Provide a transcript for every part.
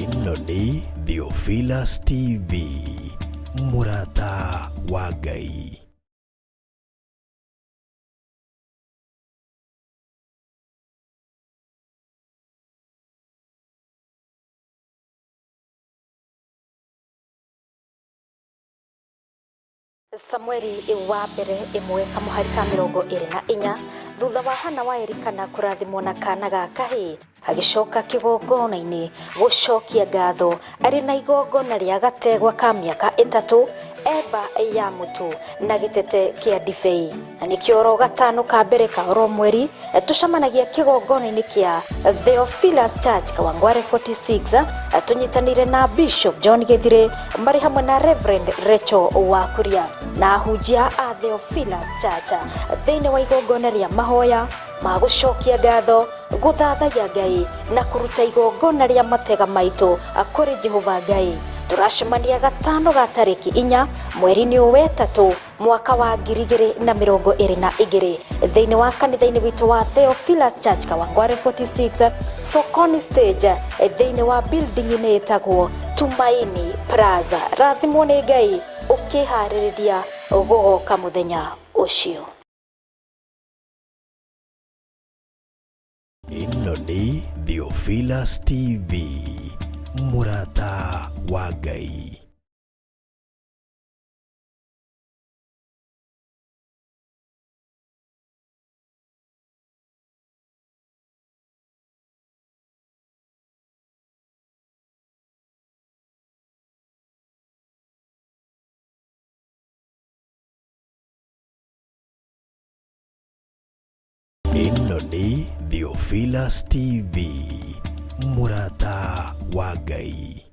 Ĩno nĩ Theophilus TV, mũrata wa Ngai. Samueli wa mbere ĩmwe kamũhari ka 24. Thutha wa Hana wa Elikana kũrathimwo na kana ga kahĩĩ, agĩcoka kĩgongona-inĩ gũcokia ngatho arĩ na igongona rĩa gategwa ka mĩaka 3, eba ya mũtu na gĩtete kĩa ndibei. Na nĩkĩo oro gatano ka mbere ka oro mweri tũcemanagia kĩgongona-inĩ kĩa Theophilus Church Kawangware 46, tũnyitanĩire na Bishop John Gĩthire marĩ hamwe na Reverend Rachel Wakuria na ahunjia a Theophilus Church thĩinĩ wa igongona rĩa mahoya ma gũcokia ngatho, gũthathaiya Ngai na kũruta igongona rĩa matega maitũ kũrĩ Jehova Ngai. Tũracemania gatano ga tarĩki 4 mweri-inĩ ũyũ wetatũ mwaka wa 2022 thĩinĩ wa kanitha-inĩ witũ wa Theophilus Church Kawangware 46 Sokoni Stage, thĩinĩ wa building-inĩ ĩtagwo Tumaini Plaza. Rathimwo nĩ Ngai ũkĩharĩrĩria gũgoka mũthenya ũcio. Ĩno nĩ Theophilus TV, mũrata wa Ngai. Ĩno nĩ Theophilus TV, mũrata wa Ngai.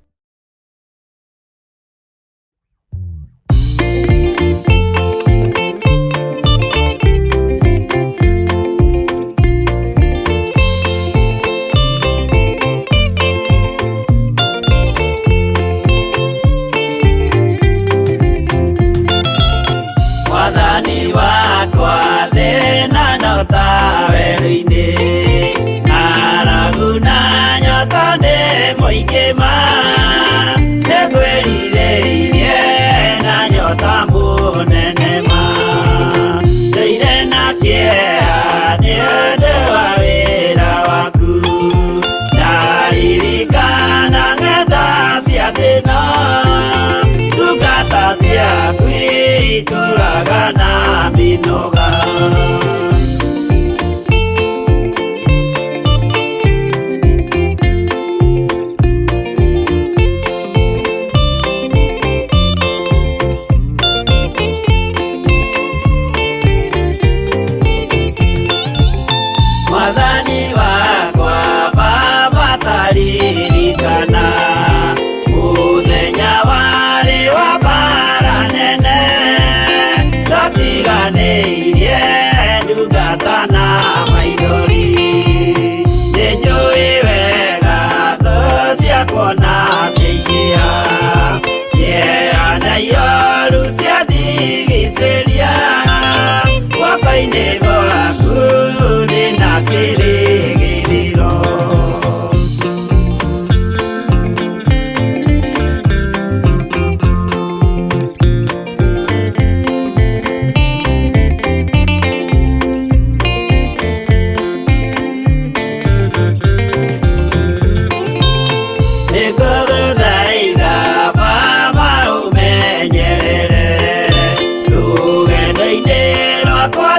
Mwathani wakwa thĩna no ta werũ-inĩ, ng'aragu na nyota nĩ mũingĩ ma, nĩngwĩrirĩirie na nyota mũnene ma, ndũire na kĩeha nĩ ũndũ wa wĩra waku, ndaririkana ng'enda cia thĩna, ndungata ciaku itũraga na mĩnoga. Mwathani wakwa Baba taririkana mũthenya warĩ wa mbara nene, ndatiganĩirie ndungata na maithori, nĩnjũĩ wega thũ ciakwa na ciaingĩha, kĩeha na ioru ciandigicĩria, guoko-inĩ gwaku ndĩna kĩrĩgĩrĩro. Nĩngũgũthaitha Baba ũmenyerere rũgendo-inĩ rwakwa.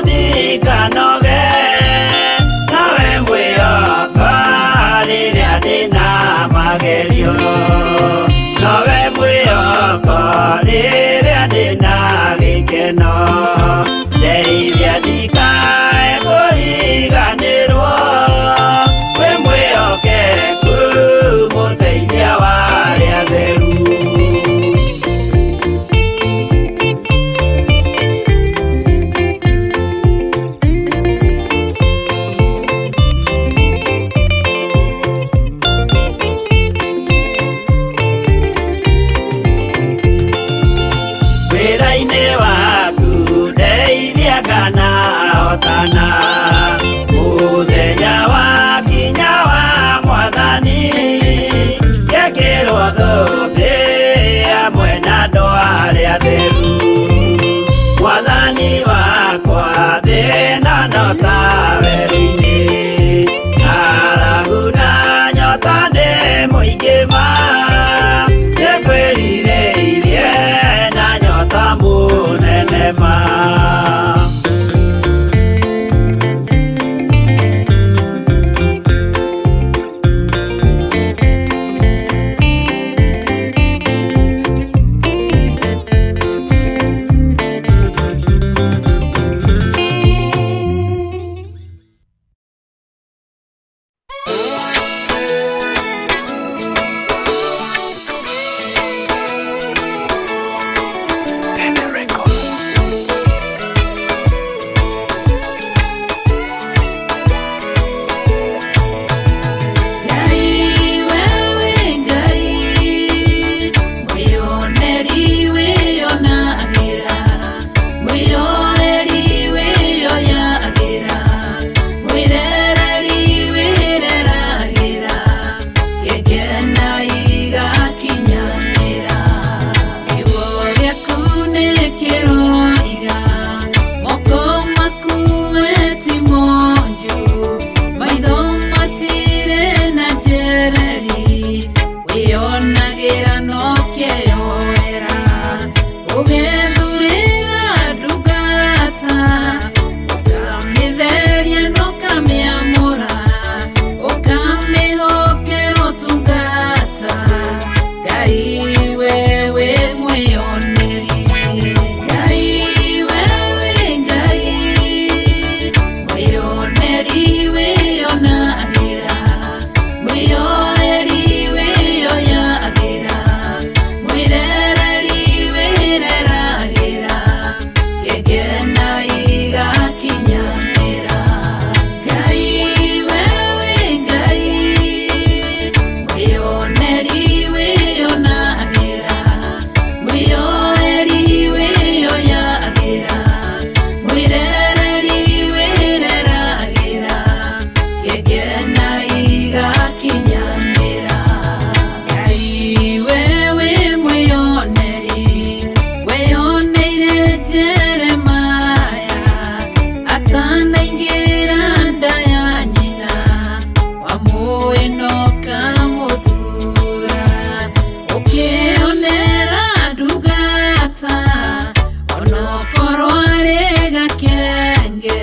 rũkenge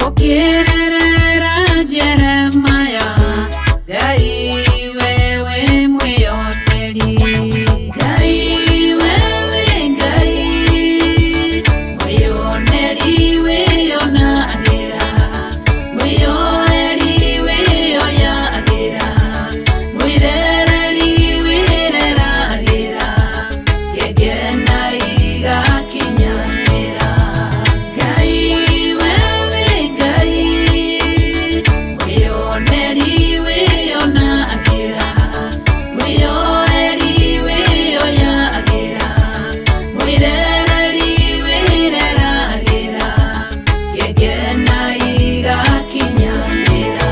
ũkĩrerera Jeremaya Ngai wewe mwĩoneri Ngai wewe Ngai mwĩoneri wĩonagĩra mwĩoeri wĩoyagĩra mwĩrereri wĩreragĩra ngegena igakinyanĩra Ngai wewe Ngai mwĩoneri wĩonagĩra mwĩoeri wĩoyagĩra mwĩrereri wĩreragĩra ngegena igakinyanĩra.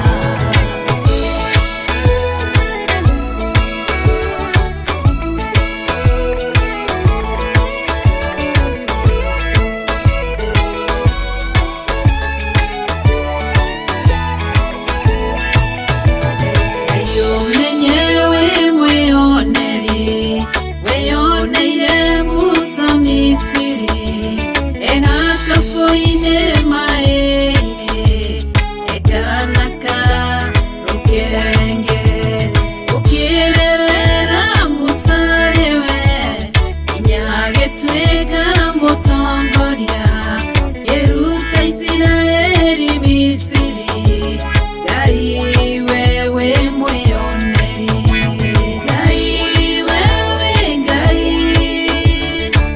Ngai ũmenye wĩ mwĩoneri wĩoneire Musa Misiri egakabũ-inĩ maĩ-inĩ ekana ka rũkenge ũkĩrerera Musa rĩwe nginya agĩtuĩka mũtongoria ngĩruta Isiraeli Misiri Ngai wewe mwĩoneri Ngai wewe Ngai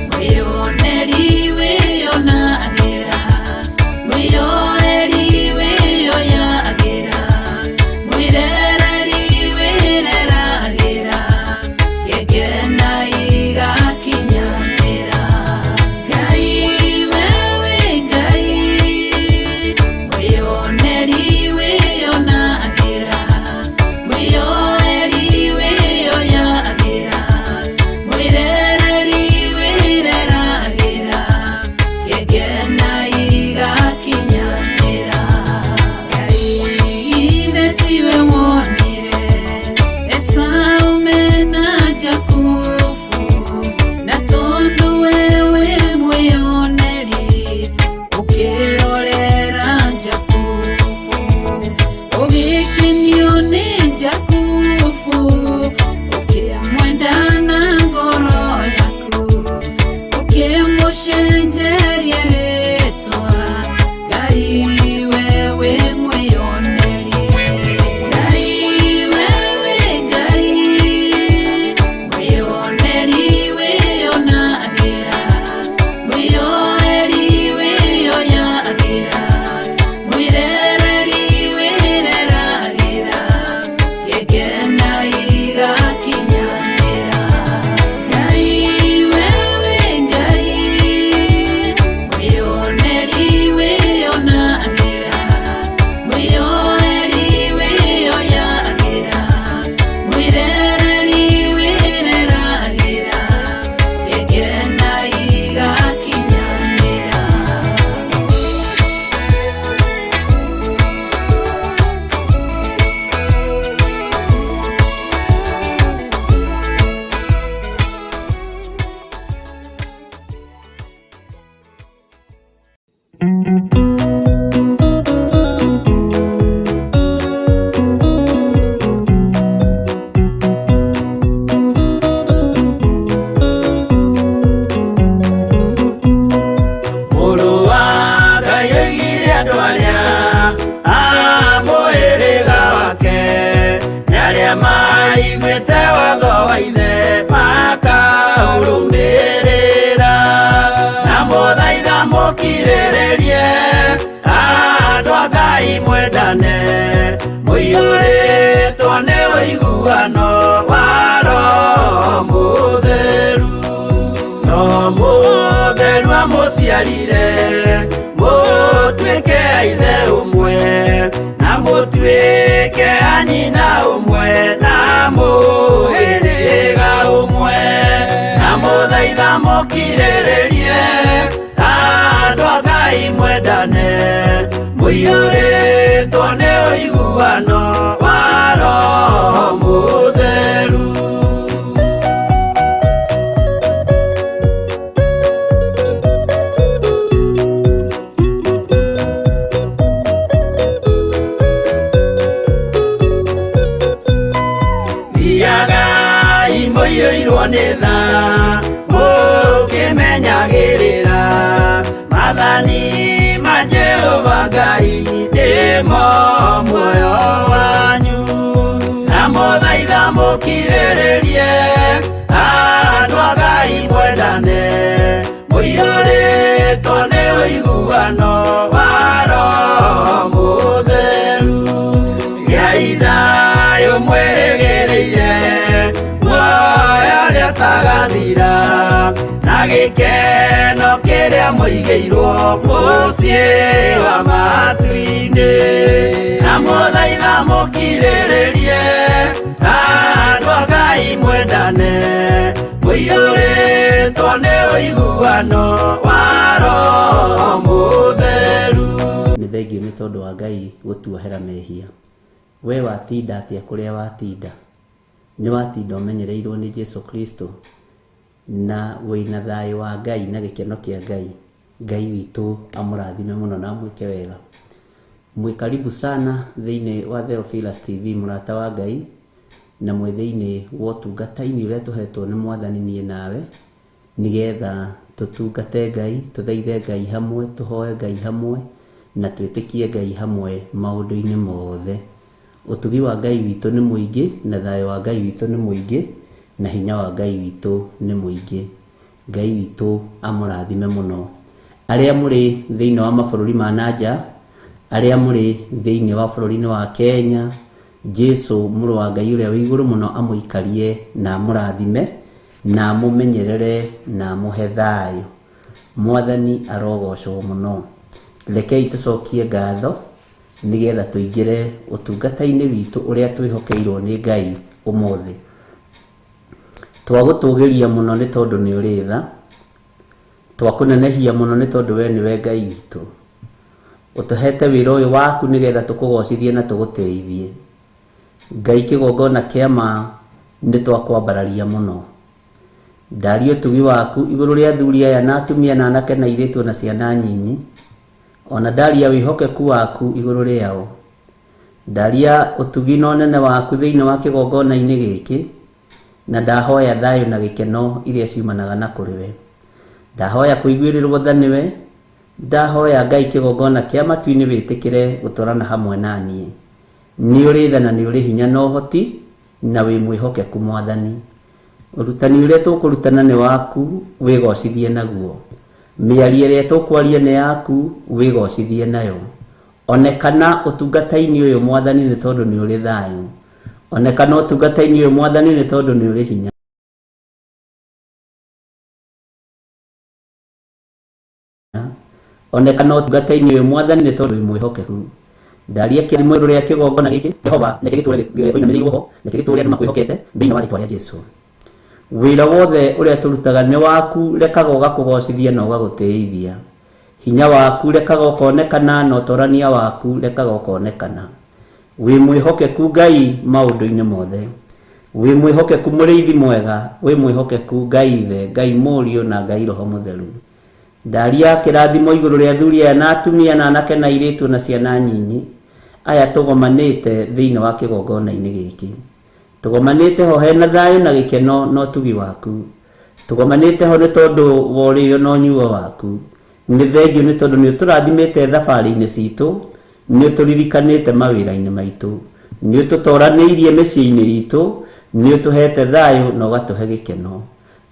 mwĩoneri wĩonagĩra mwĩoeri wĩoyagĩra mwĩrereri wĩreragĩra ngegena igakinyanĩra Ngai wewe Ngai mwĩoneri wĩonagĩra mwĩoeri wĩoyagĩra mwĩrereri wĩreragĩra ngegena igakinyanĩra Ngai ithe tiwe wonire Esau mena Jakubu na tondũ wewe mwĩoneri ũkĩrorera Jakubu ũgĩkenio nĩ Jakubu ũkĩmwenda na ngoro yaku ũkĩmũcenjeria rĩtwa Ngai wewe mwĩoneri Ngai wewe Ngai mwĩoneri wĩonagĩra mwĩoeri wĩoyagĩra mwĩrereri wĩreragĩra ngegena igakinyanĩra Ngai wewe Ngai mwĩoneri wĩonagĩra mwĩoeri wĩoyagĩra mwĩrereri wĩreragĩra ngegena igakinyanĩra. Mũrũ wa Ngai oigire andũ arĩa a mũhĩrĩga wake nĩ arĩa maiguĩte watho wa ithe makaũrũmĩrĩra na mũthaitha mũkirĩrĩrie andũ a Ngai mwendane mũiyũrĩtwo nĩ ũiguano wa Roho Mũtheru no mũtheru amũciarire mũtuĩke a ithe ũmwe na mũtuĩke a nyina ũmwe na mũhĩrĩga ũmwe na mũthaitha mũkirĩrĩrie andũ a Ngai mwendane mũiyũrĩtwo nĩ ũiguano wa Roho Mũtheru. Nĩmo muoyo wanyu ndamũthaitha mũkirĩrĩrie andũ a Ngai mwendane mũiyũrĩtwo nĩ ũiguano wa Roho Mũtheru gĩai thayũ mwĩrĩgĩrĩire muoyo ũrĩa ũtagathira na gĩkeno kĩrĩa mũigĩirwo mũciĩ wa matu-inĩ ndamũthaitha mũkirĩrĩrie andũ a Ngai mwendane mũiyũrĩtwo nĩ ũiguano wa Roho Mũtheru. Nĩ thengio nĩ tondũ wa Ngai gũtuohera mehia. We watinda atĩa kũrĩa watinda? Nĩ watinda ũmenyereirwo nĩ Jesu Kristo na wĩna thayũ wa Ngai na gĩkeno kĩa Ngai. Ngai witũ amũrathime mũno na amwĩke wega. Mwĩ karibu sana thĩinĩ wa Theophilus TV mũrata wa Ngai na mwĩ thĩinĩ wa ũtungata-inĩ ũrĩa tũhetwo nĩ Mwathani niĩ nawe nĩgetha tũtungate Ngai, tũthaithe Ngai hamwe, tũhoe Ngai hamwe na twĩtĩkie Ngai hamwe maũndũ-inĩ mothe. Ũtugi wa Ngai witũ nĩ mũingĩ na thayũ wa Ngai witũ nĩ mũingĩ na hinya wa Ngai witũ nĩ mũingĩ. Ngai witũ amũrathime mũno. Arĩa mũrĩ thĩinĩ wa mabũrũri ma nanja, arĩa mũrĩ thĩinĩ wa bũrũri-inĩ wa Kenya, Jesu mũrũ wa Ngai ũrĩa wĩ igũrũ mũno amũikarie na amũrathime na amũmenyerere na amũhe thayũ. Mwathani arogocwo mũno. Rekei tũcokie ngatho nĩgetha tũingĩre ũtungata-inĩ witũ ũrĩa twĩhokeirwo nĩ Ngai ũmũthĩ. Twagũtũgĩria mũno nĩ tondũ nĩ ũrĩ tha, twakũnenehia mũno nĩ tondũ we nĩwe Ngai witũ. Ũtũhete wĩra ũyũ waku nĩgetha tũkũgocithie na tũgũtĩithie. Ngai kĩgongona kĩa ma nĩ twakwambararia mũno. Ndaria ũtugi waku igũrũ rĩa athuri aya na atumia na anake na airĩtu na ciana nyinyi, ona ndaria wĩhokeku waku igũrũ rĩao. Ndaria ũtugi na ũnene waku thĩinĩ wa kĩgongona-inĩ gĩkĩ, na ndahoya thayũ na gĩkeno iria ciumanaga na kũrĩ we. Ndahoya kũiguĩrĩrwo tha nĩwe, ndahoya Ngai kĩgongona kĩa matu-inĩ wĩtĩkĩre gũtwarana hamwe na niĩ. Nĩ ũrĩ tha na nĩ ũrĩ hinya na ũhoti na wĩ mwĩhokeku Mwathani. Ũrutani ũrĩa tũkũrutana nĩ waku, wĩgocithie naguo. Mĩario ĩrĩa tũkwaria nĩ yaku, wĩgocithie nayo. Onekana ũtungata-inĩ ũyũ Mwathani nĩ tondũ nĩ ũrĩ thayũ. Onekana ũtungata-inĩ ũyũ Mwathani nĩ tondũ nĩ ũrĩ hinya. Onekana ũtungata-inĩ ũyũ Mwathani nĩ tondũ wĩ mwĩhokeku. Ndaria kĩrathimo igũrũ rĩa kĩgongona gĩkĩ, Jehova, reke gĩtũũre ũinamĩrĩirwo ho, reke gĩtũũre andũ makwĩhokete thĩinĩ wa rĩtwa rĩa Jesu. Wĩra wothe ũrĩa tũrutaga nĩ waku, rekaga ũgakũgocithia na ũgagũtĩithia. Hinya waku rekaga ũkonekana na ũtorania waku rekaga ũkonekana. Wĩ mwĩhokeku Ngai maũndũ-inĩ mothe. Wĩ mwĩhokeku mũrĩithi mwega, wĩ mwĩhokeku Ngai Ithe, Ngai Mũriũ na Ngai Roho Mũtheru. Ndaria kĩrathimo igũrũ rĩa athuri aya na atumia na anake na airĩtu na ciana nyinyi aya tũgomanĩte thĩinĩ wa kĩgongona-inĩ gĩkĩ. Tũgomanĩte ho hena thayũ na gĩkeno na ũtugi waku. Tũgomanĩte ho nĩ tondũ wa ũrĩo na ũnyuo waku. Nĩ thengio nĩ tondũ nĩ ũtũrathimĩte thabarĩ-inĩ citũ, nĩ ũtũririkanĩte mawĩra-inĩ maitũ, nĩ ũtũtoranĩirie mĩciĩ-inĩ itũ, nĩ ũtũhete thayũ na ũgatũhe gĩkeno.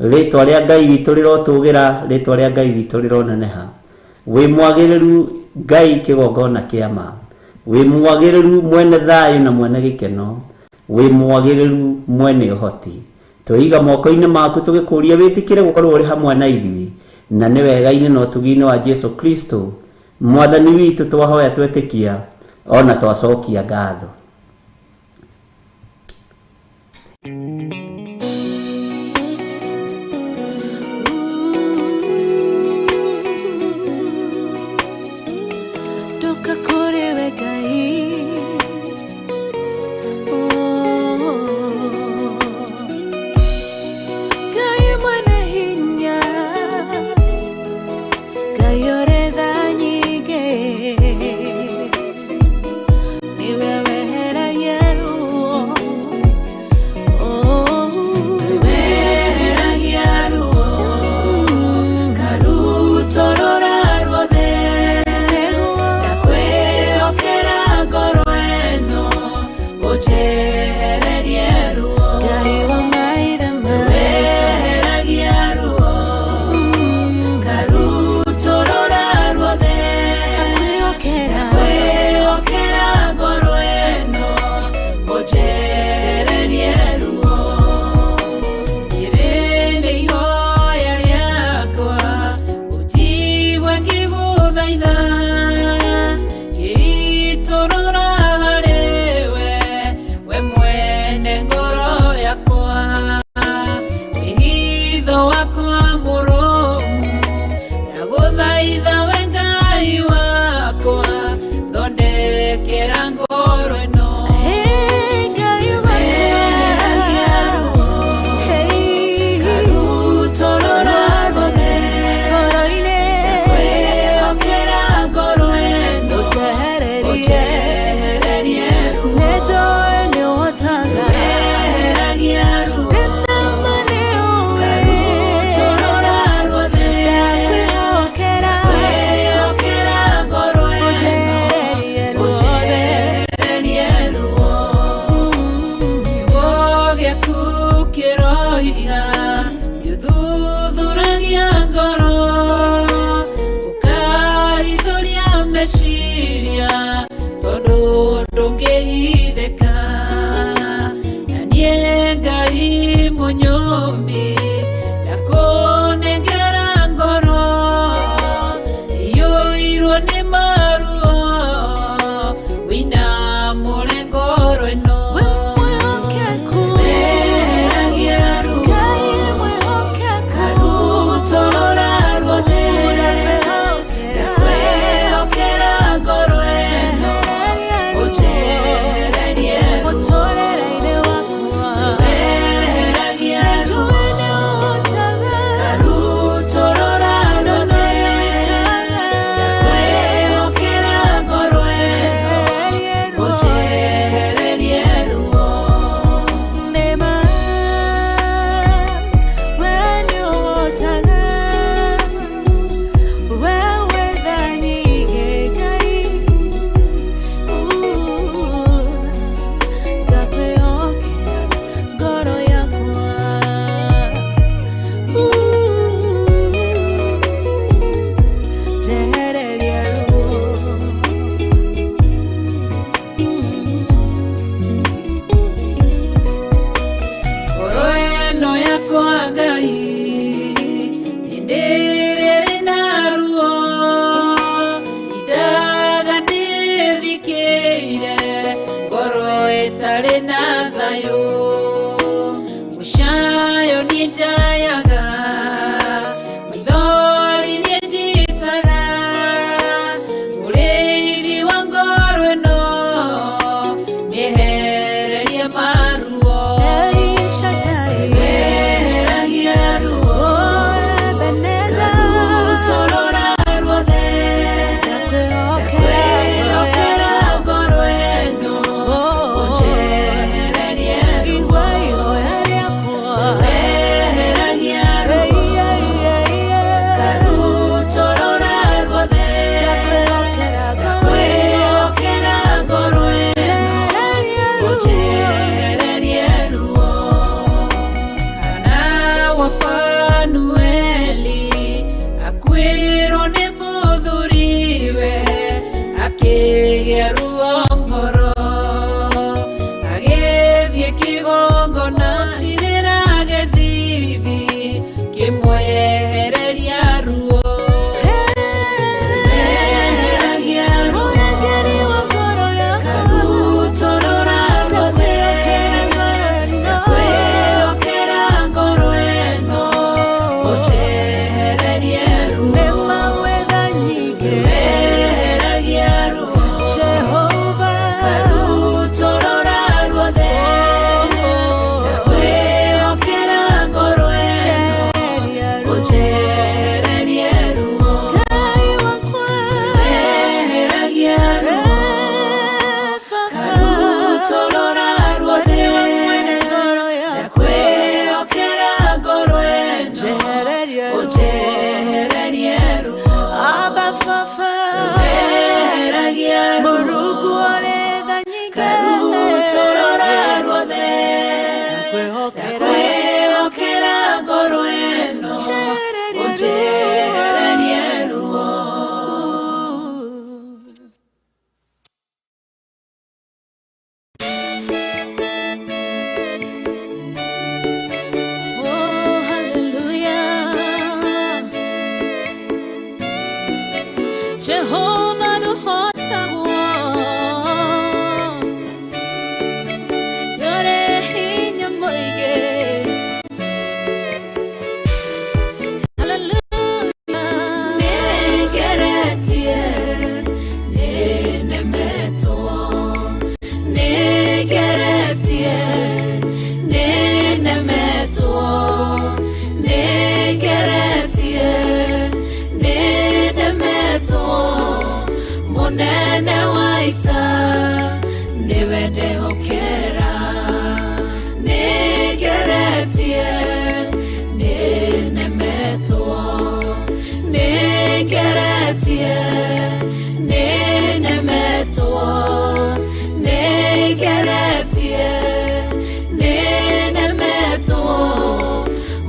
Rĩtwa rĩa Ngai witũ rĩrotũgĩra, rĩtwa rĩa Ngai witũ rĩroneneha. Wĩ mwagĩrĩru Ngai kĩgongona kĩa ma. Wĩ mwagĩrĩru mwene thayũ na mwene gĩkeno. Wĩ mwagĩrĩru mwene ũhoti. Twĩiga moko-inĩ maku tũgĩkũria wĩtĩkĩre gũkorwo ũrĩ hamwe na ithuĩ, na nĩ wega-inĩ na ũtugi-inĩ wa Jesu Kristo Mwathani witũ twahoya twetĩkia ona twacokia ngatho. Ndoka kũrĩ we Ngai, Ngai mwene hinya, Ngai ũrĩ tha nyingĩ, nĩwe weheragia ruo. Meciria tondũ ndũngĩhithĩka na niĩ Ngai mũnyũmbi ndakũnengera ngoro iyũirwo nĩ maruo wĩinamũre ngoro ĩno. Weheragia ruo karutũrũra ruothe ndakwĩhokera ngoro ĩno ũnjehererie ruo. Weheragia ruo karutũrũra ruothe ndakwĩhokera ngoro ĩno ũnjehererie ruo. Ngoro ĩno yakwa Ngai hĩndĩ ĩrĩa ĩrĩ na ruo indaga ndĩthikĩire ngoro ĩtarĩ na thayũ mũcayo niĩ njayaga maithori niĩ njitaga mũrĩithi wa ngoro ĩno mĩehererie maruo. Weheragia ruo karutũrũra ruothe ndakwĩhokera ngoro ĩno ũnjehererie ruo. Weheragia ruo karutũrũra ruothe ndakwĩhokera ngoro ĩno ũnjehererie ruo. Hana wa Fanueli akuĩrwo nĩ mũthuriwe akĩgĩa ruo ngoro agĩthiĩ kĩgongona tirĩra gĩthithi kĩmwehereria ruo. Weheragia ruo karutũrũra ruothe ndakwĩhokera ngoro ĩno ũnjehererie ruo. Weheragia ruo karutũrũra ruothe ndakwĩhokera ngoro ĩno ũnjehererie ruo. Weheragia ruo karutũrũra ruothe ndakwĩhokera ngoro ĩno ũnjehererie ruo. Weheragia ruo karutũrũra ruothe ndakwĩhokera ngoro ĩno ũnjehererie ruo. Oh, hallelujah. Jehovah nũhotagwo. Nĩũrĩ hinya mũingĩ. Hallelujah. Nĩngeretie, nĩnemetwo. Nĩngeretie, nĩnemetwo. Nĩngeretie, nĩnemetwo. Mũnene wa ita nĩwe ndehokera. Nĩngeretie, nĩnemetwo. Nĩngeretie, nĩnemetwo. Nĩngeretie, nĩnemetwo.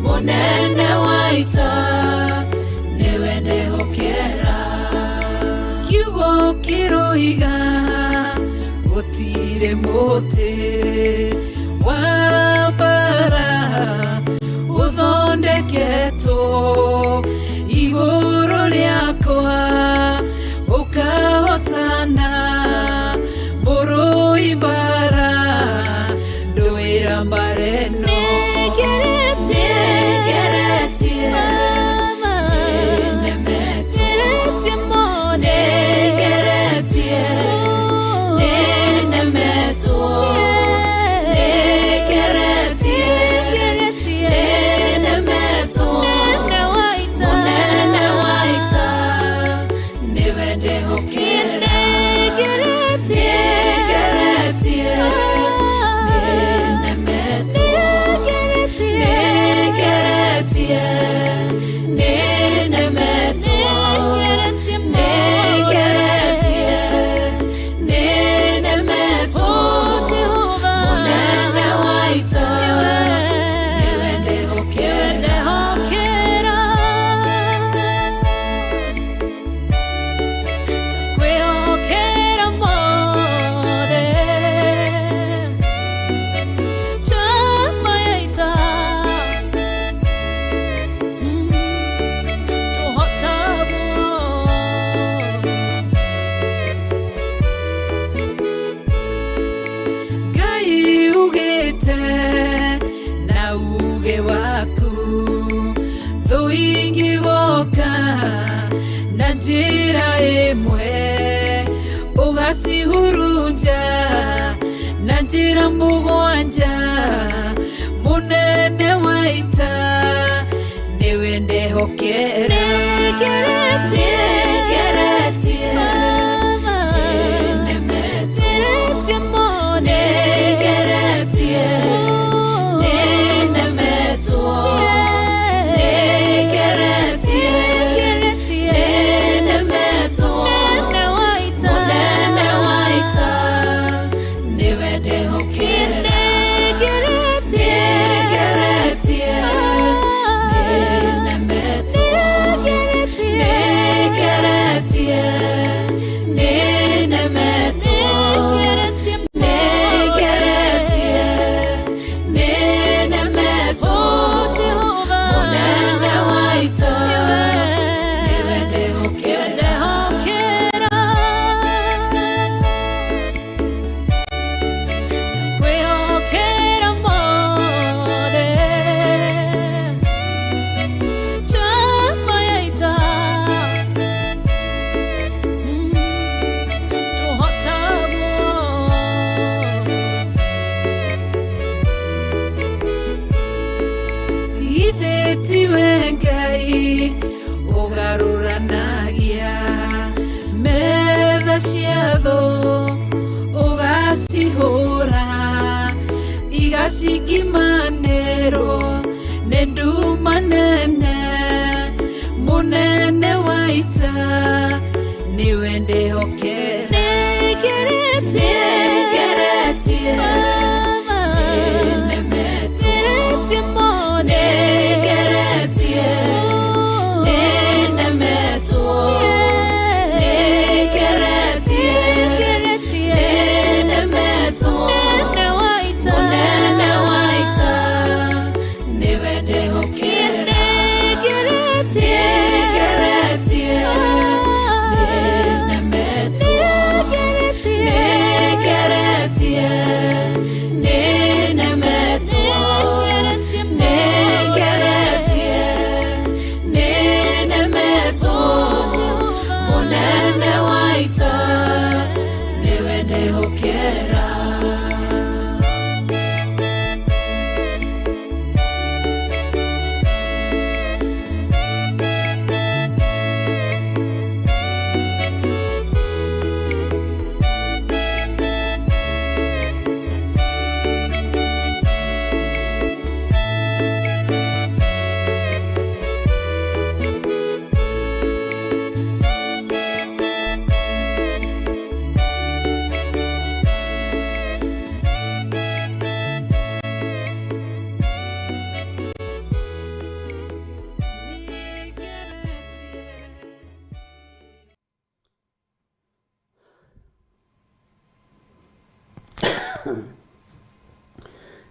Mũnene wa ita nĩwe ndehokera. Kiugo Kiugo kĩroiga gũtirĩ mũtĩ wa mbara ũthondeketwo igũrũ rĩakwa ũkahotana mũrũi mbara ndũĩra mbara ĩno. Nĩngeretie, nĩnemetwo, nĩngeretie, nĩnemetwo, nĩngeretie, nĩnemetwo, mũnene wa ita nĩwe ndĩhokera. Nĩngeretie, nĩnemetwo, nĩngeretie, nĩnemetwo, nĩngeretie, nĩnemetwo, mũnene wa ita nĩwe ndĩhokera. Kwĩhokera mothe chama ya ita tũhotagwo. Ngai ugĩte na uge waku thũ ingĩgoka na njĩra ĩmwe ũgacihurunja na njĩra mũgwanja mũnene wa ita nĩwe ndehokera. Nĩngeretie, Nĩngeretie, nĩnemetwo, nĩngeretie, nĩnemetwo, nĩngeretie, nĩnemetwo, mũnene wa ita nĩwe ndehokera. Nĩngeretie, nĩnemetwo, nĩngeretie, nĩnemetwo, nĩngeretie, nĩnemetwo, mũnene wa ita nĩwe ndehokera. Kwĩhokera mothe chama ya ita tũhotagwo. Githĩ tiwe Ngai ũgarũranagia metha cia thũ ũgacihũra igacikimanĩrwo nĩ nduma nene mũnene wa ita nĩwe ndĩhokera. Nĩngeretie, Nĩngeretie, nĩnemetwo, nĩngeretie, nĩnemetwo, nĩngeretie, nĩnemetwo, mũnene wa ita nĩwe ndĩhokera. Nĩngeretie, nĩnemetwo, nĩngeretie,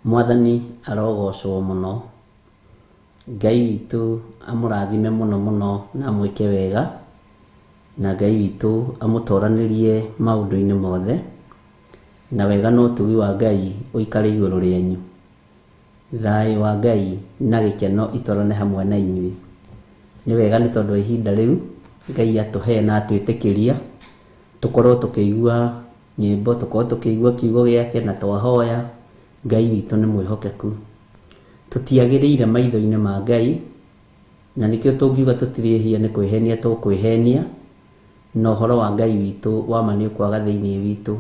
Mwathani arogocwo mũno. Ngai witũ amũrathime mũno mũno na amwĩke wega, na Ngai witũ amũtoranĩrie maũndũ-inĩ mothe, na wega na ũtugi wa Ngai ũikare igũrũ rĩanyu. Thayũ wa Ngai na gĩkeno itwarane hamwe na inyuĩ. Nĩ wega nĩ tondũ wa ihinda rĩu Ngai atũhe na atwĩtĩkĩria tũkorwo tũkĩigua nyĩmbo, tũkorwo tũkĩigua kiugo gĩake na twahoya. Ngai witũ nĩ mwĩhokeku. Tũtiagĩrĩire maitho-inĩ ma Ngai, na nĩkĩo tũngiuga tũtirĩ ehia nĩ kwĩhenia tũkwĩhenia, na ũhoro wa Ngai witũ wa ma nĩ ũkwaga thĩinĩ witũ.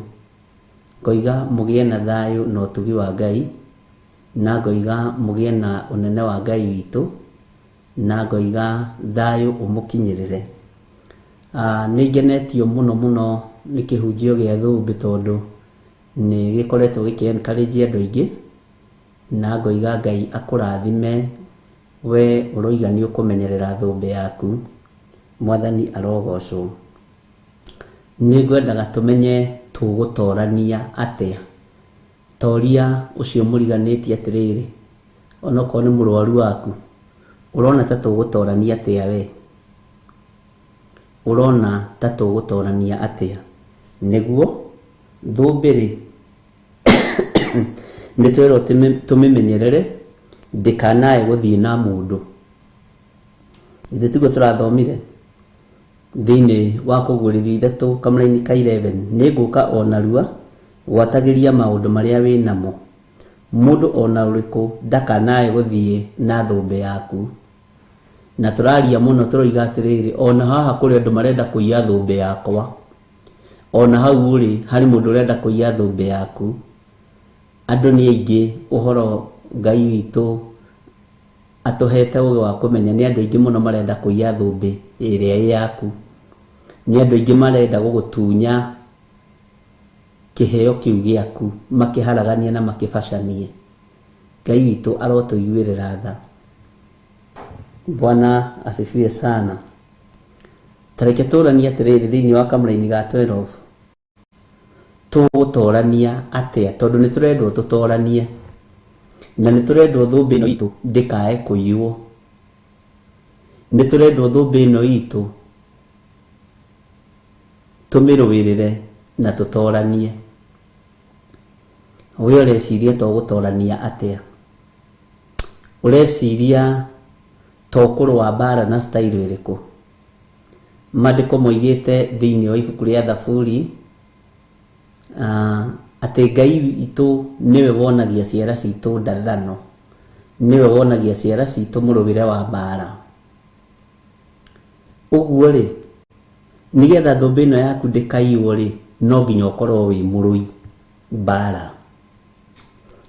Ngoiga mũgĩe na thayũ na ũtugi wa Ngai, na ngoiga mũgĩe na ũnene wa Ngai witũ, na ngoiga thayũ ũmũkinyĩrĩre. Nĩ ngenetio mũno mũno nĩ kĩhunjio gĩa thũmbĩ tondũ nĩ gĩkoretwo gĩkĩ encourage andũ aingĩ, na ngoiga Ngai akũrathime we ũroiga nĩ ũkũmenyerera thũmbĩ yaku. Mwathani arogocwo. Nĩ ngwendaga tũmenye tũgũtorania atĩa. Toria ũcio mũriganĩtie atĩrĩrĩ, onokorwo nĩ mũrwaru waku, ũrona ta tũgũtorania atĩa we? Ũrona ta tũgũtorania atĩa? Nĩguo thũmbĩ rĩ, nĩ twerwo tũmĩmenyerere ndĩkanae gũthiĩ na mũndũ. Ithe tiguo tũrathomire thĩinĩ wa kũguũrĩrio ithatũ kamũraini ka 11, nĩ ngũka o narua gwatagĩria maũndũ marĩa wĩ namo. Mũndũ ona ũrĩkũ ndakanae gũthiĩ na thũmbĩ yaku. Na tũraria mũno tũroiga atĩrĩrĩ, ona haha kũrĩ andũ marenda kũiya thũmbĩ yakwa. Ona hau ũrĩ harĩ mũndũ ũrenda kũiya thũmbĩ yaku. Andũ nĩ aingĩ, ũhoro Ngai witũ atũhete ũgĩ wa kũmenya nĩ andũ aingĩ mũno marenda kũiya thũmbĩ ĩrĩa ĩ yaku. Nĩ andũ aingĩ marenda gũgũtunya kĩheo kĩu gĩaku, makĩharaganie na makĩbacanie. Ngai witũ arotũiguĩrĩra tha. Bwana asifiwe sana. Tareke tũranie atĩrĩrĩ thĩinĩ wa kamũraini ga 12, tũgũtorania atĩa? Tondũ nĩ tũrendwo tũtoranie, na nĩ tũrendwo thũmbĩ ĩno itũ ndĩkae kũiywo. Nĩ tũrendwo thũmbĩ ĩno itũ tũmĩrũĩrĩre na tũtoranie. We ũreciria to gũtorania atĩa? Ũreciria to kũrũa mbara na style ĩrĩkũ? Maandĩko moigĩte thĩinĩ wa ibuku rĩa Thaburi atĩ Ngai witũ nĩwe wonagia ciara citũ ndathano, nĩwe wonagia ciara citũ mũrũĩre wa mbara. Ũguo rĩ, nĩgetha thũmbĩ ĩno yaku ndĩkaiywo rĩ, no nginya ũkorwo wĩ mũrũi mbara.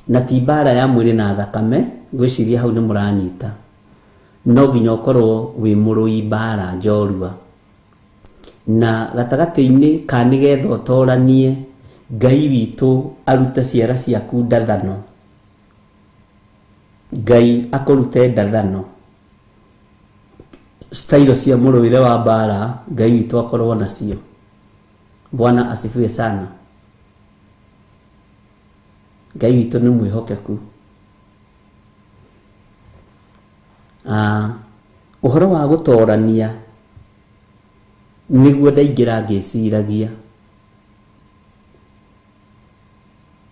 Na ti mbara ya mwĩrĩ na thakame, ngwĩciria hau nĩ mũranyita. No nginya ũkorwo wĩ mũrũi mbara njorua. Na gatagatĩ-inĩ ka nĩgetha ũtoranie, Ngai witũ arute ciara ciaku ndathano. Ngai akũrute ndathano. Style cia mũrũĩre wa mbara Ngai witũ akorwo nacio. Bwana asifiwe sana. Ngai witũ nĩ mwĩhokeku. Ũhoro wa gũtorania nĩguo ndaingĩra ngĩciragia.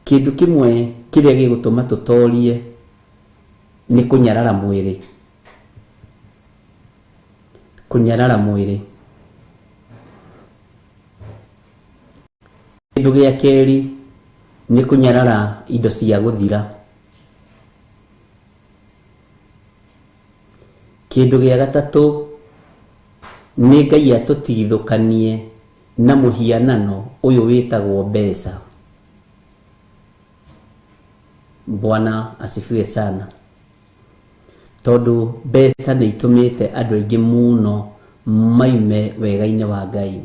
Kĩndũ kĩmwe kĩrĩa gĩgũtũma tũtorie nĩ kũnyarara mwĩrĩ. Kũnyarara mwĩrĩ. Kĩndũ gĩa kerĩ nĩ kũnyarara indo cia gũthira. Kĩndũ gĩa gatatũ nĩ Ngai atũtigithũkanie na mũhianano ũyũ wĩtagwo mbeca. Bwana asifiwe sana. Tondũ mbeca nĩ itũmĩte andũ aingĩ mũno maume wega-inĩ wa Ngai.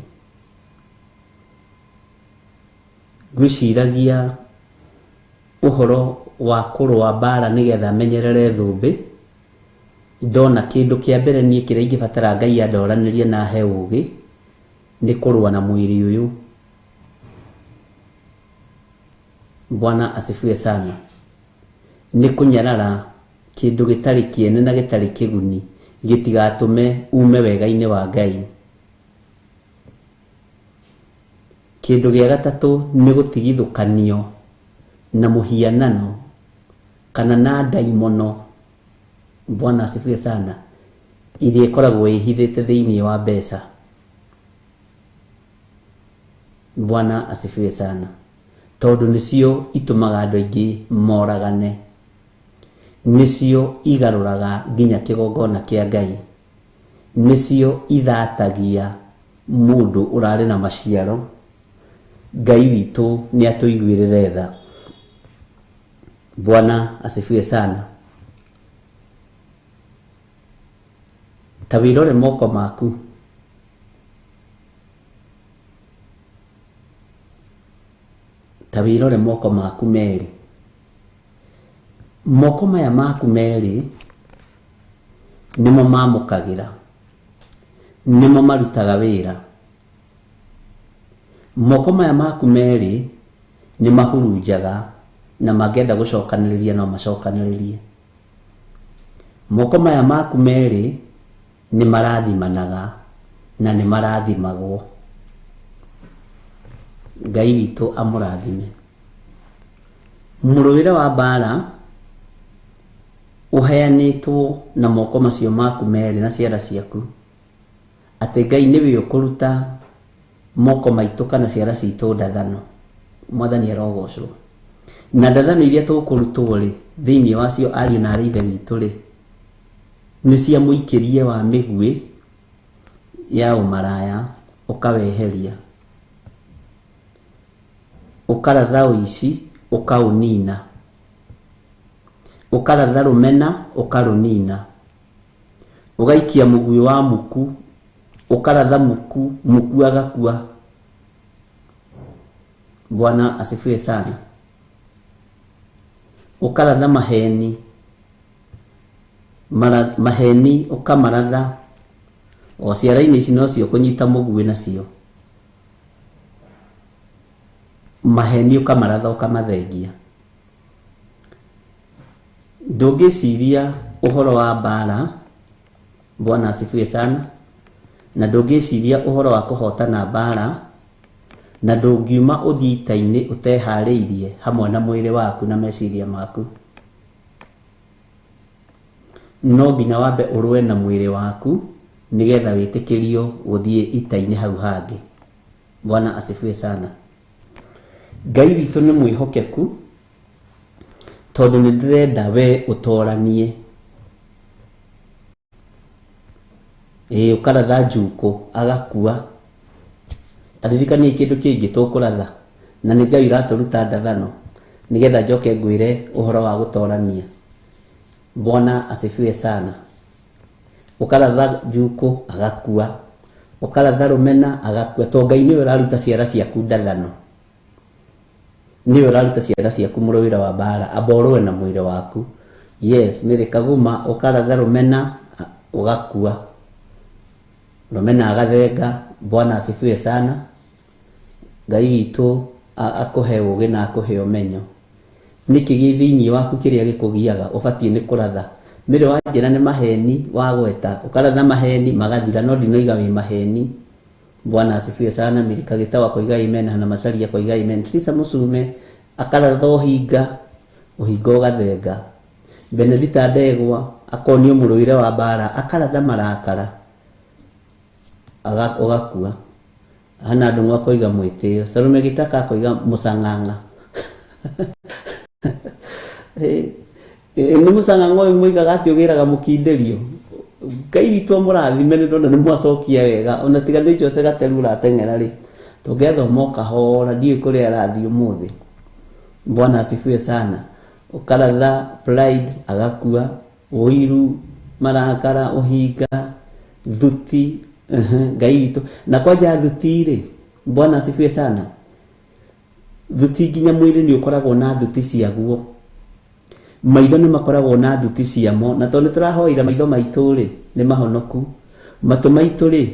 Ngwĩciragia ũhoro wa kũrũa mbara nĩgetha menyerere thũmbĩ, ndona kĩndũ kĩa mbere niĩ kĩrĩa ingĩbatara Ngai andoranĩrie na ahe ũgĩ nĩ kũrũa na mwĩrĩ ũyũ. Bwana asifiwe sana. Nĩ kũnyarara kĩndũ gĩtarĩ kĩene na gĩtarĩ kĩguni gĩtigatũme ume wega-inĩ wa Ngai. Kĩndũ gĩa gatatũ nĩ gũtigithũkanio na mũhianano kana na ndaimono. Bwana asifiwe sana. Iria ĩkoragwo ĩhithĩte thĩinĩ wa mbeca. Bwana asifiwe sana. Tondũ nĩcio itũmaga andũ aingĩ moragane, nĩcio igarũraga nginya kĩgongona kĩa Ngai, nĩcio ithatagia mũndũ ũrarĩ na maciaro. Ngai witũ nĩ atũiguĩrĩre tha. Bwana asifiwe sana. Ta wĩrore moko maku. Ta wĩrore moko maku merĩ. Moko maya maku merĩ nĩmo mamũkagĩra, nĩmo marutaga wĩra. Moko maya maku merĩ nĩ mahurunjaga na mangĩenda gũcokanĩrĩria no macokanĩrĩrie. Moko maya maku merĩ nĩ marathimanaga na nĩ marathimagwo. Ngai witũ amũrathime. Mũrũĩre wa mbara ũheanĩtwo na moko macio maku merĩ na ciara ciaku, atĩ Ngai nĩwe ũkũruta moko maitũ kana ciara citũ ndathano. Mwathani arogocwo. Na ndathano iria tũkũrutwo rĩ, thĩinĩ wacio ariũ na arĩ ithe witũ rĩ, nĩ cia mũikĩrie wa mĩguĩ ya ũmaraya ũkaweheria, ũkaratha ũici ũkaũnina, ũkaratha rũmena ũkarũnina, ũgaikia mũguĩ wa muku ũkaratha muku, muku agakua. Bwana asifiwe sana. Ũkaratha maheni, maheni ũkamaratha o ciara-inĩ ici nocio kũnyita mũguĩ nacio, maheni ũkamaratha ũkamathengia. Ndũngĩciria ũhoro wa mbara. Bwana asifiwe sana. Na ndũngĩciria ũhoro wa kũhotana mbara, na ndũngiuma ũthiĩ ita-inĩ ũteharĩirie hamwe na mwĩrĩ waku na meciria maku. No nginya wambe ũrũe na mwĩrĩ waku nĩgetha wĩtĩkĩrio gũthiĩ ita-inĩ hau hangĩ. Bwana asifiwe sana. Ngai witũ nĩ mwĩhokeku, tondũ nĩ ndĩrenda we ũtoranie. Ĩĩ, ũkaratha njukũ agakua. Taririkania kĩndũ kĩngĩ tũkũratha, na nĩ Ngai ũratũruta ndathano nĩgetha njoke ngwĩre ũhoro wa gũtorania. Bwana asifiwe sana. Ũkaratha njukũ agakua, ũkaratha rũmena agakua. To Ngai nĩwe ũraruta ciara ciaku ndathano, nĩwe ũraruta ciara ciaku mũrũĩre wa mbara, amba ũrũe na mwĩrĩ waku. Yes, Mary Kaguma, ũkaratha rũmena ũgakua, rũmena agathenga. Bwana asifiwe sana. Ngai witũ akũhe ũũgĩ na akũhe ũmenyo. Nĩkĩ gĩ thĩinĩ waku kĩrĩa gĩkũgiaga ũbatiĩ nĩ kũratha? Mĩrĩ wa njĩra nĩ maheni wagweta, ũkaratha maheni magathira, no ndinoiga wĩ maheni. Bwana asifiwe sana. Mary Kagĩta akoiga amen, Hana Macharia akoiga amen, Teresa Mũcume akaratha ũhinga, ũhinga ũgathenga. Benedita Ndegwa akonio mũrũĩre wa mbara, akaratha marakara ũgakua. Hana Ndung'u akoiga mwĩtĩo, Salome Gĩtaka akoiga mũcang'ang'a. Nĩ mũcang'ang'a ũyũ moigaga atĩ ũgĩraga mũkindĩrio. Ngai witũ amũrathime nĩ ndona nĩ mwacokia wega. Ona tiga nĩ Jose Gateru ũrateng'era rĩ, tũngĩathoma o kahora, ndiũĩ kũrĩa arathiĩ ũmũthĩ. Bwana asifiwe sana. Ũkaratha pride agakua, ũiru, marakara, ũhinga, thuti. Ngai witũ. Na kwanja thuti rĩ, Bwana asifiwe sana. Thuti nginya mwĩrĩ nĩ ũkoragwo na thuti ciaguo. Maitho nĩ makoragwo na thuti ciamo, na tondũ nĩ tũrahoire maitho maitũ rĩ, nĩ mahonoku. Matũ maitũ rĩ,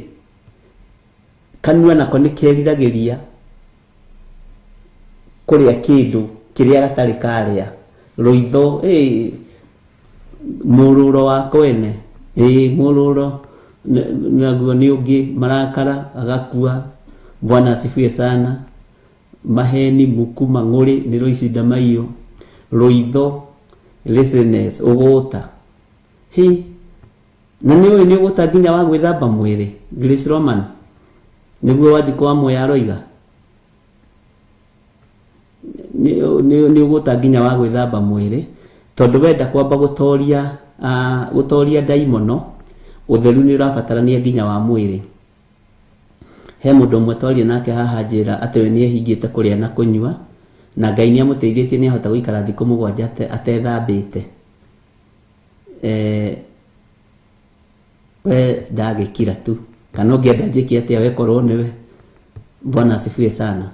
kanua nako nĩ keriragĩria kũrĩa kĩndũ Kĩrĩa gatarĩ karĩa rũitho mũrũro wa kwene mũrũro naguo nĩ ũngĩ marakara agakua. Bwana asifiwe sana. Maheni muku mang'ũrĩ nĩ rũici ndamaiyo rũitho laziness ũgũta hi na nĩ ũĩ nĩ ũgũta nginya wa gwĩthamba mwĩrĩ. Grace Roman nĩguo Wanjikũ wa Muya aroiga nĩ ũgũta nginya wa gwĩthamba mwĩrĩ tondũ wenda kwamba gũtoria gũtoria ndaimono ũtheru nĩ ũrabatarania nginya wa mwĩrĩ. He mũndũ ũmwe twaria nake haha njĩra atĩ we nĩehingĩte kũrĩa na kũnyua na Ngai nĩamũteithĩtie nĩahota gũikara thikũ 7 atethambĩte. We ndagĩkira tu kana ũngĩenda njĩke atĩa we korwo nĩwe. Bwana asifiwe sana.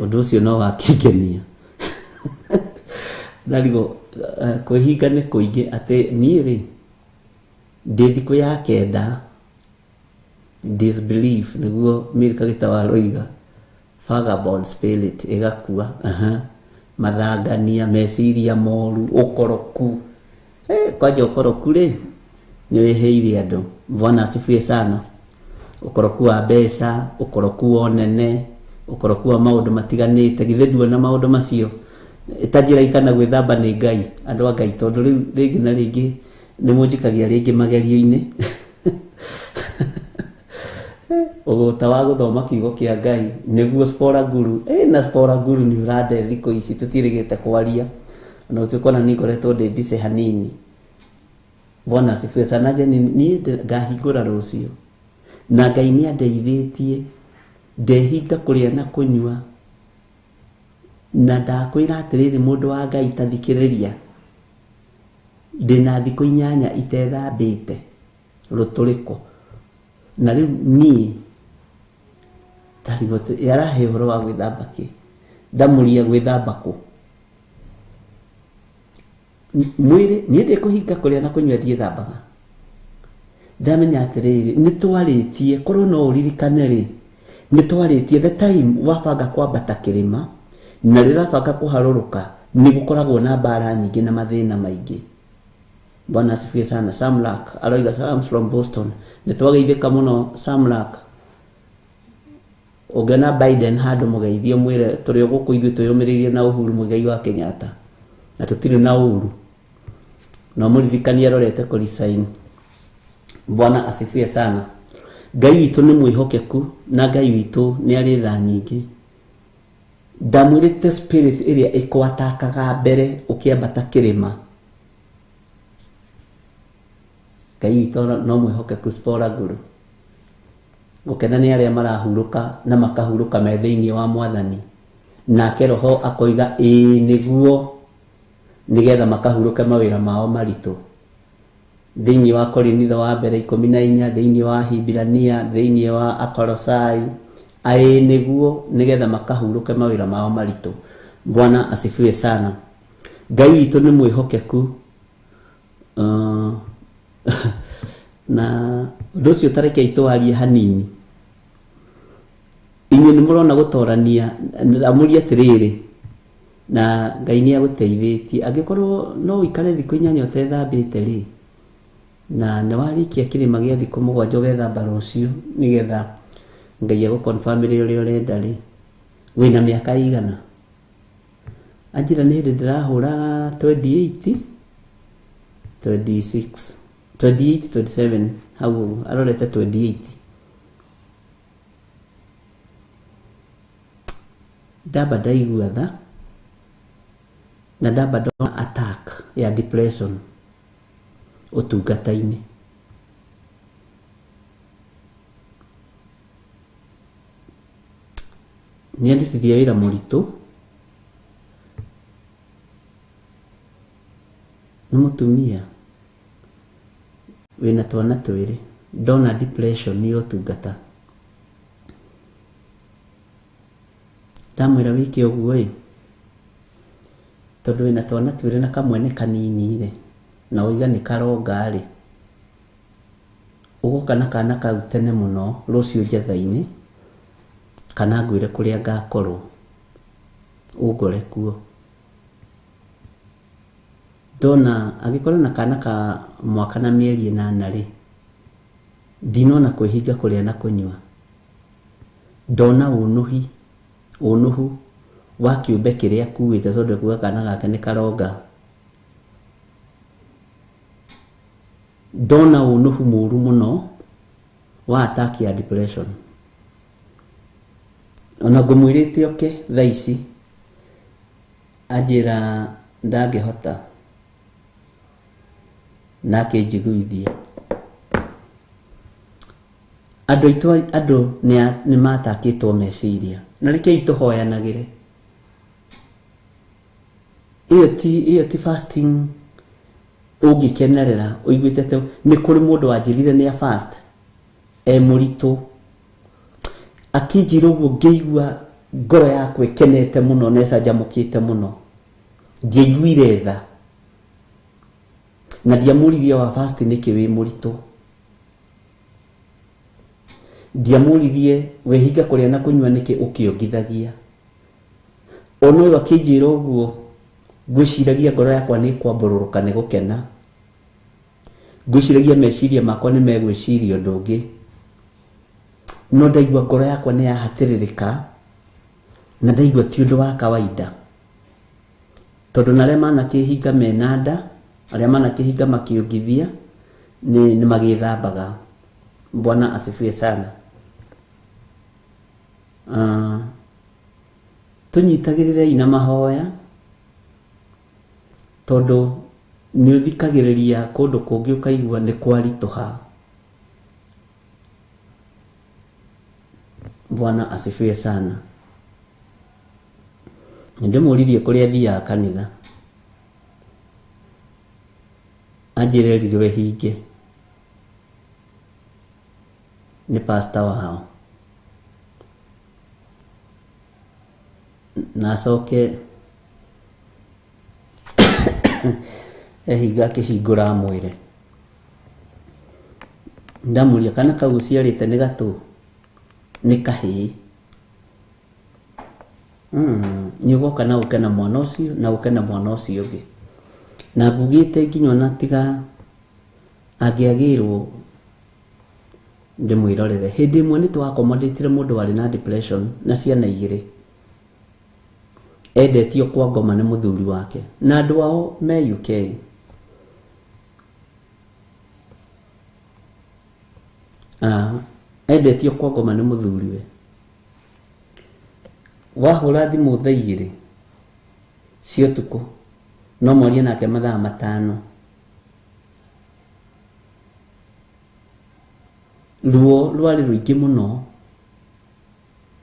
Ũndũ ũcio no wakĩngenia. Ndarigwo kwĩhinga nĩ kũingĩ atĩ niĩ rĩ ndĩ thikũ ya 9 disbelief nĩguo Milka Gĩtaũ aroiga vagabond spirit ĩgakua. Mathangania meciria moru ũkoroku kwanja ũkoroku rĩ nĩ wĩhĩire andũ. Bwana asifiwe sana. Ũkoroku wa mbeca, ũkoroku wa ũnene, ũkoroku wa maũndũ matiganĩte. Githĩ nduona maũndũ macio ta njĩra ikana gwĩthamba nĩ Ngai andũ a Ngai tondũ rĩu rĩngĩ na rĩngĩ nĩ mũnjikagia rĩngĩ magerio-inĩ. Ũgũta wa gũthoma kiugo kĩa Ngai nĩguo Spora Guru na Spora Guru nĩ ũrande thikũ ici tũtirĩgĩte kwaria ona gũtuĩka ona niĩ ngoretwo ndĩ busy hanini. Bwana asifiwe sana. Jeni niĩ ngahingũra rũciũ na Ngai nĩ andeithĩtie ndehinga kũrĩa na kũnyua na ndakwĩra atĩrĩrĩ mũndũ wa Ngai tathikĩrĩria ndĩna thikũ 8 itethambĩte rũtũrĩko na rĩu niĩ ndarigwo yarahe ũhoro wa gwĩthamba kĩ ndamũria gwĩthamba kũ mwĩrĩ niĩ ndĩkũhinga kũrĩa na kũnyua ndiĩthambaga. Ndamenya atĩrĩrĩ nĩ twarĩtie korwo no ũririkane rĩ nĩ twarĩtie the time wabanga kwambata kĩrĩma na rĩrĩa wabanga kũharũrũka nĩ gũkoragwo na mbara nyingĩ na mathĩna maingĩ. Bwana asifiwe sana. Sam Lack aroiga Sam from Boston. Nĩ twageithĩka mũno Sam Lack. Ũngĩona Biden handũ mũgeithie mwĩre tũrĩ o gũkũ ithuĩ twĩyũmĩrĩirie na Uhuru Muigai wa Kenyatta na tũtirĩ na ũru no mũririkanie arorete kũ resign. Bwana asifiwe sana. Ngai witũ nĩ mwĩhokeku na Ngai witũ nĩ arĩ tha nyingĩ. Ndamwĩrĩte spirit ĩrĩa ĩkwatakaga mbere ũkĩambata kĩrĩma. Ngai witũ no mwĩhokeku Spora Guru. Gũkena nĩ arĩa marahurũka na makahurũka me thĩinĩ wa Mwathani nake roho akoiga ĩĩ nĩguo nĩgetha makahurũke mawĩra mao maritũ. Thĩinĩ wa Korinitho wa mbere 14 thĩinĩ wa Hibirania thĩinĩ wa Akolosai aĩ nĩguo nĩgetha makahurũke mawĩra mao maritũ. Bwana asifiwe sana. Ngai witũ nĩ mwĩhokeku na ũndũ ũcio tareke itwarie hanini. Inyuĩ nĩ mũrona gũtorania amũria atĩrĩrĩ na Ngai nĩ agũteithĩtie angĩkorwo no ũikare thikũ 8 ũtethambĩte rĩ na nĩ warĩkia kĩrĩma gĩa thikũ 7 ũgethamba rũciũ nĩgetha Ngai agũconfirmĩre ũrĩa ũrenda rĩ wĩna mĩaka igana. Anjĩra nĩ hĩndĩ ndĩrahũra 28 26 28 27 hau ũguo arorete 28. Ndamba ndaigua tha na ndamba ndona attack ya depression ũtungata-inĩ. Nĩ andutithia wĩra mũritũ nĩ mũtumia wĩna twana twĩrĩ ndona depression nĩ ũtungata. Ndamwĩra wĩke ũguo ĩ tondũ wĩna twana twĩrĩ na kamwe nĩ kanini rĩ na ũiga nĩ karonga rĩ ũgoka na kana kau tene mũno rũciũ njetha-inĩ kana ngwĩre kũrĩa ngakorwo. Ũngore kuo. Ndona angĩkorwo na kana ka mwaka na mĩeri 8 rĩ, ndinona kwĩhinga kũrĩa na kũnyua. Ndona ũnũhu wa kĩũmbe kĩrĩa akuĩte tondũ ekuga kana gake nĩ karonga. Ndona ũnũhu mũru mũno wa attack ya depression. Ona ngũmwĩrĩte oke thaa ici anjĩra ndangĩhota na akĩnjiguithia. Andũ aitũ andũ nĩ matakĩtwo meciria na rekei tũhoyanagĩre. Ĩyo ti fasting ũngĩkenerera ũiguĩte atĩ nĩ kũrĩ mũndũ wanjĩrire nĩ a fast e mũritũ, akĩnjĩra ũguo ngĩigua ngoro yakwa ĩkenete mũno na ĩcanjamũkĩte mũno, ndiaiguire tha na ndiamũririe wa fast nĩkĩ wĩ mũritũ, ndiamũririe wehinga kũrĩa na kũnyua nĩkĩ ũkĩongithagia. Ona ũyũ akĩnjĩra ũguo ngwĩciragia ngoro yakwa nĩ ĩkwambũrũrũka nĩ gũkena, ngwĩciragia meciria makwa nĩ megwĩciria ũndũ ũngĩ, no ndaigua ngoro yakwa nĩ yahatĩrĩrĩka na ndaigua ti ũndũ wa kawaida, tondũ na arĩa manakĩhinga mena nda, arĩa manakĩhinga makĩongithia nĩ magĩthambaga. Bwana asifiwe sana. Tũnyitagĩrĩrei na mahoya tondũ nĩ ũthikagĩrĩria kũndũ kũngĩ ũkaigua nĩ kwaritũha. Bwana asifiwe sana. Nĩndĩmũririe kũrĩa athiaga kanitha, anjĩre erirwo ehinge nĩ pastor wao, na acoke ehinga akĩhingũra amwĩre. Ndamũria kana kau ũciarĩte nĩ gatũ? Nĩ kahĩĩ. Nĩ ũgoka na ũke na mwana ũcio na ũke na mwana ũcio ũngĩ. Na ngugĩte nginya ona tiga angĩagĩrwo ndĩmwĩrorere. Hĩndĩ ĩmwe nĩ twakomandĩtire mũndũ warĩ na depression na ciana 2, endetio kwa ngoma nĩ mũthuri wake na andũ ao me UK. Endetio kwa ngoma nĩ mũthuriwe. Wahũra thimũ thaa 2 cia ũtukũ no mwarie nake mathaa 5. Ruo rwarĩ rũingĩ mũno.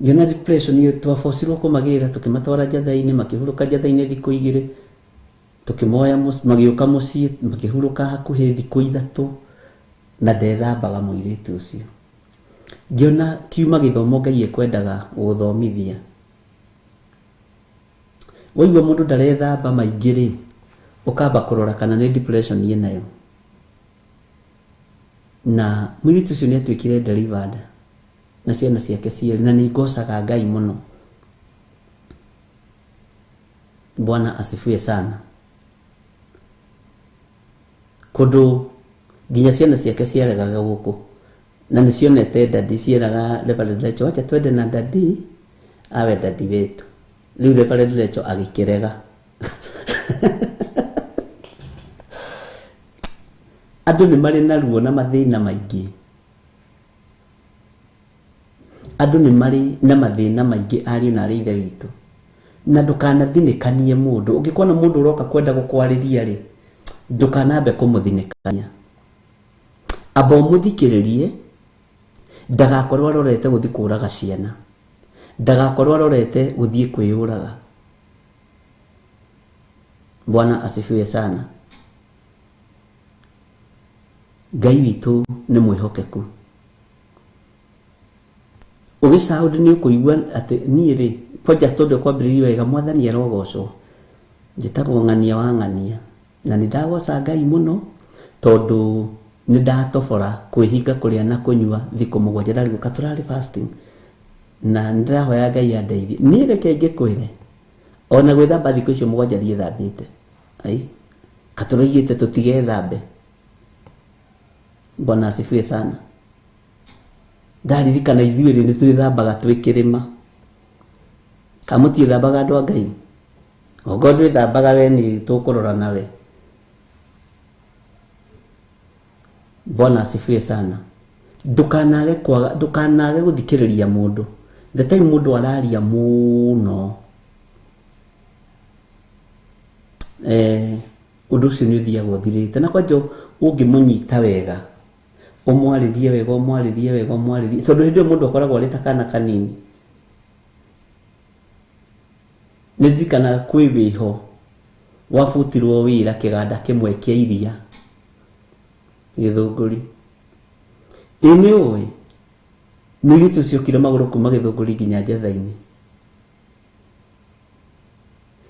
Ngĩona depression ĩyo twabocirwo kũmagĩra, tũkĩmatwara njatha-inĩ, makĩhurũka njatha-inĩ thikũ 2, tũkĩmoya magĩũka mũciĩ makĩhurũka hakuhĩ thikũ 3 na ndethambaga mũirĩtu ũcio. Ngĩona kiuma gĩthomo Ngai ekwendaga gũthomithia. Waigua mũndũ ndarethamba maingĩ rĩ, ũkamba kũrora kana nĩ depression ĩnayo. Na mũirĩtu ũcio nĩ atuĩkire delivered na ciana ciake cierĩ, na nĩ ngocaga Ngai mũno. Bwana asifiwe sana. Kũndũ nginya ciana ciake ciaregaga gũkũ na nĩ cionete dadi, cieraga Reverend Rachel, wacha twende na dadi awe dadi wetu. Rĩu Reverend Rachel agĩkĩrega. Andũ nĩ marĩ na ruo na mathĩna maingĩ. Andũ nĩ marĩ na mathĩna maingĩ ariũ na arĩ ithe witũ. Na ndũkanathinĩkanie mũndũ. Ũngĩkona mũndũ ũroka kwenda gũkwarĩria rĩ, ndũkanambe kũmũthinĩkania. Amba ũmũthikĩrĩrie, ndagakorwo arorete gũthiĩ kũraga ciana, ndagakorwo arorete gũthiĩ kwĩyũraga. Bwana asifiwe sana. Ngai witũ nĩ mwĩhokeku. Ũgĩcaũndĩ nĩ ũkũigua atĩ niĩ rĩ, kwanja tondũ kwambĩrĩria wega, Mwathani arogocwo. Njĩtagwo Ng'ania wa Ng'ania na nĩ ndagoca Ngai mũno tondũ nĩ ndatobora kwĩhinga kũrĩa na kũnyua thikũ 7 ndarigũka tũrarĩ fasting, na nĩ ndĩrahoya Ngai andeithie. Niĩ reke ngĩkwĩre, Ona gwĩthamba thikũ icio mũgwanja ndiĩthambĩte. Ai, katũrũigĩte tũtigethambe. Bwana asifiwe sana. Ndaririkana ithuĩ rĩ nĩtwĩthambaga twĩ kĩrĩma. Kana mũtiĩthambaga andũ a Ngai? Ongorwo ndwĩthambaga we nĩ tũkũrora nawe. Bwana asifiwe sana. Ndukanage kwaga, ndukanage guthikiriria mundu. The time mundu araria muno, undu ucio ni uthiaga uthirite. Na kwanja ungimunyita wega, umwaririe wega, umwaririe wega, umwaririe, tondu hindi ĩyo mundu akoragwo arĩ ta kana kanini. Nĩ ndirikanaga kwĩ wĩho wabutirwo wĩra kĩganda kĩmwe kĩa iria Gĩthũngũri. Ĩ nĩ ũĩ mũirĩtu ũcio okire magũrũ kuma Gĩthũngũri nginya Njetha-inĩ,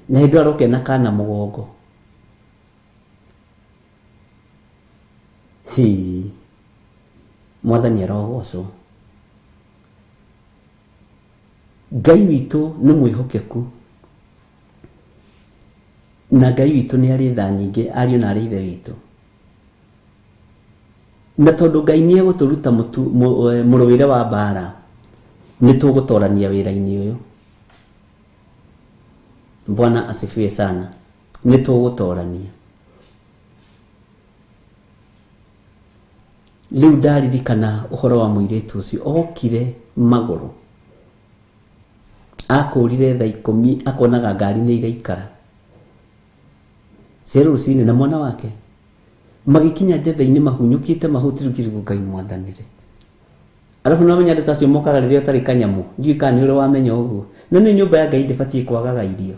na hĩndĩ ĩyo aroka ena kana mũgongo. Hĩ, Mwathani arogocwo. Ngai witũ nĩ mwĩhokeku, na Ngai witũ nĩ arĩ tha nyingĩ, ariũ na arĩ ithe witũ. Na tondũ Ngai nĩ egũtũruta mũrũĩre wa mbara, nĩ tũgũtorania wĩra-inĩ ũyũ. Bwana asifiwe sana. Nĩ tũgũtorania. Rĩu ndaririkana ũhoro wa mũirĩtu ũcio okire magũrũ, akũrire thaa 10 akonaga ngari nĩ iraikara cia rũcinĩ na mwana wake magĩkinya Njetha-inĩ mahunyũkĩte mahuti rĩu Ngai mwathanĩre. Arabu no menya andũ acio mokaga rĩrĩa ũtarĩ kanyamũ, ndiũĩ kana nĩ ũrĩ wamenya ũguo. Na nĩ nyũmba ya Ngai ndĩbatiĩ kwagaga irio.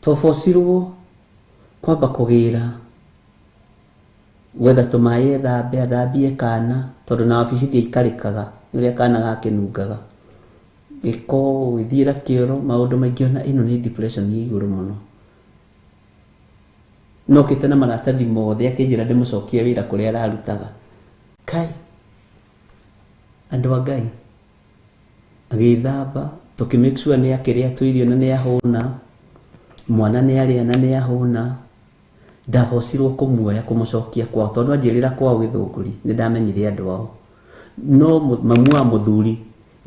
Twabocirwo kwamba kũgĩra gwetha tũmaĩ ethambe, athambie kana, tondũ na wabici ndiaikarĩkaga nĩ ũrĩa kana gakĩnungaga gĩko, gwĩthiĩra kĩoro, maũndũ maingĩ. Ona ĩno nĩ depression ĩ igũrũ mũno. Nokĩte na maratathi mothe akĩnjĩra ndĩmũcokie wĩra kũrĩa ararutaga. Kai, andũ a Ngai, agĩthamba, tũkĩ make sure nĩ akĩrĩa tũirio na nĩ ahũna, mwana nĩ arĩa na nĩ ahũna. Ndabocirwo kũmuoya kũmũcokia kwao, tondũ anjĩrĩra kwao Gĩthũngũri nĩ ndamenyire andũ ao. No mamu wa mũthuri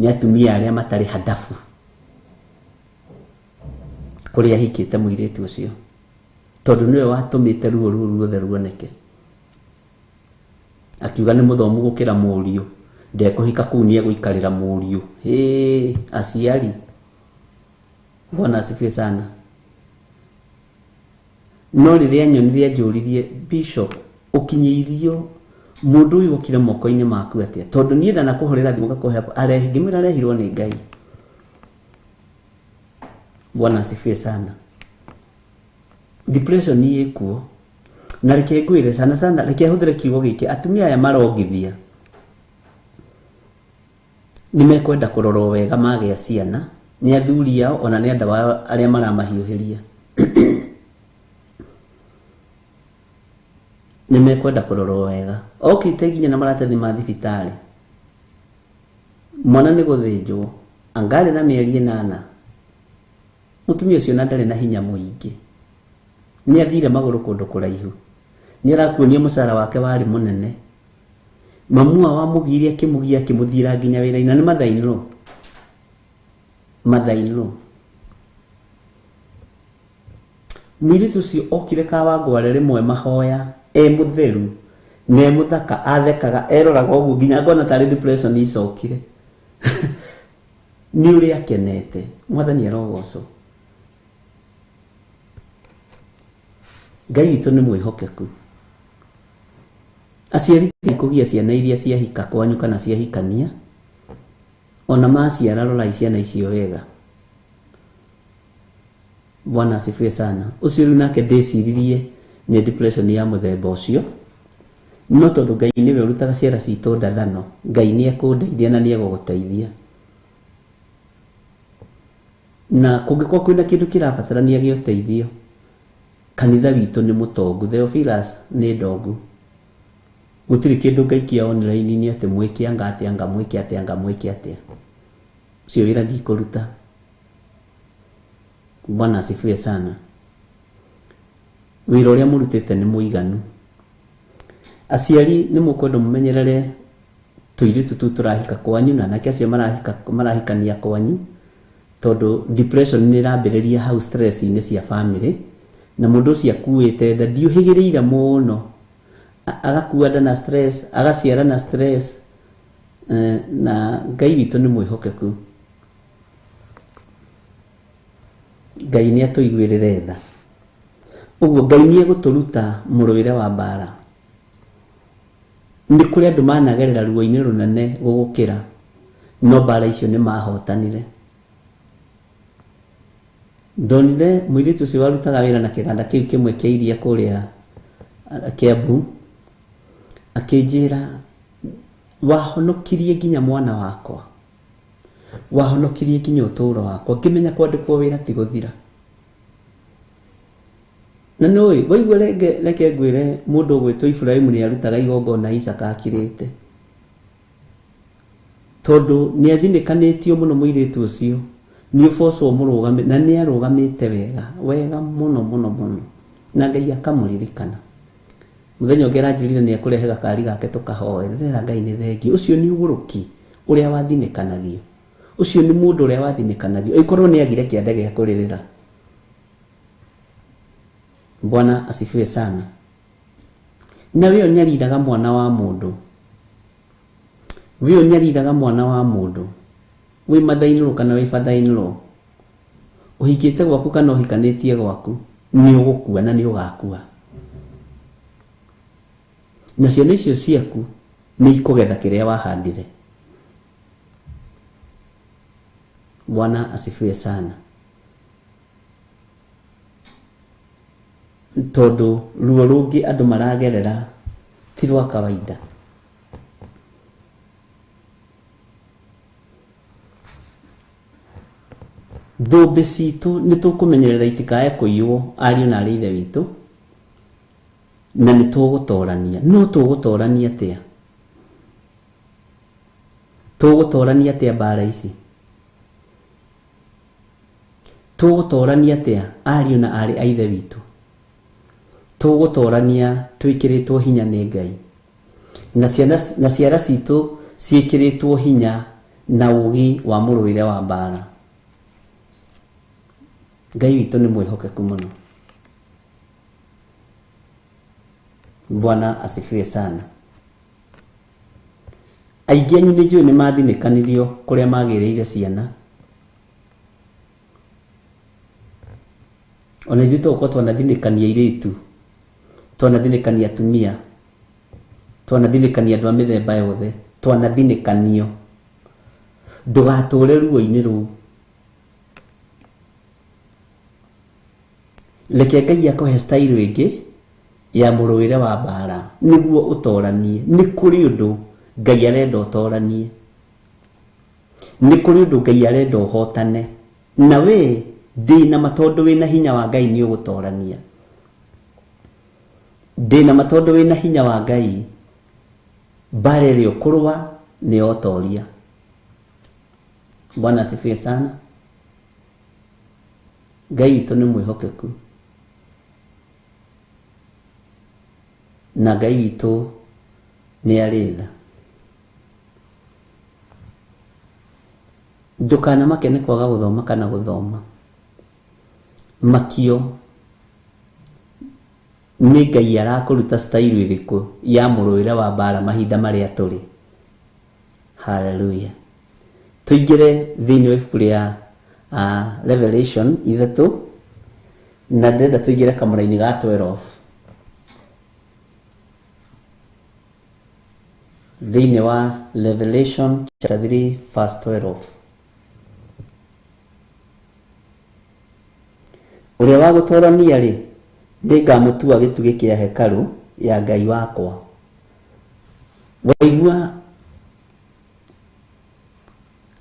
nĩ atumia arĩa matarĩ handabu kũrĩa ahikĩte mũirĩtu ũcio, tondũ nĩwe watũmĩte ruo rũu ruothe ruoneke. Akiuga nĩ mũthomu gũkĩra mũriũ, ndekũhika kũu nĩ egũikarĩra mũriũ. Hĩ, aciari. Bwana asifiwe sana. No rĩrĩa nyonire anjũririe, Bishop, ũkinyĩirio mũndũ ũyũ okire moko-inĩ maku atĩa? Tondũ niĩ ndanakũhũrĩra thimũ ngakũhe arehe, ngĩmwĩra arehirwo nĩ Ngai. Bwana asifiwe sana. Depression nĩ ĩkuo. Na reke ngwĩre sana sana, reke hũthĩre kiugo gĩkĩ, atumia aya marongithia nĩ mekwenda kũrorwo wega magĩa ciana nĩ athuri ao ona nĩ andũ ao arĩa maramahiũhĩria. Nĩ mekwenda kũrorwo wega. Okĩte nginya na maratathi ma thibitarĩ. Mwana nĩ gũthĩnjwo, angarĩ na mĩeri 8. Mũtumia ũcio na ndarĩ na hinya mũingĩ. Nĩ athire magũrũ kũndũ kũraihu. Nĩ arakuonia mũcara wake warĩ mũnene. Mamua wa mũgiria akĩmũgia akĩmũthira nginya wĩra-inĩ, na nĩ mother-in-law. Mother-in-law. Mũirĩtu ũcio okire Kawangware rĩmwe mahoya, e mũtheru, na e mũthaka, athekaga, eroraga ũguo nginya ngona tarĩ depression icokire. Nĩ ũrĩa akenete. Mwathani arogocwo. Ngai witũ nĩ mwĩhokeku. Aciari ti kũgia ciana iria ciahika kwanyu kana ciahikania, ona maciara rorai ciana icio wega. Bwana asifiwe sana. Ũcio rĩu nake ndĩciririe nĩ depression ya mũthemba ũcio, no tondũ Ngai nĩwe ũrutaga ciara citũ ndathano, Ngai nĩ ekũndeithia na nĩ egũgũteithia. Na kũngĩkorwo kwĩna kĩndũ kĩrabatarania gĩa ũteithio, kanitha witũ nĩ mũtongu, Theophilus nĩ ndongu. Gũtirĩ kĩndũ ngaikia online-inĩ atĩ mwĩke anga atĩa, anga mwĩke atĩa, anga mwĩke atĩa. Ũcio wĩra ndikũruta. Bwana asifiwe sana. Wĩra ũrĩa mũrutĩte nĩ mũiganu. Aciari nĩ mũkwenda mũmenyerere tũirĩtu tũu tũrahika kwanyu na anake acio marahikania kwanyu, tondũ depression nĩ ĩrambĩrĩria hau stress-inĩ cia family, na mũndũ ũcio akuĩte nda ndiũhĩgĩrĩire mũno, agakua nda na stress, agaciara na stress, na Ngai witũ nĩ mwĩhokeku. Ngai nĩ atũiguĩrĩre tha. Ũguo Ngai nĩ egũtũruta mũrũĩre wa mbara. Nĩ kũrĩ andũ managerera ruo-inĩ rũnene gũgũkĩra, no mbara icio nĩ mahotanire. Ndonire mũirĩtu ũcio warutaga wĩra na kĩganda kĩu kĩmwe kĩa iria kũrĩa Kiambu, akĩnjĩra wahonokirie nginya mwana wakwa, wahonokirie nginya ũtũũro wakwa, ngĩmenya kwandĩkwo wĩra ti gũthira. Na nĩũĩ waigua reke ngwĩre mũndũ ũgwĩtwo Iburahĩmu nĩ arutaga igongona Isaka akirĩte, tondũ nĩ athinĩkanĩtio mũno mũirĩtu ũcio, nĩ ũbocwo mũrũgame, na nĩ arũgamĩte wega wega mũno mũno mũno, na Ngai akamũririkana. Mũthenya ũngĩ aranjĩrire nĩ ekũrehe gakari gake tũkahoe, ndĩrera Ngai nĩ thengiũ. Ũcio nĩ ũgũrũki ũrĩa wathinĩkanagio, ũcio nĩ mũndũ ũrĩa wathinĩkanagio, ĩkorwo nĩ agire kĩande gĩa kũrĩrĩra. Bwana asifiwe sana. Na we ũnyariraga mwana wa mũndũ, we ũnyariraga mwana wa mũndũ, wĩ mother-in-law kana wĩ father-in-law, ũhikĩte gwaku kana ũhikanĩtie gwaku, nĩ ũgũkua na nĩ ũgakua, na ciana icio ciaku nĩ ikũgetha kĩrĩa wahandire. Bwana asifiwe sana. Tondũ ruo rũngĩ andũ maragerera ti rwa kawaida. Thũmbĩ citũ nĩ tũkũmenyerera itikae kũiywo ariũ na arĩ ithe witũ, na nĩ tũgũtorania. No tũgũtorania atĩa? Tũgũtorania atĩa mbara ici? Tũgũtorania atĩa ariũ na arĩ a ithe witũ? Tũgũtorania twĩkĩrĩtwo hinya nĩ Ngai, na ciana na ciara citũ ciĩkĩrĩtwo hinya na ũũgĩ wa mũrũĩre wa mbara. Ngai witũ nĩ mwĩhokeku mũno. Bwana asifiwe sana. Aingĩ anyu nĩ njũĩ nĩ mathinĩkanirio kũrĩa magĩrĩire ciana. Ona ithuĩ tũgũkorwo twanathinĩkania airĩtu, twanathinĩkania atumia, twanathinĩkania andũ a mĩthemba yothe, twanathinĩkanio. Ndũgatũre ruo-inĩ rũu. Reke Ngai akũhe style ĩngĩ ya mũrũĩre wa mbara nĩguo ũtoranie. Nĩ kũrĩ ũndũ Ngai arenda ũtoranie, nĩ kũrĩ ũndũ Ngai arenda ũhotane, na we ndĩna ma tondũ wĩna hinya wa Ngai nĩ ũgũtorania. Ndĩna ma tondũ wĩna hinya wa Ngai, mbara ĩrĩa ũkũrũa nĩ yotoria. Bwana asifiwe sana. Ngai witũ nĩ mwĩhokeku, na Ngai witũ nĩ arĩ tha. Ndũkanamake nĩ kwaga gũthoma kana gũthoma. Makio nĩ Ngai arakũruta style ĩrĩkũ ya mũrũĩre wa mbara mahinda marĩa tũrĩ. Hallelujah. Tũingĩre thĩinĩ wa ibuku rĩa Revelation 3, na ndĩrenda tũingĩre kamũra-inĩ ga 12. Thĩinĩ wa Revelation chapter 3 verse 12. Ũrĩa wa gũtorania rĩ, nĩngamũtua gĩtugĩ kĩa hekarũ ya Ngai wakwa. Waigua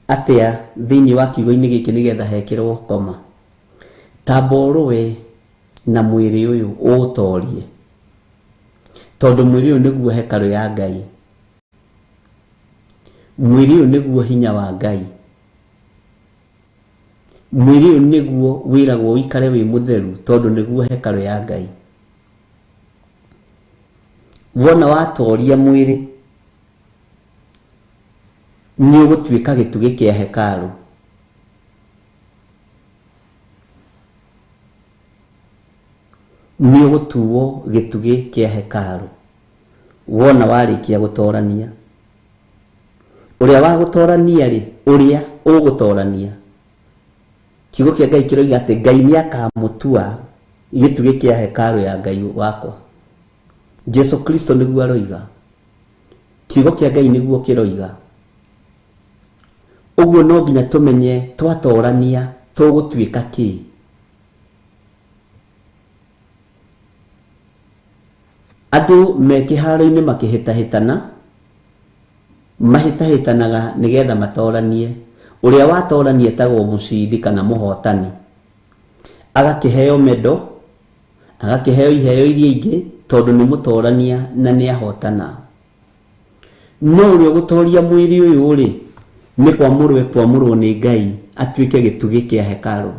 atĩa thĩinĩ wa kiugo-inĩ gĩkĩ nĩgetha hekĩrwo koma? Tamba ũrũe na mwĩrĩ ũyũ ũũtorie, tondũ mwĩrĩ ũyũ nĩguo hekarũ ya Ngai, mwĩrĩ ũyũ nĩguo hinya wa Ngai, Mwĩrĩ ũyũ nĩguo wĩragwo ũikare wĩ mũtheru tondũ nĩguo hekarũ ya Ngai. Wona watoria mwĩrĩ nĩ ũgũtuĩka gĩtugĩ kĩa hekarũ. Nĩ ũgũtuo gĩtugĩ kĩa hekarũ wona warĩkia gũtorania. Ũrĩa wa gũtorania rĩ, ũrĩa ũgũtorania, kiugo kĩa Ngai kĩroiga atĩ Ngai nĩ akamũtua gĩtugĩ kĩa hekarũ ya Ngai wakwa. Jesu Kristo nĩguo aroiga, kiugo kĩa Ngai nĩguo kĩroiga. Ũguo no nginya tũmenye twatorania tũgũtuĩka kĩ. Andũ me kĩharo-inĩ makĩhĩtahĩtana, mahĩtahĩtanaga nĩgetha matoranie. Ũrĩa watorania etagwo mũcindi kana mũhotani, agakĩheo mendo, agakĩheo iheo iria ingĩ tondũ nĩ mũtorania na nĩ ahotana. No ũrĩa ũgũtoria mwĩrĩ ũyũ rĩ, nĩ kwamũrwo ekwamũrwo nĩ Ngai atuĩke gĩtugĩ kĩa hekarũ.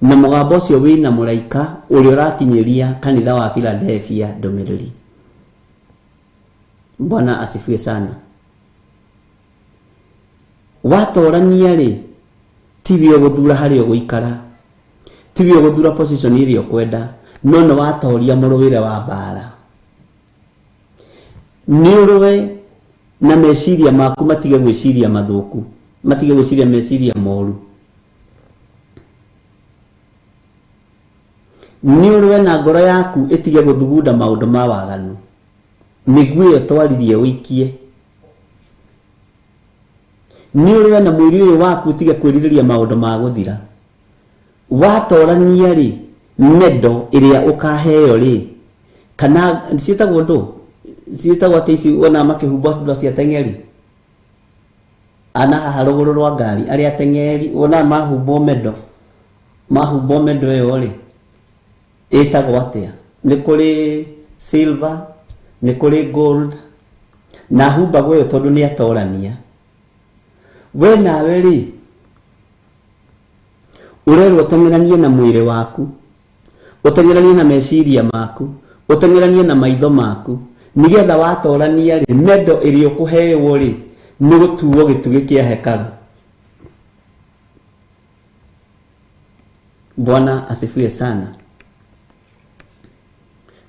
Na mũgambo ũcio wĩna mũraika ũrĩa ũrakinyĩria kanitha wa Philadelphia ndũmĩrĩri. Bwana asifiwe sana. Watorania rĩ, tiwe ũgũthura harĩa ũgũikara, tiwe ũgũthura position ĩrĩa ũkwenda, no nĩ watoria mũrũĩre wa mbara. Nĩ ũrũe na meciria maku matige gwĩciria mathũku, matige gwĩciria meciria moru. Nĩ ũrũe na ngoro yaku ĩtige gũthugunda maũndũ ma waganu, mĩguĩ ĩyo twaririe ũikie. Nĩ ũrũe na mwĩrĩ ũyũ waku ũtige kwĩrirĩria maũndũ ma gũthira. Watorania rĩ, mendo ĩrĩa ũkaheo rĩ, kana ciĩtagwo ndũ, ciĩtagwo atĩ ici wona makĩhumbwo indo cia teng'eri ana haha rũgũrũ rwa ngari, arĩa ateng'eri wona mahumbwo mendo, mahumbwo mendo ĩyo rĩ, ĩtagwo atĩa? Nĩ kũrĩ silver, nĩ kũrĩ gold, na humbagwo ĩyo tondũ nĩ atorania. We nawe rĩ, ũrerwo ũteng'eranie na mwĩrĩ waku, ũteng'eranie na meciria maku, ũteng'eranie na maitho maku, nĩgetha watorania rĩ, mendo ĩrĩa ũkũheo rĩ, nĩ gũtuo gĩtugĩ kĩa hekarũ. Bwana asifiwe sana.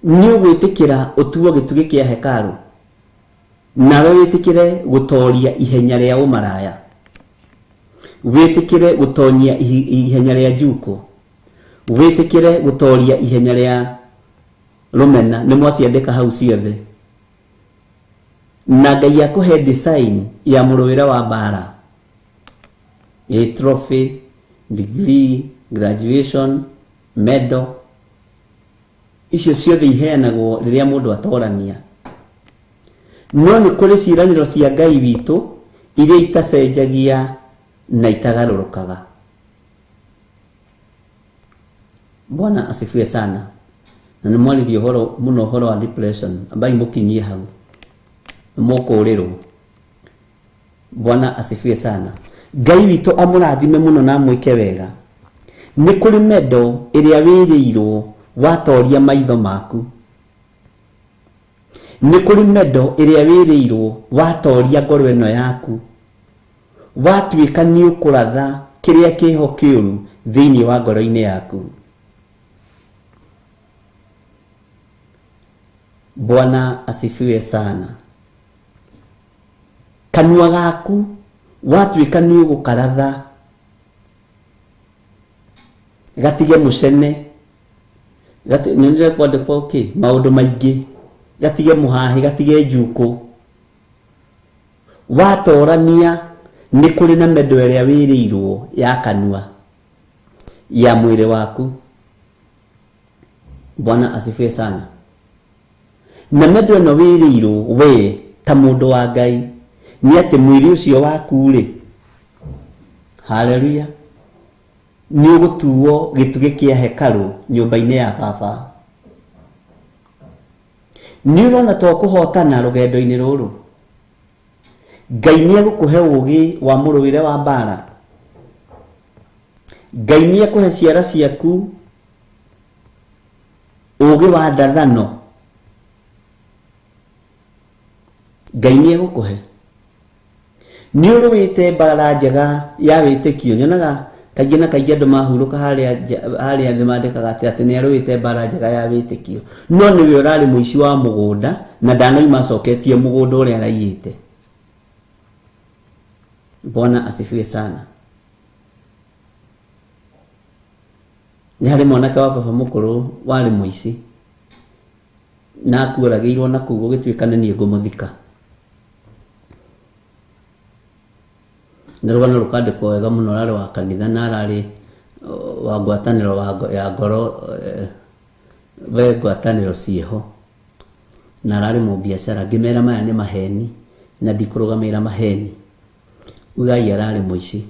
Nĩ ũgwĩtĩkĩra ũtuo gĩtugĩ kĩa hekarũ, nawe wĩtĩkĩre gũtoria ihenya rĩa ũmaraya, wĩtĩkĩre gũtoria ihenya rĩa njuko, wĩtĩkĩre gũtoria ihenya rĩa rũmena. Nĩ mwaciandĩka hau ciothe. Na Ngai akũhe design ya mũrũĩre wa mbara, a trophy, degree, graduation, medal, icio ciothe iheanagwo rĩrĩa mũndũ atorania. No nĩ kũrĩ ciĩranĩro cia Ngai witũ iria itacenjagia na itagarũrũkaga. Bwana asifiwe sana. Na nĩ mwaririe ũhoro mũno ũhoro wa depression, ambai mũkinyie hau mũkũrĩrwo. Bwana asifiwe sana. Ngai witũ amũrathime mũno na amwĩke wega. Nĩ kũrĩ mendo ĩrĩa wĩrĩirwo watoria maitho maku. Nĩ kũrĩ mendo ĩrĩa wĩrĩirwo watoria ngoro ĩno yaku, watuĩka nĩ ũkũratha kĩrĩa kĩho kĩũru thĩinĩ wa ngoro-inĩ yaku. Bwana asifiwe sana. Kanua gaku watuĩka nĩ ũgũkaratha gatige mũcene, nyonire kwandĩkwo kĩ maũndũ maingĩ, gatige mũhahi, gatige njuko. Watorania nĩ kũrĩ na mendo ĩrĩa wĩrĩirwo ya kanua ya mwĩrĩ waku. Bwana asifiwe sana. Na mendo ĩno wĩrĩirwo we ta mũndũ wa Ngai nĩ atĩ mwĩrĩ ũcio waku rĩ, haleluya, nĩ ũgũtuo gĩtugĩ kĩa hekarũ nyũmba-inĩ ya baba. Nĩ ũrona to kũhotana rũgendo-inĩ rũrũ, Ngai nĩ egũkũhe ũũgĩ wa mũrũĩre wa mbara. Ngai nĩ ekũhe ciara ciaku ũũgĩ wa ndathano. Ngai nĩ egũkũhe. Nĩ ũrũĩte mbara njega ya wĩtĩkio. Nyonaga kaingĩ na kaingĩ andũ mahurũka harĩa harĩa thĩ mandĩkaga atĩ nĩ arũĩte mbara njega ya wĩtĩkio, no nĩwe ũrarĩ mũici wa mũgũnda na ndanoima acoketie mũgũnda ũrĩa araiyĩte. Bwana asifiwe sana. Nĩ harĩ mwanake wa baba mũkũrũ warĩ mũici na akuoragĩirwo na kũu gũgĩtuĩka nĩ niĩ ngũmũthika. Na rũgano rũkandĩkwo wega mũno, ararĩ wa kanitha na ararĩ wa ngwatanĩro ya ngoro, we ngwatanĩro ciĩho, na ararĩ mũbiacara. Ngĩmera maya nĩ maheni na ndikũrũgamĩrĩra maheni, ugai ararĩ mũici.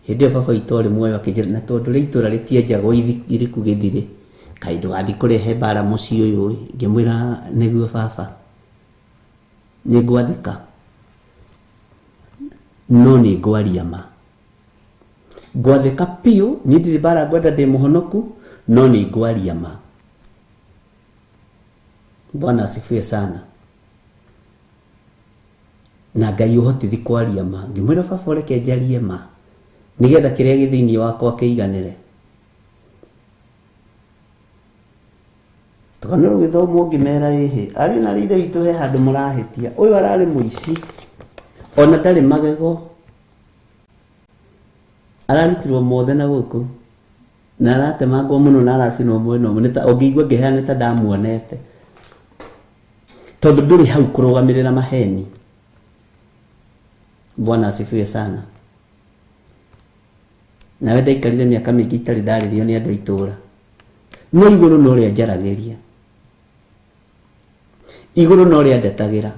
Hĩndĩ ĩyo baba witũ arĩ muoyo akĩnjĩra, na tondũ rĩ itũra rĩtienjagwo iriku gĩthirĩ, kaĩ ndũgathiĩ kũrehe mbara mũciĩ ũyũ ĩ. Ngĩmwĩra nĩguo baba, nĩngwathĩka no nĩ ngwaria ma. Ngwathĩka biũ, niĩ ndirĩ mbara ngwenda, ndĩ mũhonoku, no nĩ ngwaria ma. Bwana asifiwe sana. Na Ngai ũhotithi kwaria ma. Ngĩmwĩra baba ũreke njarie ma nĩgetha kĩrĩa gĩ thĩinĩ wakwa kĩiganĩre. Tũgano rũgĩthomwo ngĩmera ĩhĩ, arĩ na ithe witũ he handũ mũrahĩtia, ũyũ ararĩ mũici ona ndarĩ magego, ararutirwo mothe na gũkũ na aratemangwo mũno na aracinwo mwena ũmwe. Nĩ ta ũngĩigua ngĩheana nĩ ta ndamuonete, tondũ ndũrĩ hau kũrũgamĩrĩra maheni. Bwana asifiwe sana. Nawe ndaikarire mĩaka mĩingĩ itarĩ ndarĩrio nĩ andũ a itũũra, no igũrũ no rĩa njaragĩria, igũrũ no rĩa ndetagĩra.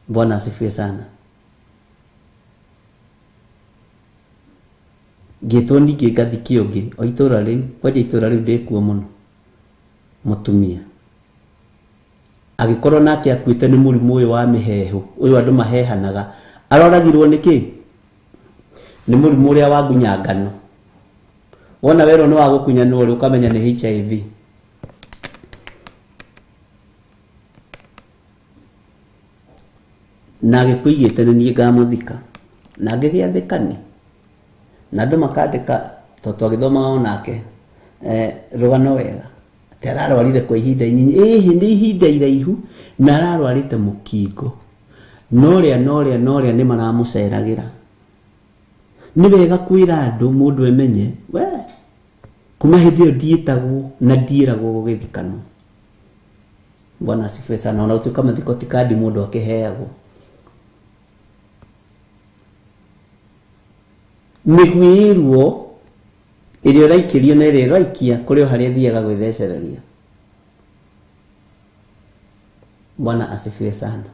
Bwana asifiwe sana. Ngĩtwo ningĩ ngathikio ũngĩ o itũũra rĩu, kwanja itũũra rĩu ndĩkuo mũno, mũtumia agĩkorwo nake akuĩte nĩ mũrimũ ũyũ wa mĩheehũ, ũyũ andũ mahehanaga. Aroragirwo nĩ kĩ? Nĩ mũrimũ ũrĩa wa ngunyangano. Wona werwo nĩ wa gũkunyanwo rĩ, ũkamenya nĩ HIV. Na agĩkũigĩte nĩ niĩ ngamũthika, na ngĩgĩathĩkani na andũ makandĩka, tondũ twagĩthomaga onake rũgano wega atĩ ararwarire kwa ihinda inyinyi, ĩhĩ nĩ ihinda iraihu, na ararwarĩte mũkingo, norĩa norĩa norĩa nĩ maramũceragĩra. Nĩ wega kwĩra andũ mũndũ emenye we kuma hĩndĩ ĩyo ndiĩtagwo na ndiĩragwo gũgĩthikanwo. Bwana asifiwe sana. Ona gũtuĩka mathiko ti kandi mũndũ akĩheagwo. Mĩguĩrwo ĩrĩa ũraikĩrio na ĩrĩa ĩraikia kũrĩ o harĩa ĩthiaga gwĩthecereria. Bwana asifiwe sana.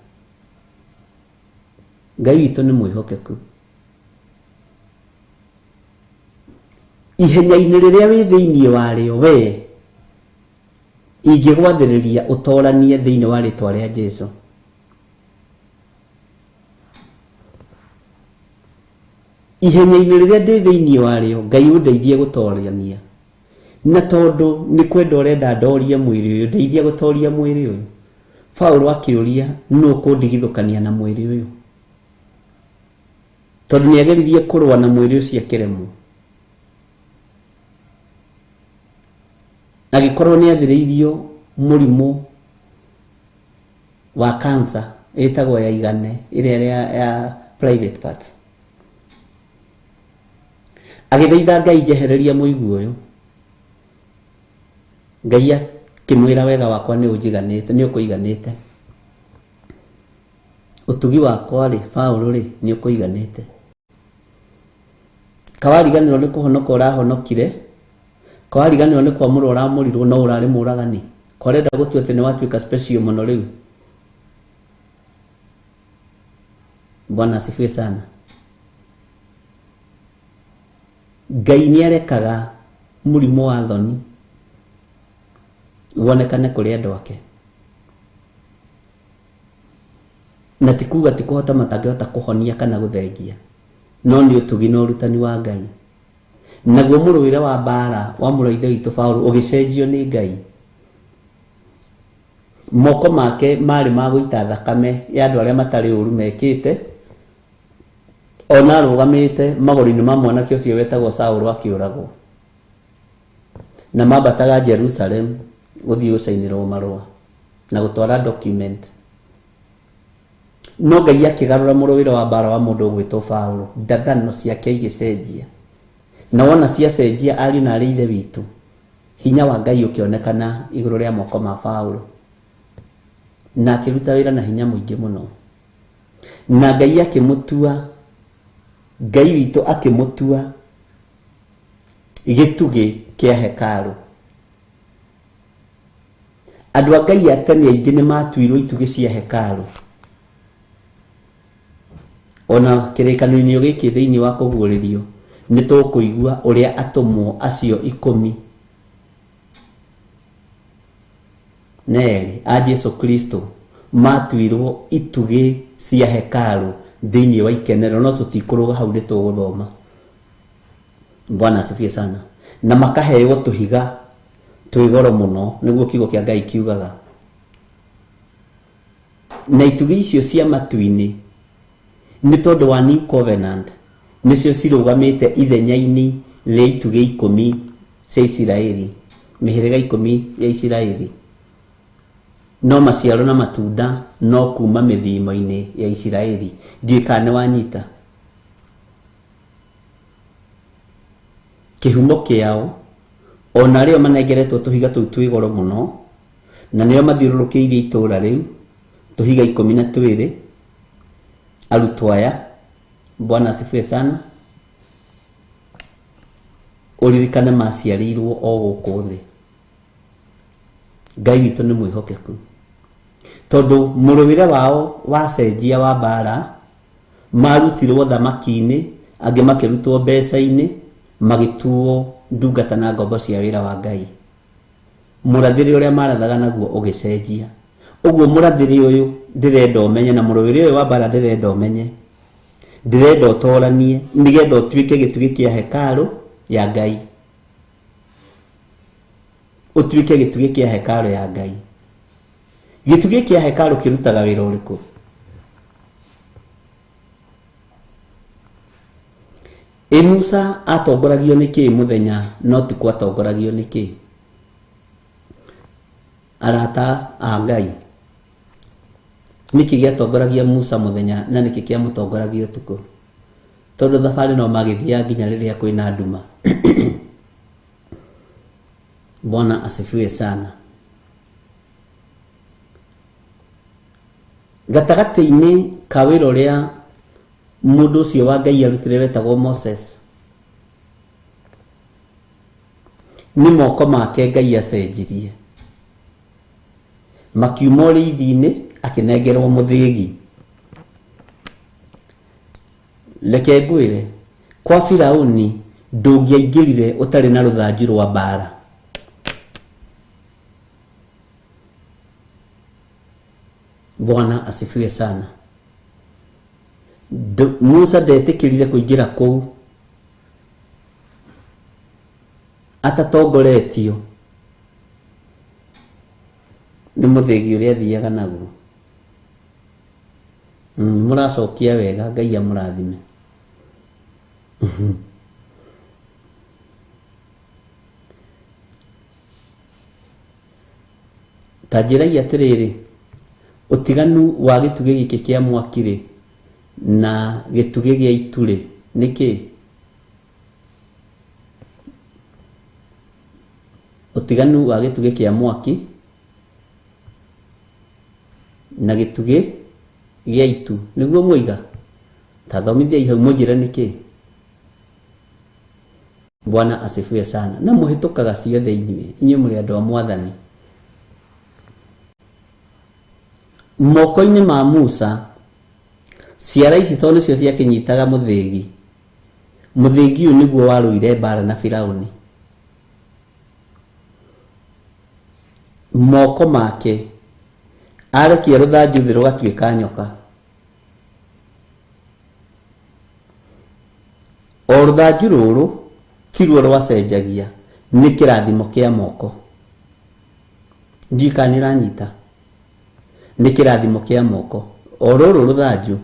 Ngai witũ nĩ mwĩhokeku. Ihenya-inĩ rĩrĩa wĩ thĩinĩ warĩo we ingĩgwathĩrĩria ũtoranie thĩinĩ wa rĩtwa rĩa Jesũ. Ihenya-inĩ rĩrĩa ndĩ thĩinĩ warĩo Ngai ũndeithie gũtorania, na tondũ nĩ kwenda ũrenda ndorie mwĩrĩ ũyũ, ndeithia gũtoria mwĩrĩ ũyũ. Paũlũ akĩũria nũ ũkũndigithũkania na mwĩrĩ ũyũ, tondũ nĩ ageririe kũrũa na mwĩrĩ ũcio akĩremwo. Agĩkorwo nĩ athĩrĩirio mũrimũ wa cancer ĩtagwo ya igane, ĩrĩa ya private part. Agĩthaitha Ngai njehereria mũigua ũyũ. Ngai akĩmwĩra wega wakwa nĩ ũnjiganĩte, nĩ ũkũiganĩte. Ũtugi wakwa rĩ, Paũlũ rĩ, nĩ ũkũiganĩte. Kawariganĩrwo nĩ kũhonoka ũrahonokire, kawariganĩrwo nĩ kwamũrwo ũramũrirwo, no ũrarĩ mũragani. Kwarenda gũtua atĩ nĩ watuĩka special mũno rĩu. Bwana asifiwe sana. Ngai nĩ arekaga mũrimũ wa thoni wonekane kũrĩ andũ ake. Na ti kuga ti kũhota matangĩhota kũhonia kana gũthengia, no nĩ ũtugi na ũrutani wa Ngai. Naguo mũrũĩre wa mbara wa mũrũ wa ithe witũ Paũlũ ũgĩcenjio nĩ Ngai. Moko make marĩ ma gũita thakame ya andũ arĩa matarĩ ũru mekĩte, ona arũgamĩte magũrũ-inĩ ma mwanake ũcio wetagwo Saũlũ akĩũragwo. Na mambataga Jerusalem gũthiĩ gũcainĩrwo marũa na gũtwara document. No Ngai akĩgarũra mũrũĩre wa mbara wa mũndũ ũgwĩtwo Paũlũ, ndathano ciake igĩcenjia. Na wona ciacenjia ariũ na arĩ ithe witũ, hinya wa Ngai ũkĩonekana igũrũ rĩa moko ma Paũlũ, na akĩruta wĩra na hinya mũingĩ mũno. Na Ngai akĩmũtua, Ngai witũ akĩmũtua gĩtugĩ kĩa hekarũ. Andũ a Ngai a tene aingĩ nĩ matuirwo itugĩ cia hekarũ. Ona kĩrĩkanĩro-inĩ gĩkĩ thĩinĩ wa kũguũrĩrio nĩ tũkũigua ũrĩa atũmwo acio 12 a Jesu Kristo matuirwo itugĩ cia hekarũ thĩinĩ wa ikenero, no tũtikũrũga hau nĩ tũgũthoma. Bwana asifiwe sana. Na makaheo tũhiga twĩ goro mũno, nĩguo kiugo kĩa Ngai kiugaga. Na itugĩ icio cia matu-inĩ nĩ tondũ wa New Covenant nĩcio cirũgamĩte ithenya-inĩ rĩa itugĩ 10 cia Isiraeli, mĩhĩrĩga 10 ya Isiraeli. No maciaro na matunda no kuma mĩthimo-inĩ ya Isiraeli. Ndiũĩ kana nĩ wanyita. Kĩhumo kĩao ona rĩo manengeretwo tũhiga tũu twĩ goro mũno, na nĩo mathiũrũrũkĩirie itũũra rĩu tũhiga 12. Arutwo aya, Bwana asifiwe sana, ũririkane maciarĩirwo o gũkũ thĩ. Ngai witũ nĩ mwĩhokeku, tondũ mũrũĩre wao wacenjia wa mbara, marutirwo thamaki-inĩ, angĩ makĩrutwo mbeca-inĩ, magĩtuo ndungata na ngombo cia wĩra wa Ngai. Mũrathĩre ũrĩa marathaga naguo ũgĩcenjia. Ũguo mũrathĩre ũyũ ndĩrenda ũmenye, na mũrũĩre ũyũ wa mbara ndĩrenda ũmenye, ndĩrenda ũtoranie nĩgetha ũtuĩke gĩtugĩ kĩa hekarũ ya Ngai. Ũtuĩke gĩtugĩ kĩa hekarũ ya Ngai. Gĩtugĩ kĩa hekarũ kĩrutaga wĩra ũrĩkũ? Ĩ Musa atongoragio nĩ kĩĩ mũthenya, no ti kwatongoragio nĩ kĩĩ? Arata a Ngai, nĩkĩ gĩatongoragia Musa mũthenya na nĩkĩ kĩamũtongoragia ũtukũ? Tondũ thabarĩ no magĩthiaga nginya rĩrĩa kwĩna nduma. Bwana asifiwe sana. Gatagatĩ-inĩ ka wĩra ũrĩa mũndũ ũcio wa Ngai arutire wetagwo Moses, nĩ moko make Ngai acenjirie. Makiuma ũrĩithi-inĩ akĩnengerwo mũthĩgi. Reke ngwĩre, kwa Firauni ndũngĩaingĩrire ũtarĩ na rũthanju rwa mbara. Bwana asifiwe sana. Musa ndetĩkĩrire kũingĩra kũu atatongoretio nĩ mũthĩgi ũrĩa athiaga naguo. Mũracokia wega, Ngai amũrathime. Ta njĩrai atĩrĩrĩ, ũtiganu wa gĩtugĩ gĩkĩ kĩa mwaki rĩ na gĩtugĩ gĩa itu rĩ nĩ kĩĩ? Ũtiganu wa gĩtugĩ kĩa mwaki na gĩtugĩ gĩa itu nĩguo mwoiga? Ta thomithiai hau mũnjĩre nĩ kĩĩ. Bwana asifiwe sana. Na mũhĩtũkaga ciothe inyuĩ, inyuĩ mũrĩ andũ a Mwathani. Moko-inĩ ma Musa ciara ici tondũ nĩcio ciakĩnyitaga mũthĩgi. Mũthĩgi ũyũ nĩguo warũire mbara na Firauni. Moko make arekia rũthanju thĩ rũgatuĩka nyoka. O rũthanju rũrũ tiruo rwacenjagia, nĩ kĩrathimo kĩa moko. Ndiũĩ kana nĩũranyita. Nĩ kĩrathimo kĩa moko. O rũrũ rũthanju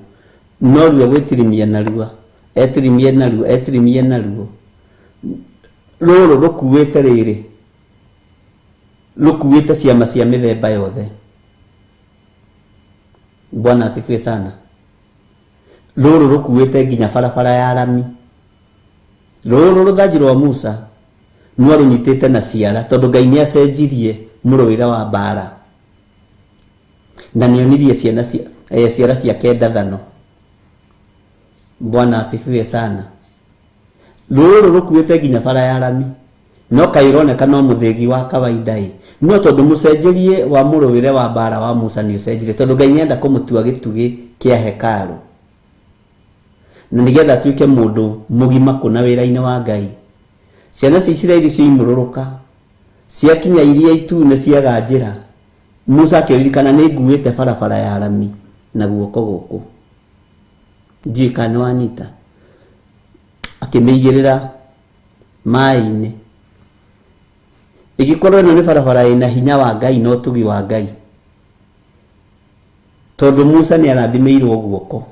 no ruo gwĩtirimia narua, etirimie naruo, etirimie naruo. Rũrũ rũkuĩte rĩrĩ, rũkuĩte ciama cia mĩthemba yothe. Bwana asifiwe sana. Rũrũ rũkuĩte nginya barabara ya rami. Rũrũ rũthanju rwa Musa no rũnyitĩte na ciara, tondũ Ngai nĩ acenjirie mũrũĩre wa mbara na nĩonirie ciana ciara ciake ndathano. Bwana asifiwe sana. Rũrũ rũkuĩte nginya bara ya rami, no kaĩ ũroneka no mũthĩgi wa kawaida ĩ, no tondũ mũcenjerie wa mũrũĩre wa mbara wa Musa nĩ ũcenjirie, tondũ Ngai nĩenda kũmũtua gĩtugĩ kĩa hekarũ na nĩgetha atuĩke mũndũ mũgima kũna wĩra-inĩ wa Ngai. Ciana cia Isiraeli cioimũrũrũka ciakinya iria itune ciaga njĩra, Musa akĩririkana nĩ nguĩte barabara ya rami na guoko gũkũ. Ndiũĩ kana nĩwanyita. Akĩmĩigĩrĩra maĩ-inĩ. Ĩgĩkorwo ĩno nĩ barabara ĩna hinya wa Ngai na ũtugi wa Ngai, tondũ Musa nĩ arathimĩirwo guoko.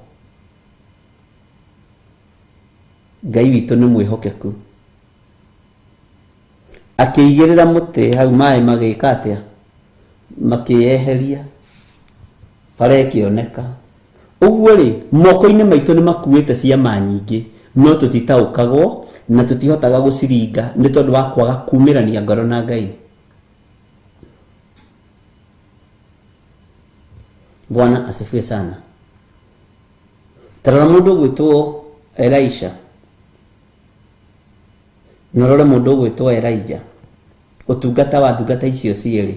Ngai witũ nĩ mwĩhokeku. Akĩigĩrĩra mũtĩ hau, maĩ magĩka atĩa? Makĩyeheria, bara ĩkĩoneka. Ũguo rĩ, moko-inĩ maitũ nĩ makuĩte ciama nyingĩ, no tũtitaũkagwo na tũtihotaga gũciringa nĩ tondũ wa kwaga kumĩrania ngoro na Ngai. Bwana asifiwe sana. Tarora mũndũ ũgwĩtwo Elisha, na ũrore mũndũ ũgwĩtwo Elijah, ũtungata wa ndungata icio cierĩ.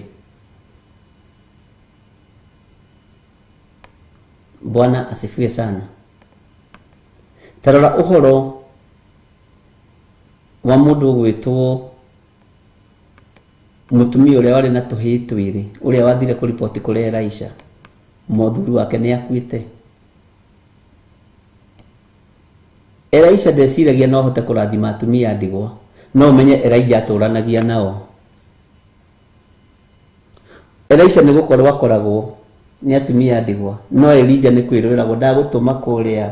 Bwana asifiwe sana. Tarora ũhoro wa mũndũ ũgwĩtwo mũtumia ũrĩa warĩ na tũhĩĩ twĩrĩ, ũrĩa wathire kũriboti kũrĩ Elisha, mũthuri wake nĩ akuĩte. Elisha ndeciragia no ahote kũrathima atumia a ndigwa, no ũmenye Elijah atũranagia nao. Elisha nĩ gũkorwo akoragwo nĩ atumia a ndigwa, no Elijah nĩ kwĩrwĩragwo ndagũtũma kũrĩa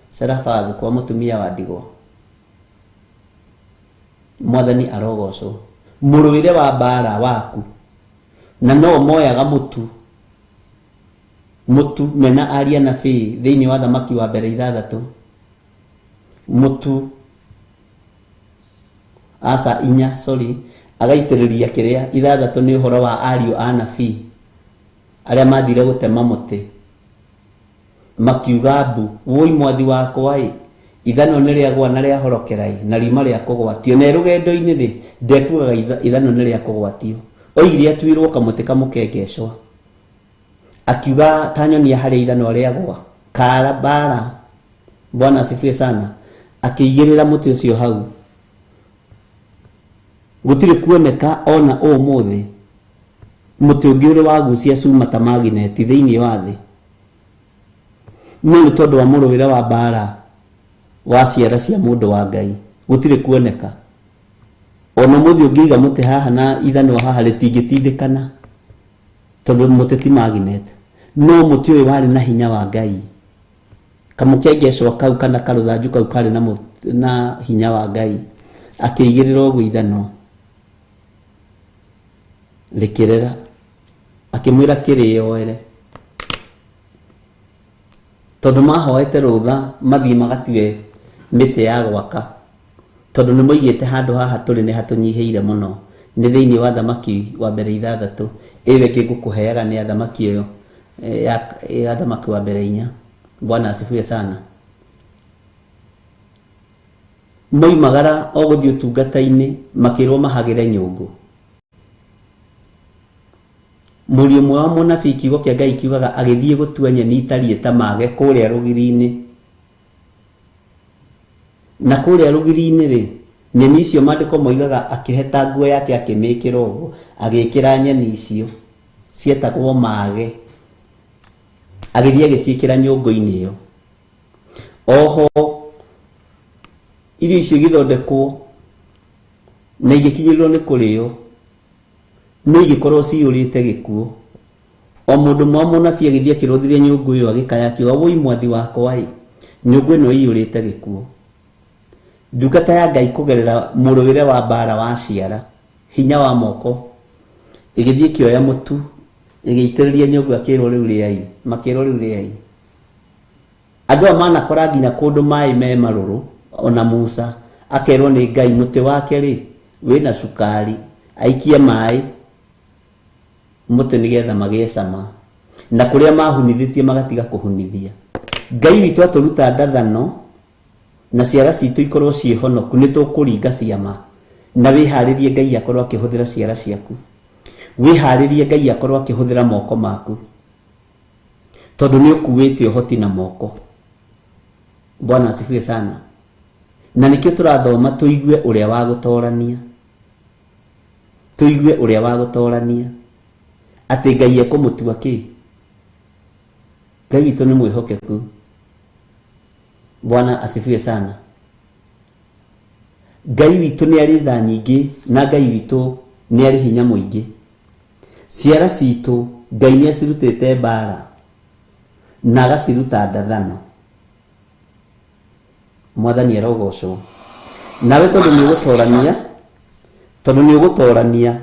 Sarafathu kwa mũtumia wa ndigwa. Mwathani arogocwo. Mũrũĩre wa mbara waku na no moyaga mũtu mũtu mena aria na bĩĩ thĩinĩ wa thamaki wa mbere ithathatũ, mũtu aca inya, sorry, agaitĩrĩria kĩrĩa ithathatũ nĩ ũhoro wa ariũ a nabii arĩa mathire gũtema mũtĩ, makiuga mbu, woi mwathi wakwa ĩ, ithanwa nĩ rĩagwa na rĩahorokera ĩ, na riuma rĩa kũgwatio. Na rũgendo-inĩ rĩ, ndekuaga ithanwa nĩ rĩa kũgwatio. Oigire atuĩrwo kamũtĩ kamũkengecwa, akiuga ta nyonia harĩa ithanwa rĩagwa kara bara. Bwana asifiwe sana. Akĩigĩrĩra mũtĩ ũcio hau, gũtirĩ kuoneka ona ũmũthĩ mũtĩ ũngĩ ũrĩ wagucia cuma ta magineti thĩinĩ wa thĩ, no nĩ tondũ wa mũrũĩre wa mbara wa ciara cia mũndũ wa Ngai gũtirĩ kuoneka. Ona mũthĩ ũngĩiga mũtĩ haha na ithanwa haha rĩtingĩtindĩkana, tondũ mũtĩ ti magnet, no mũtĩ ũyũ warĩ na hinya wa Ngai. Kamũkengecwa kau kana karũthanju kau karĩ na hinya wa Ngai, akĩigĩrĩra ũguo ithanwa rĩkĩrera, akĩmwĩra kĩrĩoere, tondũ mahoete rũtha mathiĩ magatue mĩtĩ ya gwaka, tondũ nĩ moigĩte handũ haha tũrĩ nĩ hatũnyihĩire mũno. Nĩ thĩinĩ wa thamaki wa mbere ithathatũ, ĩyo ĩngĩ ngũkũheaga nĩ ya thamaki ĩyo ya thamaki wa mbere inya. Bwana asifiwe sana. Moimagara o gũthiĩ ũtungata-inĩ makĩrwo mahagĩre nyũngũ. Mũriũ ũmwe wa mũnabii kiugo kĩa Ngai kiugaga agĩthiĩ gũtua nyeni itariĩ ta mage kũrĩa rũgiri-inĩ. Na kũrĩa rũgiri-inĩ rĩ, nyeni icio maandĩko moigaga akĩheta nguo yake akĩmĩkĩra ũguo, agĩkĩra nyeni icio cietagwo mage, agĩthiĩ agĩciĩkĩra nyũngũ-inĩ ĩyo. Oho Irio icio igĩthondekwo na igĩkinyĩrĩrwo nĩ kũrĩo, no igĩkorwo ciyũrĩte gĩkuũ. O mũndũ mwa mũnabii agĩthiĩ akĩrũthirie nyũngũ ĩyo agĩkaya akiuga, wũi mwathi wakwa ĩ, nyũngũ ĩno ĩiyũrĩte gĩkuũ. Ndungata ya Ngai kũgerera mũrũĩre wa mbara wa ciara, hinya wa moko, ĩgĩthiĩ ĩkĩoya mũtu, ĩgĩitĩrĩria nyũngũ akĩrwo rĩu rĩai, makĩrwo rĩu rĩai. Andũ aya manakora nginya kũndũ maĩ me marũrũ, ona Musa akerwo nĩ Ngai mũtĩ wake rĩ wĩna cukari, aikie maĩ mũtĩ nĩgetha magĩe cama, na kũrĩa mahunithĩtie magatiga kũhunithia. Ngai witũ atũruta ndathano na ciara citũ ikorwo ciĩ honoku, nĩ tũkũringa ciama. Na wĩharĩrie Ngai akorwo akĩhũthĩra ciara ciaku, wĩharĩrie Ngai akorwo akĩhũthĩra moko maku, tondũ nĩ ũkuĩte ũhoti na moko. Bwana asifiwe sana. Na nĩkĩo tũrathoma tũigue ũrĩa wa gũtorania, tũigue ũrĩa wa gũtorania atĩ Ngai ekũmũtua kĩ. Ngai witũ nĩ mwĩhokeku. Bwana asifiwe sana. Ngai witũ nĩ arĩ tha nyingĩ na Ngai witũ nĩ arĩ hinya mũingĩ. Ciara citũ Ngai nĩ acirutĩte mbara na agaciruta ndathano. Mwathani arogocwo. Nawe tondũ nĩ ũgũtorania, tondũ nĩ ũgũtorania,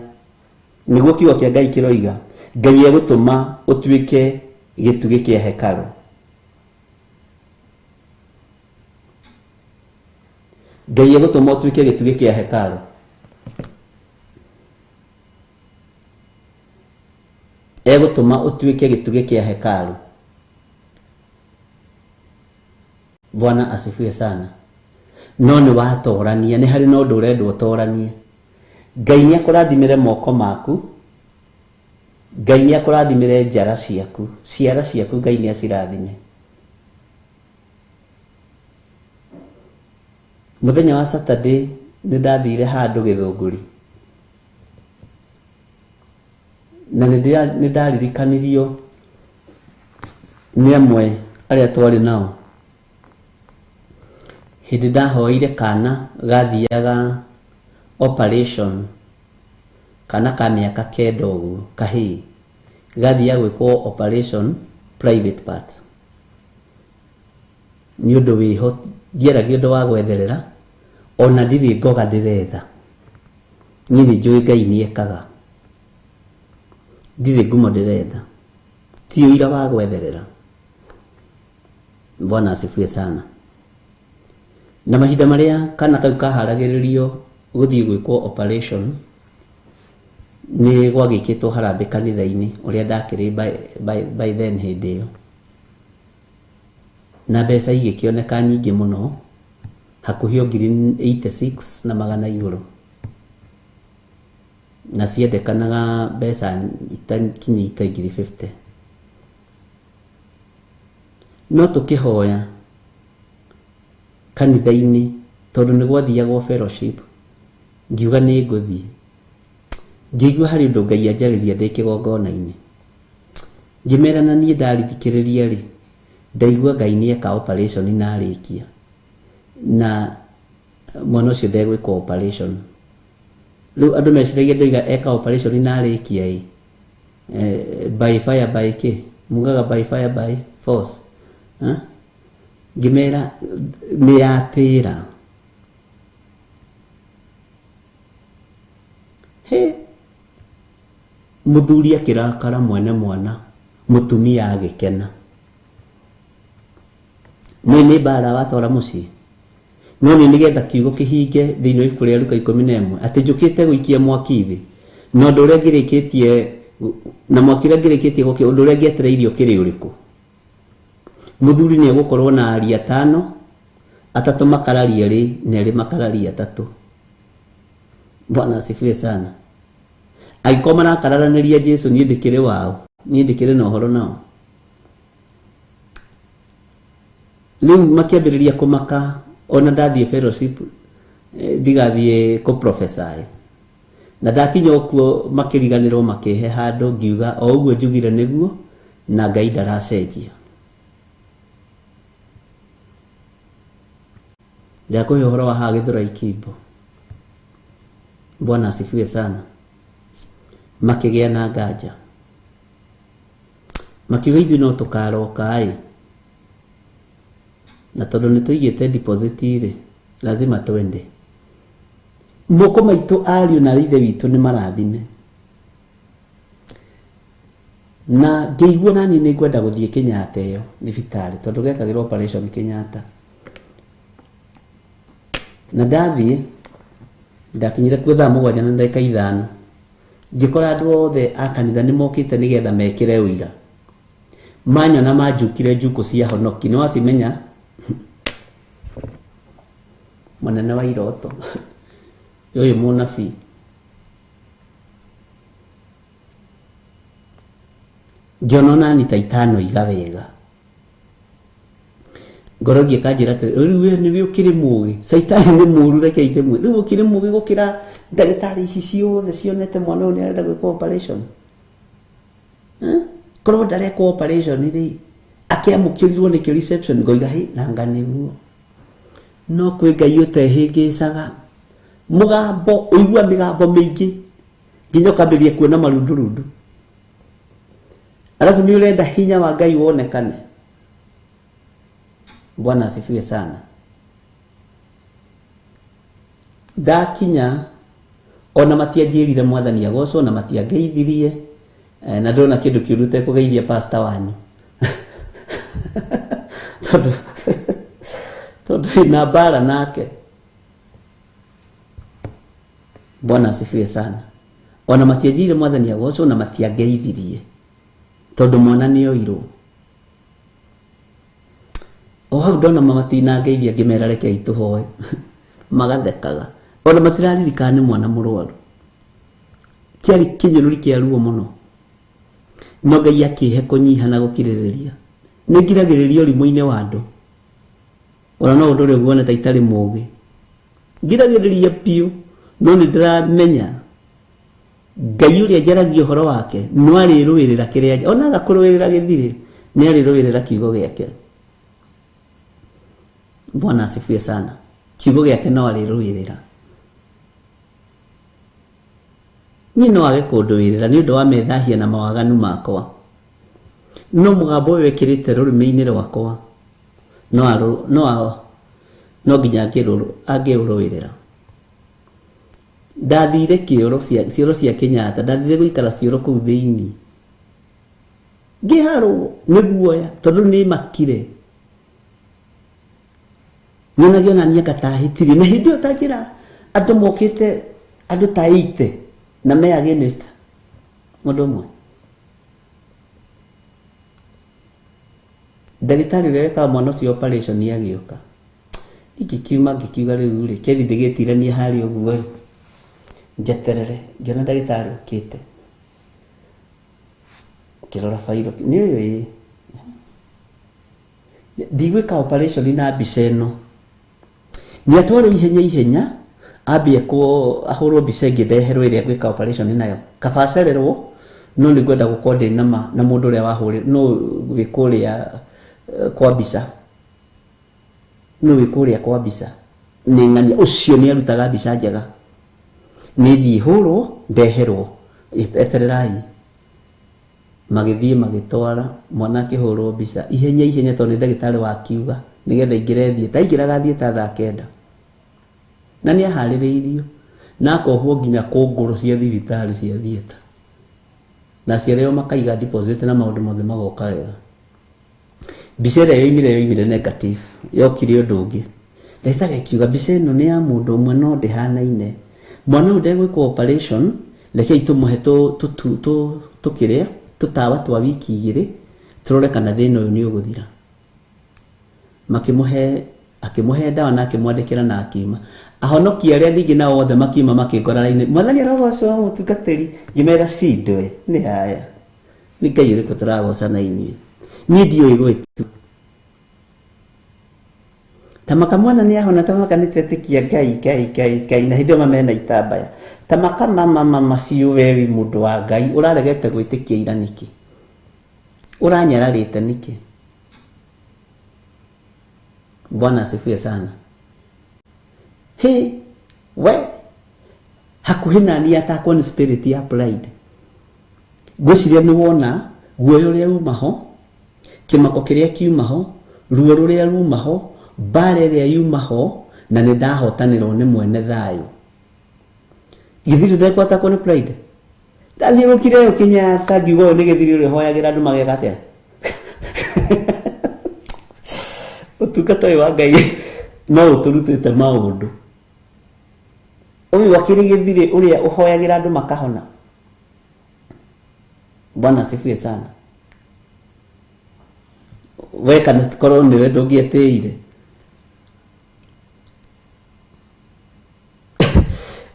nĩguo kiugo kĩa Ngai kĩroiga, Ngai egũtũma ũtuĩke gĩtugĩ kĩa hekarũ. Ngai egũtũma ũtuĩke gĩtugĩ kĩa hekarũ. Egũtũma ũtuĩke gĩtugĩ kĩa hekarũ. Bwana asifiwe sana. No nĩ watorania, nĩ harĩ na ũndũ ũrendwo ũtoranie. Ngai nĩ akũrathimĩre moko maku, Ngai nĩ akũrathimĩre njara ciaku, ciara ciaku Ngai nĩ acirathime. Mũthenya wa Saturday nĩ ndathire handũ Gĩthũngũri, na nĩ ndaririkanirio nĩ amwe arĩa twarĩ nao. Hĩndĩ ndahoeire kana gathiaga operation, kana ka mĩaka 9 ũguo, kahĩĩ, gathiaga gwĩkwo operation private part. Nĩ ũndũ wĩho, ndiaragia ũndũ wa gwetherera, ona ndirĩ ngoga ndĩretha. Niĩ nĩ njũĩ Ngai nĩ ekaga. Ndirĩ ngumo ndĩretha, ti ũira wa gwetherera. Bwana asifiwe sana. Na mahinda marĩa kana kau kaharagĩrĩrio gũthiĩ gwĩkwo operation, nĩ gwagĩkĩtwo harambĩ kanitha-inĩ ũrĩa ndakĩrĩ by then hĩndĩ ĩyo, na mbeca igĩkĩoneka nyingĩ mũno, hakuhĩ o ngiri 86 na magana igũrũ, na ciendekanaga mbeca itakinyĩte ngiri 50. No tũkĩhoya kanitha-inĩ, tondũ nĩ gwathiagwo fellowship, ngiuga nĩ ngũthiĩ. Ngĩigua harĩ ũndũ Ngai anjarĩria ndĩ kĩgongona-inĩ. Ngĩmera na niĩ ndarithikĩrĩria rĩ, ndaigua Ngai nĩ eka operation na arĩkia, na mwana ũcio ndegwĩkwo operation. Rĩu andũ meciragia ndoiga eka operation na arĩkia ĩ, by fire by kĩ, mugaga by fire by force. Ngĩmera nĩ yatĩra. He, mũthuri akĩrakara mwene mwana, mũtumia agĩkena. Nĩ nĩ mbara watwara mũciĩ. No nĩ nĩgetha kiugo kĩhinge thĩinĩ wa ibuku rĩa Luka 11 atĩ njũkĩte gũikia mwaki thĩ, na ũndũ ũrĩa ngĩrĩkĩtie, na mwaki ũrĩa ngĩrĩkĩtie gũkĩ, ũndũ ũrĩa ngĩetereirio ũkĩrĩ ũrĩkũ? Mũthuri nĩ egũkorwo na aria 5, 3 makararia 2, na 2 makararia 3. Bwana asifiwe sana. Angĩkorwo marakararanĩria Jesũ, niĩ ndĩkĩrĩ wao, niĩ ndĩkĩrĩ na ũhoro nao. Rĩu makĩambĩrĩria kũmaka, ona ndathiĩ fellowship, ndigathiĩ kũ prophesy. Na ndakinya okuo makĩriganĩrwo makĩhe handũ, ngiuga o ũguo njugire nĩguo, na Ngai ndaracenjia. Ndakũhe ũhoro wa haha Gĩthũrai Kimbo. Bwana asifiwe sana. Makĩgĩa na nganja, makiuga ithuĩ no tũkaroka ĩ, na tondũ nĩ tũigĩte deposit rĩ, lazima twende. Moko maitũ ariũ na ithe witũ nĩ marathime. Na ngĩigua nani nĩ ngwenda gũthiĩ Kenyatta ĩyo thibitarĩ, tondũ gekagĩrwo operation Kenyatta. Na ndathiĩ ndakinyire kuo thaa 7 na ndagĩka 5, ngĩkora andũ othe a kanitha nĩ mokĩte nĩgetha mekĩre ũira. Manyona manjukire njuku cia honoki, nĩ wacimenya mũnene wa iroto ũyũ mũnabii. Ngĩona onani ta 5 iga wega, ngoro ngĩkanjĩra atĩrĩ, rĩu we nĩwe ũkĩrĩ mũgĩ, caitani nĩ mũru, reke ndĩmwĩre, rĩu ũkĩrĩ mũgĩ gũkĩra ndagĩtarĩ ici ciothe cionete mwana ũyũ nĩ arenda gwĩkwo operation. Korwo ndarekwo operation rĩ, akĩamũkĩrirwo nĩkĩ reception, ngoiga hĩ nanga nĩguo. No kwĩ Ngai ũtehĩngĩcaga. Mũgambo ũigua mĩgambo mĩingĩ nginya ũkambĩrĩria kuona marundurundu, alafu nĩ ũrenda hinya wa Ngai wonekane. Bwana asifiwe sana. Ndakinya ona matianjĩrire mwathani agocwo, na matiangeithirie, na ndona kĩndũ kĩũru tekũgeithia pastor wanyu tondũ wĩna mbara nake. Bwana asifiwe sana. Ona matianjĩrire mwathani agocwo, na matiangeithirie tondũ mwana nĩ oirwo. O hau ndona matinangeithia ngĩmera rekei tũhoe, magathekaga. Ona matiraririkana nĩ mwana mũrwaru. Kĩarĩ kĩnyũrũri kĩa ruo mũno, no Ngai akĩhe kũnyiha na gũkirĩrĩria. Nĩ ngiragĩrĩria ũrimũ-inĩ wa andũ, ona no ũndũ ũrĩa ũguona ta itarĩ mũgĩ, ngiragĩrĩria biũ, no nĩ ndĩramenya Ngai ũrĩa njaragia ũhoro wake no arĩrũĩrĩra kĩrĩa ona aga kũrũĩrĩra gĩthirĩ, nĩ arĩrũĩrĩra kiugo gĩake. Bwana asifiwe sana. Kiugo gĩake no arĩrũĩrĩra. Niĩ no age kũndũĩrĩra nĩ ũndũ wa methahia na mawaganu makwa, no mũgambo ũyũ wĩkĩrĩte rũrĩmĩ-inĩ rwakwa no nginya angĩũrũĩrĩra. Ndathire ciũro cia Kenyatta, ndathire gũikara ciũro kũu thĩinĩ, ngĩharwo nĩ guoya tondũ nĩ makire. Nyonagia ona niĩ ngatahĩtirie, na hĩndĩ ĩyo ta njĩra andũ mokĩte, andũ ta 80 na me against mũndũ ũmwe. Ndagĩtarĩ ũrĩa wekaga mwana ũcio operation agĩũka, ingĩkiuma ngĩkiuga rĩu rĩ, kethi ndĩgĩtiranie harĩa ũguo rĩ, njeterere. Ngĩona ndagĩtarĩ ũkĩte, ngĩrora bairo, nĩ ũyũ ĩ, ndigwĩka operation na mbica ĩno, nĩ atwarwo ihenya ihenya, ambie ahũrwo mbica ĩngĩ ndeherwo ĩrĩa ngwĩka operation nayo, kaba acererwo, no nĩ ngwenda gũkorwo ndĩ nama na mũndũ ũrĩa wahũrĩ, no wĩ kũrĩa kwa mbica, no wĩ kũrĩa kwa mbica, nĩ ng'ania ũcio nĩ arutaga mbica njega, nĩ thiĩ hũrwo ndeherwo, etererai. Magĩthiĩ magĩtwara mwana akĩhũrwo mbica ihenya ihenya tondũ nĩ ndagĩtarĩ wakiuga nĩgetha aingĩre thieta, aingĩraga thieta thaa 9, na nĩ aharĩrĩirio na akohwo nginya kũngũrũ cia thibitarĩ cia thieta, na aciari ao makaiga deposit na maũndũ mothe magoka wega. Mbica ĩrĩa yoimire negative, yokire ũndũ ũngĩ. Ndagĩtarĩ akiuga mbica ĩno nĩ ya mũndũ ũmwe no ndĩhanaine, mwana ũyũ ndegwĩkwo operation, rekei tũmũhe tũkĩrĩa tũtawa twa wiki 2 tũrore kana thĩna ũyũ nĩ ũgũthira. Makĩmũhe, akĩmũhe ndawa na akĩmwandĩkĩra na akiuma. Ahonoki arĩa ningĩ nao othe makiuma makĩngora raini, mwathani arogocwo mũtungatĩri. Ngĩmera cindwe nĩ haya, nĩ Ngai ũrĩkũ tũragoca na inyuĩ, niĩ ndiũĩ gwĩtu. Tamaka mwana nĩ ahona, tamaka nĩ twetĩkia Ngai Ngai Ngai Ngai, na hĩndĩ ĩyo mamena itambaya. Tamaka mama mama biũ, we wĩ mũndũ wa Ngai, ũraregete gwĩtĩkia ira nĩkĩ? Ũranyararĩte nĩkĩ? Bwana asifiwe sana. He we hakuhĩ nani atakwo nĩ spirit ya pride. Ngwĩciria nĩ wona guoya ũrĩa uma ho, kĩmako kĩrĩa kiuma ho, ruo rũrĩa ruma ho, mbara ĩrĩa yuma ho, na nĩ ndahotanĩrwo nĩ mwene thayũ. Gĩthiri ndekwatakwo nĩ pride. Ndathiũrũkire ũyũ Kenyatta ngiuga ũyũ nĩ gĩthiri ũrĩa ũhoyagĩra andũ mageka atĩa. Ũtungata ũyũ wa Ngai no ũtũrutĩte maũndũ. Ũyũ akĩrĩ gĩthiri ũrĩa ũhoyagĩra andũ makahona. Bwana asifiwe sana. We kana korwo nĩwe ndũngĩetĩire.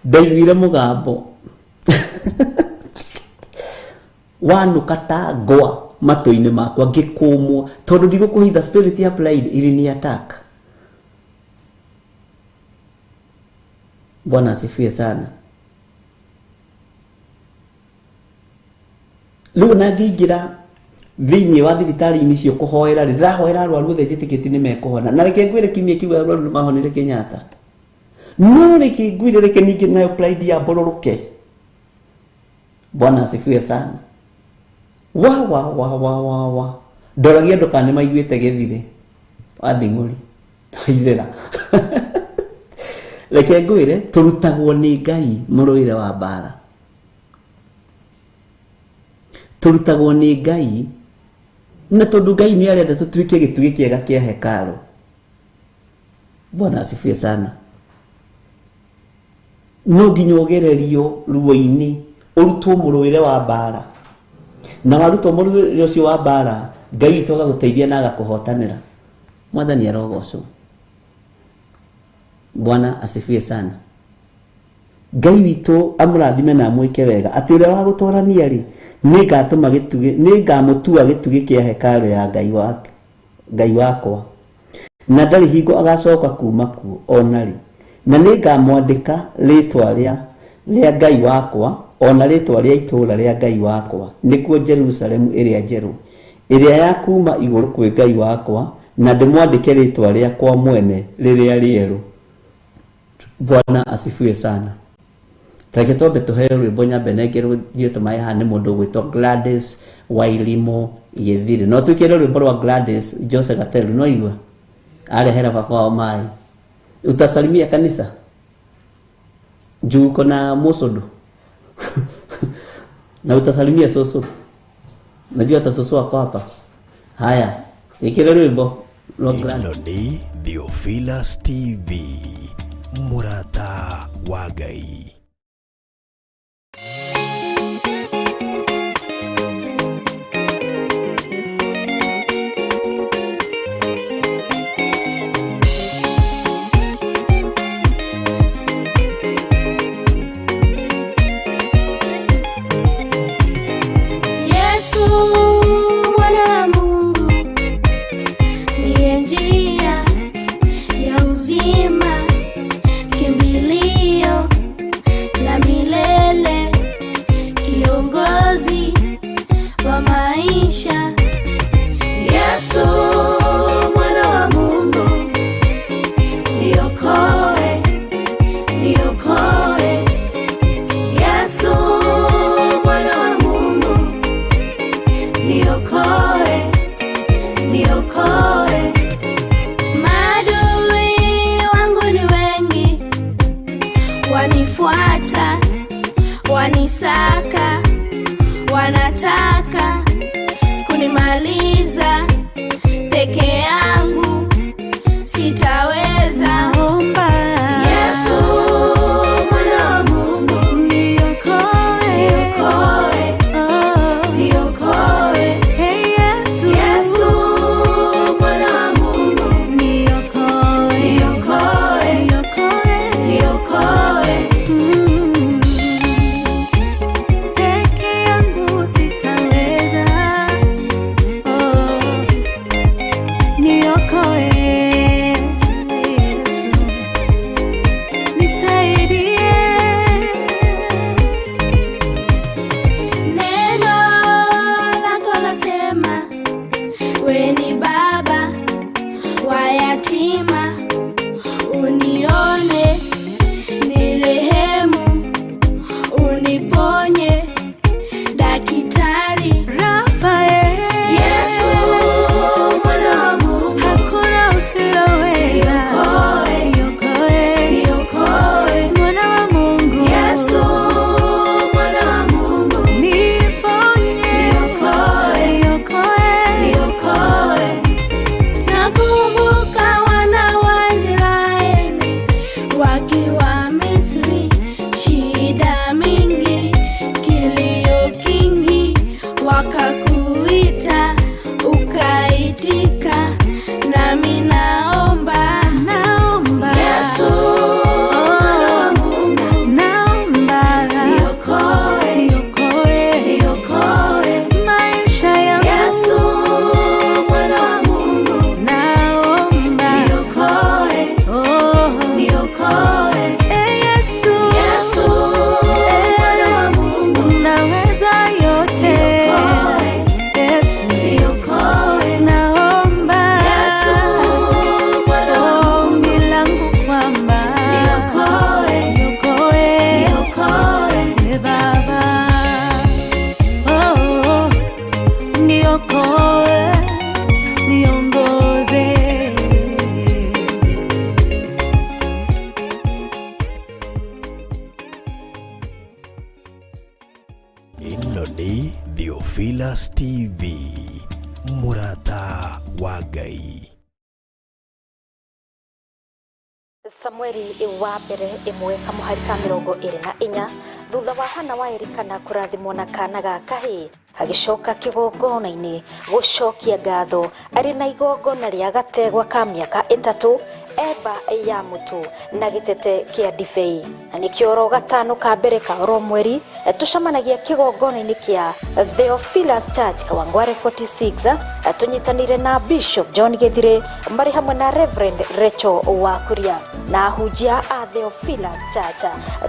Ndaiguire mũgambo wanuka ta ngwa matũ-inĩ makwa ngĩkũmwo tondũ ndigũkũhitha spirit ya pride iri ni attack. Bwana asifiwe sana. Rĩu na ngĩingĩra thĩinĩ wa thibitarĩ-inĩ icio kũhoera rĩ, ndĩrahoera arwaru othe njĩtĩkĩtie nĩ mekũhona. Na reke ngwĩre kiumia kĩu arwaru nĩ mahonire Kenyatta. No reke ngwĩre reke ningĩ nayo pride yambororoke. Bwana asifiwe sana. Wa wa wa wa wa wa. Ndoragia andũ kana nĩ maiguĩte gĩthirĩ wa nding'ũri. Ithera. Reke ngwĩre tũrutagwo nĩ Ngai mũrũĩre wa mbara. Tũrutagwo nĩ Ngai na tondũ Ngai nĩ arenda tũtuĩke gĩtugĩ kĩega kĩa hekarũ. Bwana asifiwe sana. No nginya ũgererio ruo-inĩ ũrutwo mũrũĩre wa mbara. Na warutwo mũrũĩre ũcio wa mbara, Ngai witũ agagũteithia na agakũhotanĩra. Mwathani arogocwo. Bwana asifiwe sana. Ngai witũ amũrathime na amwĩke wega atĩ ũrĩa wa gũtorania rĩ, nĩngatũma gĩtugĩ, nĩngamũtua gĩtugĩ kĩa hekarũ ya Ngai wake, Ngai wakwa, na ndarĩ hingo agacoka kuma kuo ona rĩ. Na nĩngamwandĩka rĩtwa rĩa Ngai wakwa ona rĩtwa rĩa itũũra rĩa Ngai wakwa, nĩkuo Jerusalemu ĩrĩa njerũ, ĩrĩa ya kuma igũrũ kwĩ Ngai wakwa, na ndĩmwandĩke rĩtwa rĩakwa mwene rĩrĩa rĩerũ. Bwana asifiwe sana. Tareke twambe tũheo rwĩmbo nyambe nengerwo ithuĩ tũmaĩ haha nĩ mũndũ ũgwĩtwo Gladys Wairimu Gĩthiri. No twĩkĩre rwĩmbo rwa Gladys Jose Gateru, no igua arehera baba wao maĩ. Utasalimia kanisa juu uko na mosodo na utasalimia soso, najua hata soso wako hapa. Haya, ikire rwĩmbo rwa Gladys. Ĩno nĩ Theophilus TV, mũrata wa Ngai. Yesu mwana wa Mungu ndiye njia ya uzima, kimbilio Samueli wa mbere ĩmwe kamũhari ka 24 thutha wa Hana wa Elikana kũrathimwo na kana ga kahĩĩ agĩcoka kĩgongona-inĩ gũcokia ngatho arĩ na igongona rĩa gategwa ka mĩaka 3 eba ya mũtu na gĩtete kĩa ndibei. Na nĩkĩo oro gatano ka mbere ka oro mweri tũcemanagia kĩgongona-inĩ kĩa Theophilus Church Kawangware 46 tũnyitanĩire na Bishop John Gĩthire marĩ hamwe na Reverend Rachel Wakuria na ahunjia a Theophilus Church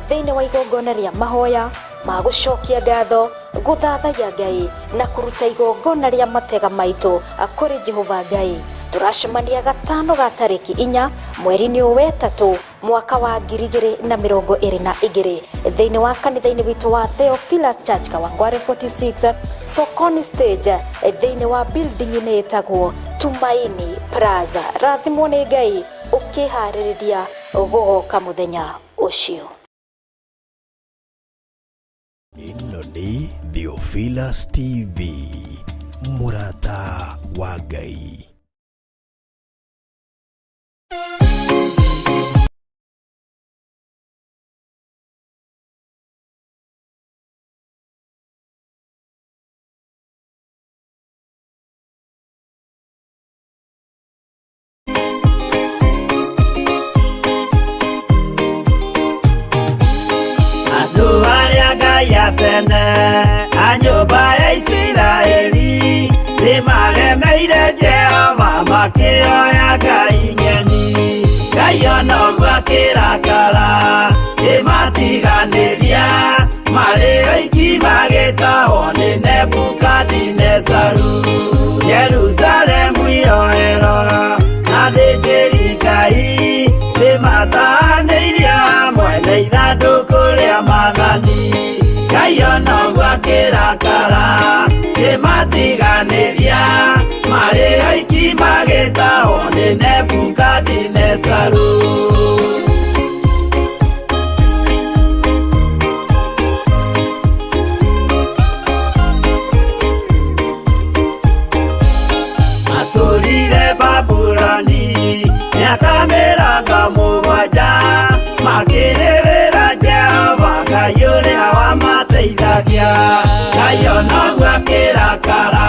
thĩinĩ wa igongona rĩa mahoya ma gũcokia ngatho, gũthathaiya Ngai na kũruta igongona rĩa matega maitũ kũrĩ Jehova Ngai. Tũracemania gatano ga tarĩki 4 mweri-inĩ wa 3 mwaka wa 2022 thĩinĩ wa kanitha-inĩ witũ wa Theophilus Church Kawangware 46 Sokoni stage thĩinĩ wa building-inĩ ĩtagwo Tumaini Plaza. Rathimwo nĩ Ngai ũkĩharĩrĩria gũgoka mũthenya ũcio. Ĩno nĩ Theophilus TV, mũrata wa Ngai. Andũ arĩa Ngai atene a nyũmba ya Isiraeli nĩmaremeire Jehova makĩoya ngai ng'eni. Ngai ona ũguo akĩrakara kĩmatiganĩria marĩ oiki magĩtahwo nĩ Nebukadinezaru. Jerusalemu iroero na athĩnjĩri Ngai nĩmatanĩirio hamwe na ithandũkũ rĩa maathani. Ngai ona ũguo akĩrakara kĩmatiganĩria marĩ oiki magĩtahwo nĩ Nebukadinezaru. Matũrire Babuloni mĩaka 70 makĩrĩrĩra Jehova Ngai ũrĩa wamateithagia. Ngai ona ũguo akĩrakara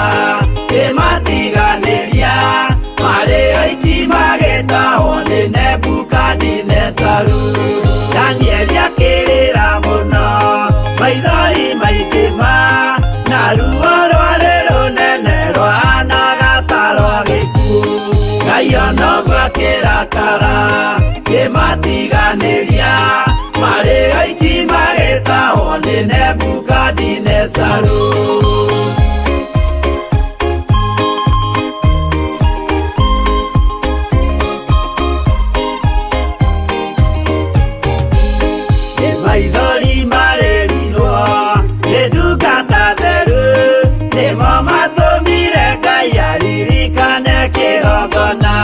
kĩmatiganĩria marĩ oiki magĩtahwo nĩ Nebukadinezaru. Danieli akĩrĩra mũno maithori maingĩ ma na ruo rwarĩ rũnene rwahanaga ta rwa gĩkuũ. Ngai ona ũguo akĩrakara kĩmatiganĩria marĩ oiki magĩtahwo nĩ Nebukadinezaru. Nĩ maithori marĩrirwo nĩ ndungata theru nĩmo matũmire Ngai aririkane kĩgongona.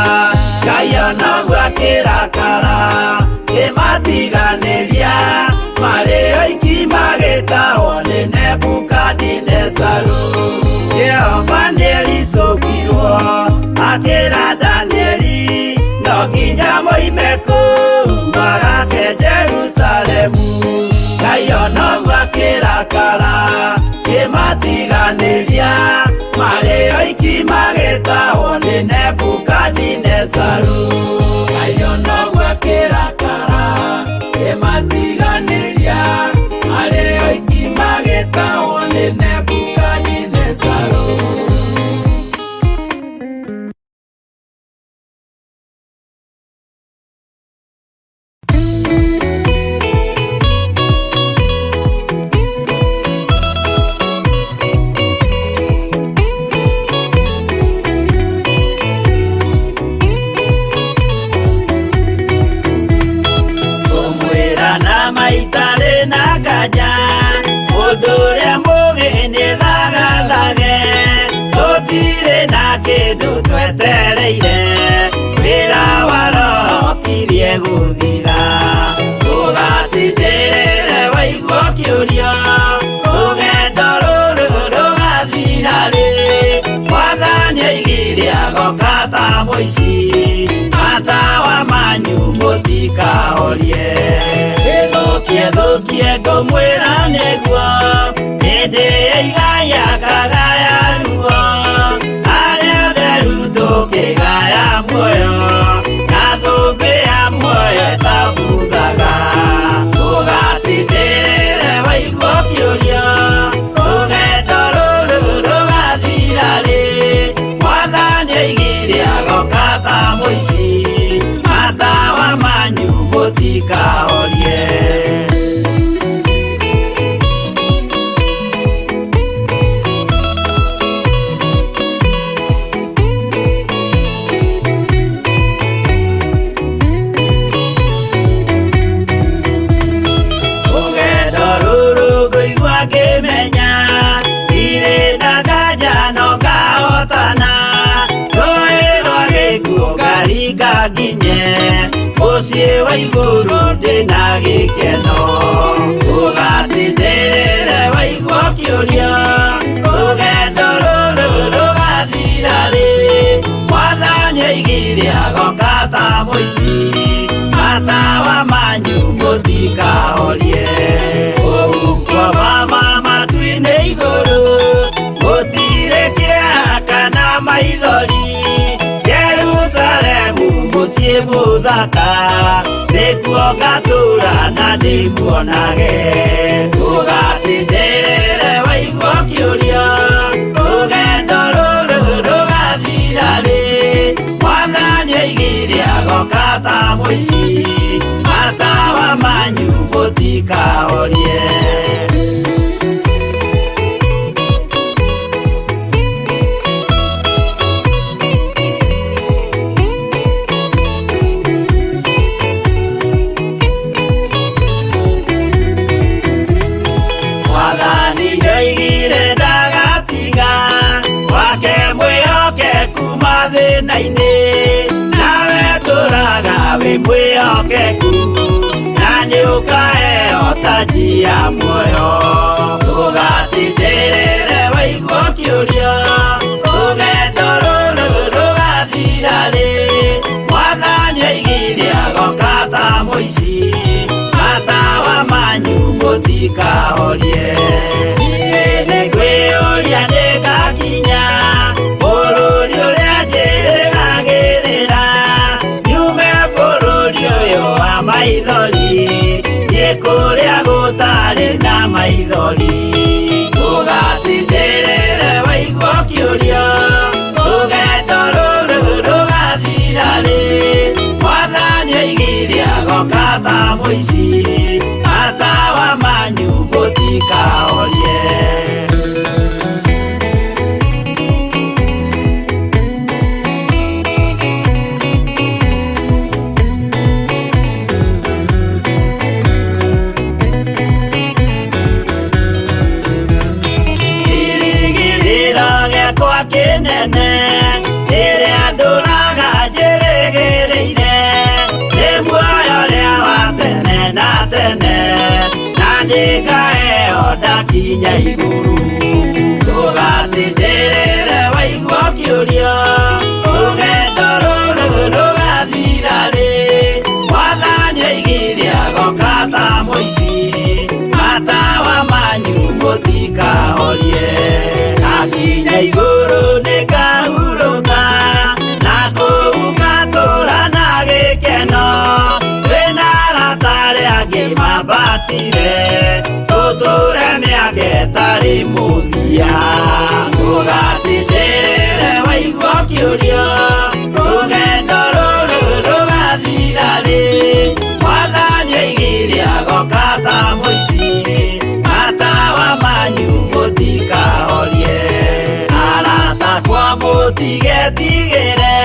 Ngai ona ũguo akĩrakara kĩmatiganĩria marĩ oiki magĩtahwo nĩ Nebukadinezaru. Jehova nĩericũkirwo akĩra Danieli no nginya moime kũu magake Jerusalemu. Ngai ona ũguo akĩrakara kĩmatiganĩria marĩ oiki magĩtahwo nĩ Nebukadinezaru. Ngai ona ũguo akĩrakara kĩmatiganĩria marĩ oiki magĩtahwo nĩ Nebukadinezaru. Kũmwĩra na maitarĩ na nganja mũndũ ũrĩa mũũgĩ nĩthagathage tũtirĩ na kĩndũ twetereire wĩra wa Roho ũkirie gũthira. Ũgatindĩrĩre waigua ũkĩũrio rũgendo rũrũ rũgathira rĩ Mwathani aigire agoka ta mũici matawa manyu mũti Mũtikahorie. Ĩthũkie thũkie ngũmwĩra nĩguo, hĩndĩ ĩigaya kagaya ruo, arĩa atheru tũkĩgaya muoyo, na thũmbĩ ya muoyo ĩtabuthaga. Ũgatindĩrĩre waigua ũkĩũrio, rũgendo rũrũ rũgathira rĩ? Mwathani oigire agoka ta mũici, matawa manyu mũtikahorie. Rũgendo rũrũ ngũigua ngĩmenya, ndirĩ na nganja no ngahotana, rũĩ rwa gĩkuũ ngaringa nginye, mũciĩ wa igũrũ ndĩna gĩkeno. Ũgatindĩrĩre waigua ũkĩũrio, rũgendo rũrũ rũgathira rĩ? Mwathani oigire agoka ta mũici, matawa manyu mũtikahorie. Ũhuko mama matu-inĩ igũrũ, gũtirĩ kĩeha kana maithori, Jerusalemu mũciĩ mũthaka, nĩkuo ngatũũra na ndĩmuonage. Ũgatindĩrĩre waigua ũkĩũrio, rũgendo rũrũ rũgathira rĩ? Mwathani oigire agoka ta mũici, matawa manyu mũtikahorie. Mwathani nĩoigire ndagatiga, wake mwĩhokeku mathĩna-inĩ, nawe tũraga wĩ mwĩhokeku, na nĩũkaheo taji ya muoyo. Ũgatindĩrĩre waigua ũkĩũrio, rũgendo rũrũ rũgathira rĩ? Mwathani oigire agoka ta mũici, matawa manyu mũtikahorie. Niĩ nĩngwĩyũria nĩngakinya bũrũri ũrĩa njĩrĩgagĩrĩra, nyume bũrũri ũyũ wa maithori, thiĩ kũrĩa gũtarĩ na maithori. Ũgatindĩrĩre waigua ũkĩũrio, rũgendo rũrũ rũgathira rĩ? Mwathani oigire agoka ta mũici, matawa manyu mũtikahorie. Kĩrĩgĩrĩro gĩakwa kĩnene, rĩrĩa ndũraga njĩrĩgĩrĩire, nĩ muoyo ũrĩa wa tene na tene, na nĩngaheo ndakinya igũrũ. Ũgatindĩrĩre waigua ũkĩũrio, rũgendo rũrũ rũgathira rĩ? Mwathani oigire agoka ta mũici, matawa manyu mũtikahorie. Ndakinya igũrũ nĩngahurũka, na kũu ngatũũra na gĩkeno, twĩna arata arĩa angĩ mambatire, tũtũũre mĩaka ĩtarĩ mũthia. Ũgatindĩrĩre waigua ũkĩũrio, rũgendo rũrũ rũgathira rĩ? Mwathani oigire agoka ta mũici, matawa manyu mũtikahorie. Arata akwa mũtigetigĩre,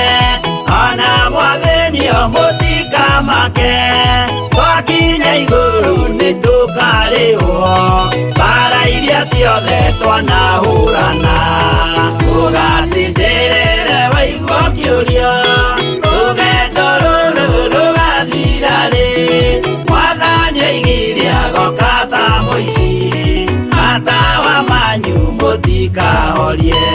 ona mwathĩnio mũtikamake, twakinya igũrũ nĩtũkarĩhwo, mbara iria ciothe twanahũrana. Ũgatindĩrĩre waigua ũkĩũrio, rũgendo rũrũ rũgathira rĩ? Mwathani oigire agoka ta mũici, matawa manyu mũtikahorie.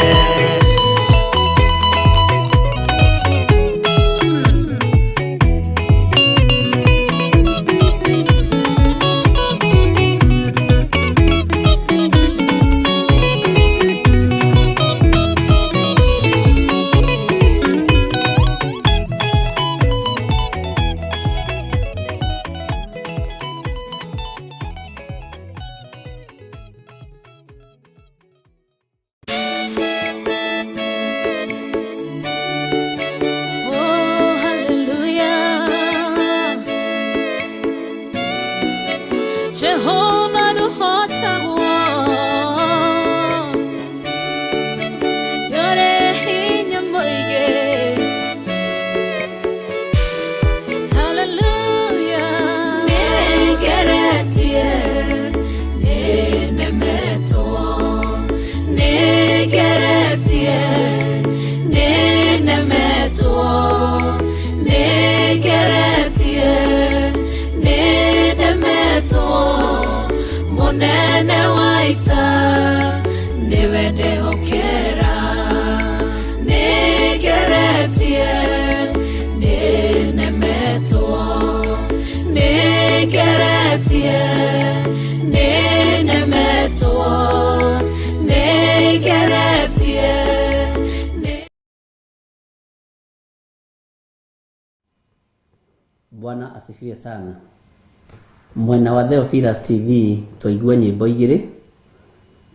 Jehova ndũhotagwo, ndũrĩ hinya mũingĩ. Hallelujah. Nĩngeretie, nĩnemetwo, nĩngeretie, nĩnemetwo, nĩngeretie, nĩnemetwo. Mũnene wa ita nĩwe ndehokera. Nĩngeretie, nĩnemetwo, nĩngeretie, nĩnemetwo, nĩngeretie, Bwana asifiwe sana. Mwena wa Theophilus TV twaigua nyĩmbo igĩrĩ,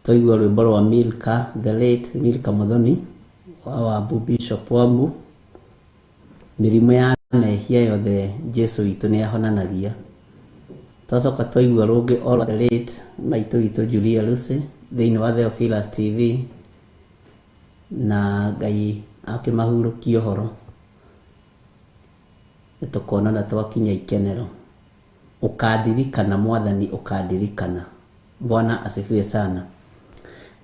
twaigua rwĩmbo rwa Milka the late Milka Muthoni wa Wambu Bishop Wambu, mĩrimũ ya mehia yothe Jesu witũ nĩ ahonanagia. Twacoka twaigua rũngĩ o rwa the late maitũ witũ Julia Lucy thĩinĩ wa Theophilus TV, na Ngai akĩmahurũkia ũhoro. Nĩtũkonana twakinya ikenero. Ũkandirikana mwathani, ũkandirikana. Bwana asifiwe sana.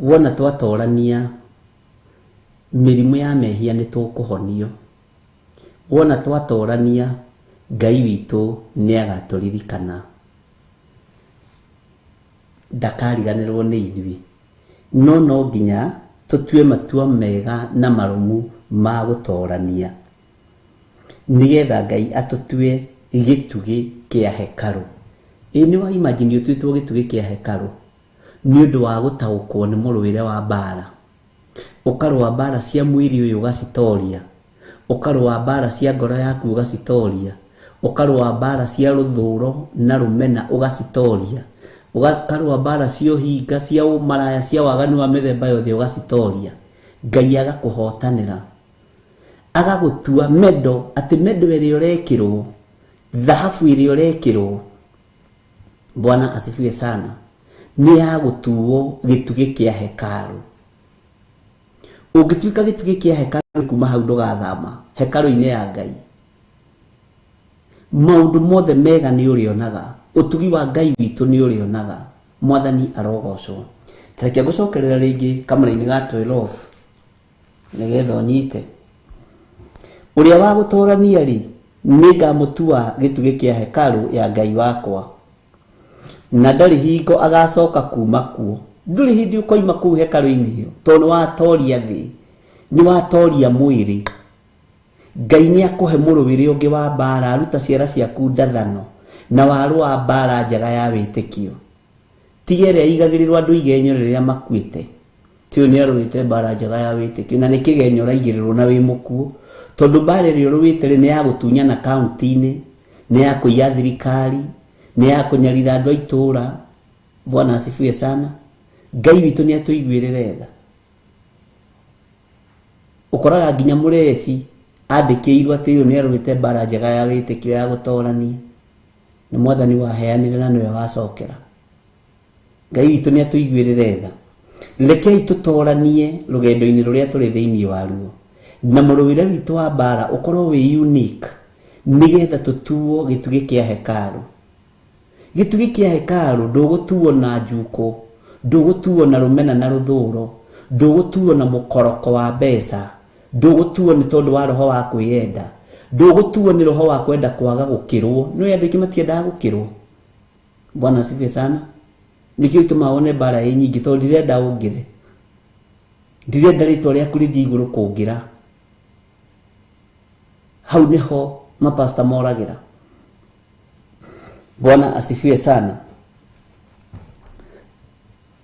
Wona twatorania mĩrimũ ya mehia nĩ tũkũhonio. Wona twatorania Ngai witũ nĩ agatũririkana, ndakariganĩrwo nĩ ithuĩ. No no nginya tũtue matua mega na marũmu ma gũtorania, nĩgetha Ngai atũtue gĩtugĩ kĩa hekarũ. Ĩ nĩ wa imagine ũtuĩtwo gĩtugĩ kĩa hekarũ nĩ ũndũ wa gũtaũkwo nĩ mũrũĩre wa mbara. Ũkarũa mbara cia mwĩrĩ ũyũ ũgacitoria, ũkarũa mbara cia ngoro yaku ũgacitoria, ũkarũa mbara cia rũthũro na rũmena ũgacitoria, ũkarũa mbara cia ũhinga, cia ũmaraya, cia waganu wa mĩthemba yothe ũgacitoria. Ngai agakũhotanĩra, agagũtua mendo, atĩ mendo ĩrĩa ũrekĩrwo, thahabu ĩrĩa ũrekĩrwo, Bwana asifiwe sana, nĩ ya gũtuo gĩtugĩ kĩa hekarũ. Ũngĩtuĩka gĩtugĩ kĩa hekarũ kuma hau ndũgathama hekarũ-inĩ ya Ngai. Maũndũ mothe mega nĩ ũrĩonaga, ũtugi wa Ngai witũ nĩ ũrĩonaga. Mwathani arogocwo. Tareke ngũcokerera rĩngĩ kamũra-inĩ ga 12 nĩgetha ũnyite. Ũrĩa wa gũtorania rĩ, nĩngamũtua gĩtugĩ kĩa hekarũ ya Ngai wakwa, na ndarĩ hingo agacoka kuma kuo. Ndũrĩ hĩndĩ ũkoima kũu hekarũ-inĩ ĩyo, tondũ nĩ watoria thĩ, nĩ watoria mwĩrĩ. Ngai nĩ akũhe mũrũĩre ũngĩ wa mbara, ruta ciara ciaku ndathano, na warũa mbara njega ya wĩtĩkio. Tiga ĩrĩa ĩigagĩrĩrwo andũ igenyo rĩrĩa makuĩte. Ti ũyũ nĩ arũĩte mbara njega ya wĩtĩkio, na nĩ kĩgenyo ũraigĩrĩrwo na wĩ mũkuũ, tondũ mbara ĩrĩa ũrũĩte rĩ, nĩ ya gũtunyana kaunti-inĩ, nĩ ya kũiya thirikari, nĩ ya kũnyarira andũ a itũũra. Bwana asifiwe sana. Ngai witũ nĩ atũiguĩrĩre tha. Ũkoraga nginya mũrebi andĩkĩirwo atĩ ũyũ nĩ arũĩte mbara njega ya wĩtĩkio ya gũtorania, nĩ mwathani waheanire na nĩwe wacokera. Ngai witũ nĩ atũiguĩrĩre tha. Rekei tũtoranie rũgendo-inĩ rũrĩa tũrĩ thĩinĩ waruo, na mũrũĩre witũ wa mbara ũkorwo wĩ unique, nĩgetha tũtuo gĩtugĩ kĩa hekarũ. Gĩtugĩ kĩa hekarũ ndũgũtuo na njuko, ndũgũtuo na rũmena na rũthũro, ndũgũtuo na mũkoroko wa mbeca, ndũgũtuo nĩ tondũ wa roho wa kwĩyenda, ndũgũtuo nĩ roho wa kwenda kwaga gũkĩrwo. Nĩ andũ aingĩ matiendaga gũkĩrwo. Bwana asifiwe sana. Nĩkĩo gĩtũmaga wone mbara ĩ nyingĩ, tondũ ndirenda ũngĩre, ndirenda rĩtwa rĩaku rĩthiĩ igũrũ kũngĩra. Hau nĩho mapasta moragĩra. Bwana asifiwe sana.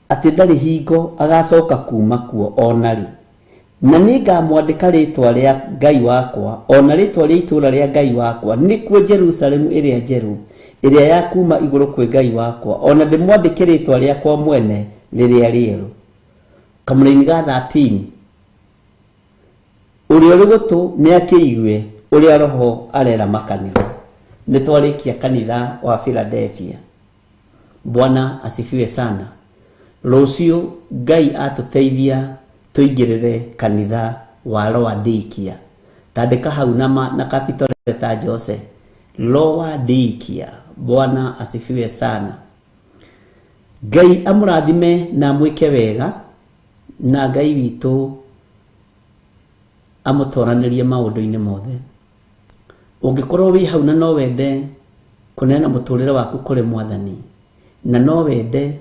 Atĩ ndarĩ hingo agacoka kuma kuo ona rĩ, na nĩngamwandĩka rĩtwa rĩa Ngai wakwa, ona rĩtwa rĩa itũũra rĩa Ngai wakwa, nĩkuo Jerusalemu ĩrĩa njerũ, ĩrĩa ya kuma igũrũ kwĩ Ngai wakwa, ona ndĩmwandĩke rĩtwa rĩakwa mwene rĩrĩa rĩerũ. Kamũra-inĩ ga 13, ũrĩa ũrĩ gũtũ nĩ akĩigue ũrĩa Roho arera makanitha. Nĩ twarĩkia kanitha wa Philadelphia. Bwana asifiwe sana. Rũciũ Ngai atũteithia tũingĩrĩre kanitha wa Laodikia. Tandĩka hau na capital letter Jose, Laodikia. Bwana asifiwe sana. Ngai amũrathime na amwĩke wega, na Ngai witũ amũtoranĩrie maũndũ-inĩ mothe. Ũngĩkorwo wĩ hau na no wende kũneana mũtũrĩre waku kũrĩ Mwathani, na no wende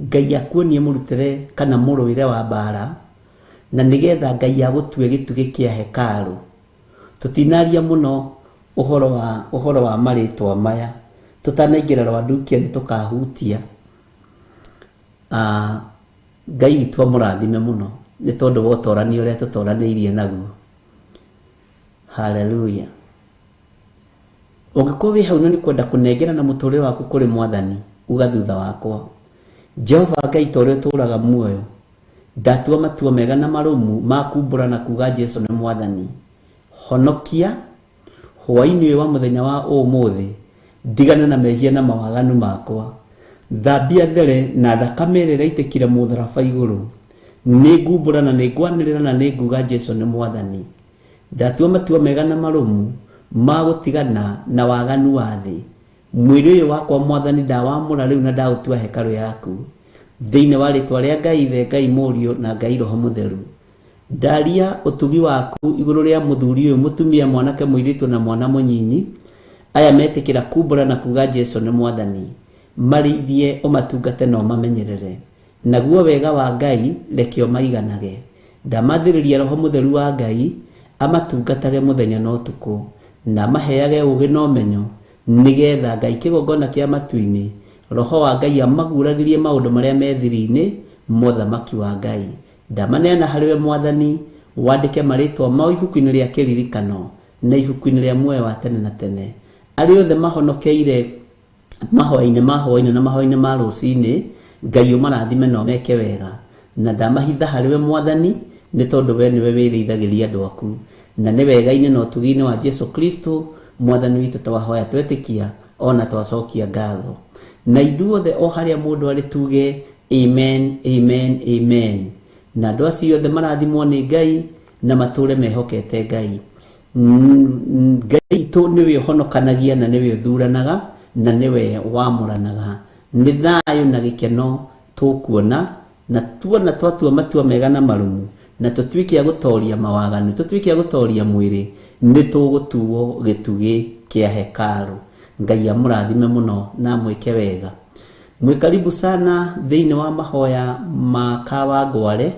Ngai akuonie mũrutĩre kana mũrũĩre wa mbara, na nĩgetha Ngai agũtue gĩtugĩ kĩa hekarũ. Tũtinaria mũno ũhoro wa marĩtwa maya, tũtanaingĩra Laodikia nĩ tũkahutia. Ngai witũ amũrathime mũno nĩ tondũ wa ũtorani ũrĩa tũtoranĩirie naguo. Haleluya. Ũngĩkorwo wĩ hau na nĩ kwenda kũnengera na mũtũrĩre waku kũrĩ Mwathani, uga thutha wakwa, Jehova Ngai ta ũrĩa ũtũũraga muoyo, ndatua matua mega na marũmu ma kumbũra na kuga Jesu nĩ Mwathani. Honokia hwaĩ-inĩ ũyũ wa mũthenya wa ũmũthĩ, ndigane na mehia na mawaganu makwa. Thambia there na thakame ĩrĩa ĩraitĩkire mũtharaba igũrũ. Nĩ ngumbũra na nĩ ngwanĩrĩra na nĩ nguga Jesu nĩ Mwathani. Ndatua matua mega na marũmu ma gũtigana na waganu wa thĩ. Mwĩrĩ ũyũ wakwa Mwathani ndawamũra rĩu na ndaũtua hekarũ yaku. Thĩinĩ wa rĩtwa rĩa Ngai Ithe, Ngai Mũriũ na Ngai Roho Mũtheru. Ndaria ũtugi waku igũrũ rĩa mũthuri ũyũ, mũtumia, mwanake, mũirĩtu na mwana mũnyinyi, aya metĩkĩra kumbũra na kuga Jesu nĩ Mwathani. Marĩithie, ũmatungate na ũmamenyerere. Naguo wega wa Ngai reke ũmaiganage. Ndamathĩrĩria Roho Mũtheru wa Ngai amatungatage mũthenya na ũtukũ, na amaheage ũũgĩ na ũmenyo, nĩgetha Ngai kĩgongona kĩa matu-inĩ, Roho wa Ngai amaguragĩrie maũndũ marĩa me thiri-inĩ mothamaki wa Ngai. Ndamaneana harĩ we Mwathani, wandĩke marĩtwa mao ibuku-inĩ rĩa kĩririkano na ibuku-inĩ rĩa muoyo wa tene na tene. Arĩa othe mahonokeire mahoya-inĩ ma hwaĩ-inĩ na mahoya-inĩ ma rũcinĩ, Ngai ũmarathime na ũmeke wega. Na ndamahitha harĩ we Mwathani, nĩ tondũ we nĩwe wĩrĩithagĩria andũ aku. Na nĩ wega-inĩ na ũtugi-inĩ wa Jesu Kristo Mwathani witũ twahoya twetĩkia ona twacokia ngatho. Na ithuothe o harĩa mũndũ arĩ tuge amen, amen, amen. Na andũ acio othe marathimwo nĩ Ngai na matũre mehokete Ngai. Ngai witũ nĩwe ũhonokanagia na nĩwe ũthuranaga na nĩwe wamũranaga. Nĩ thayũ na gĩkeno tũkuona, na tuona twatua matua mega na marũmu, na tũtuĩke a gũtoria mawaganu, tũtuĩke a gũtoria mwĩrĩ, nĩ tũgũtuo gĩtugĩ kĩa hekarũ. Ngai amũrathime mũno na amwĩke wega. Mwĩ karibu sana thĩinĩ wa mahoya ma Kawangware.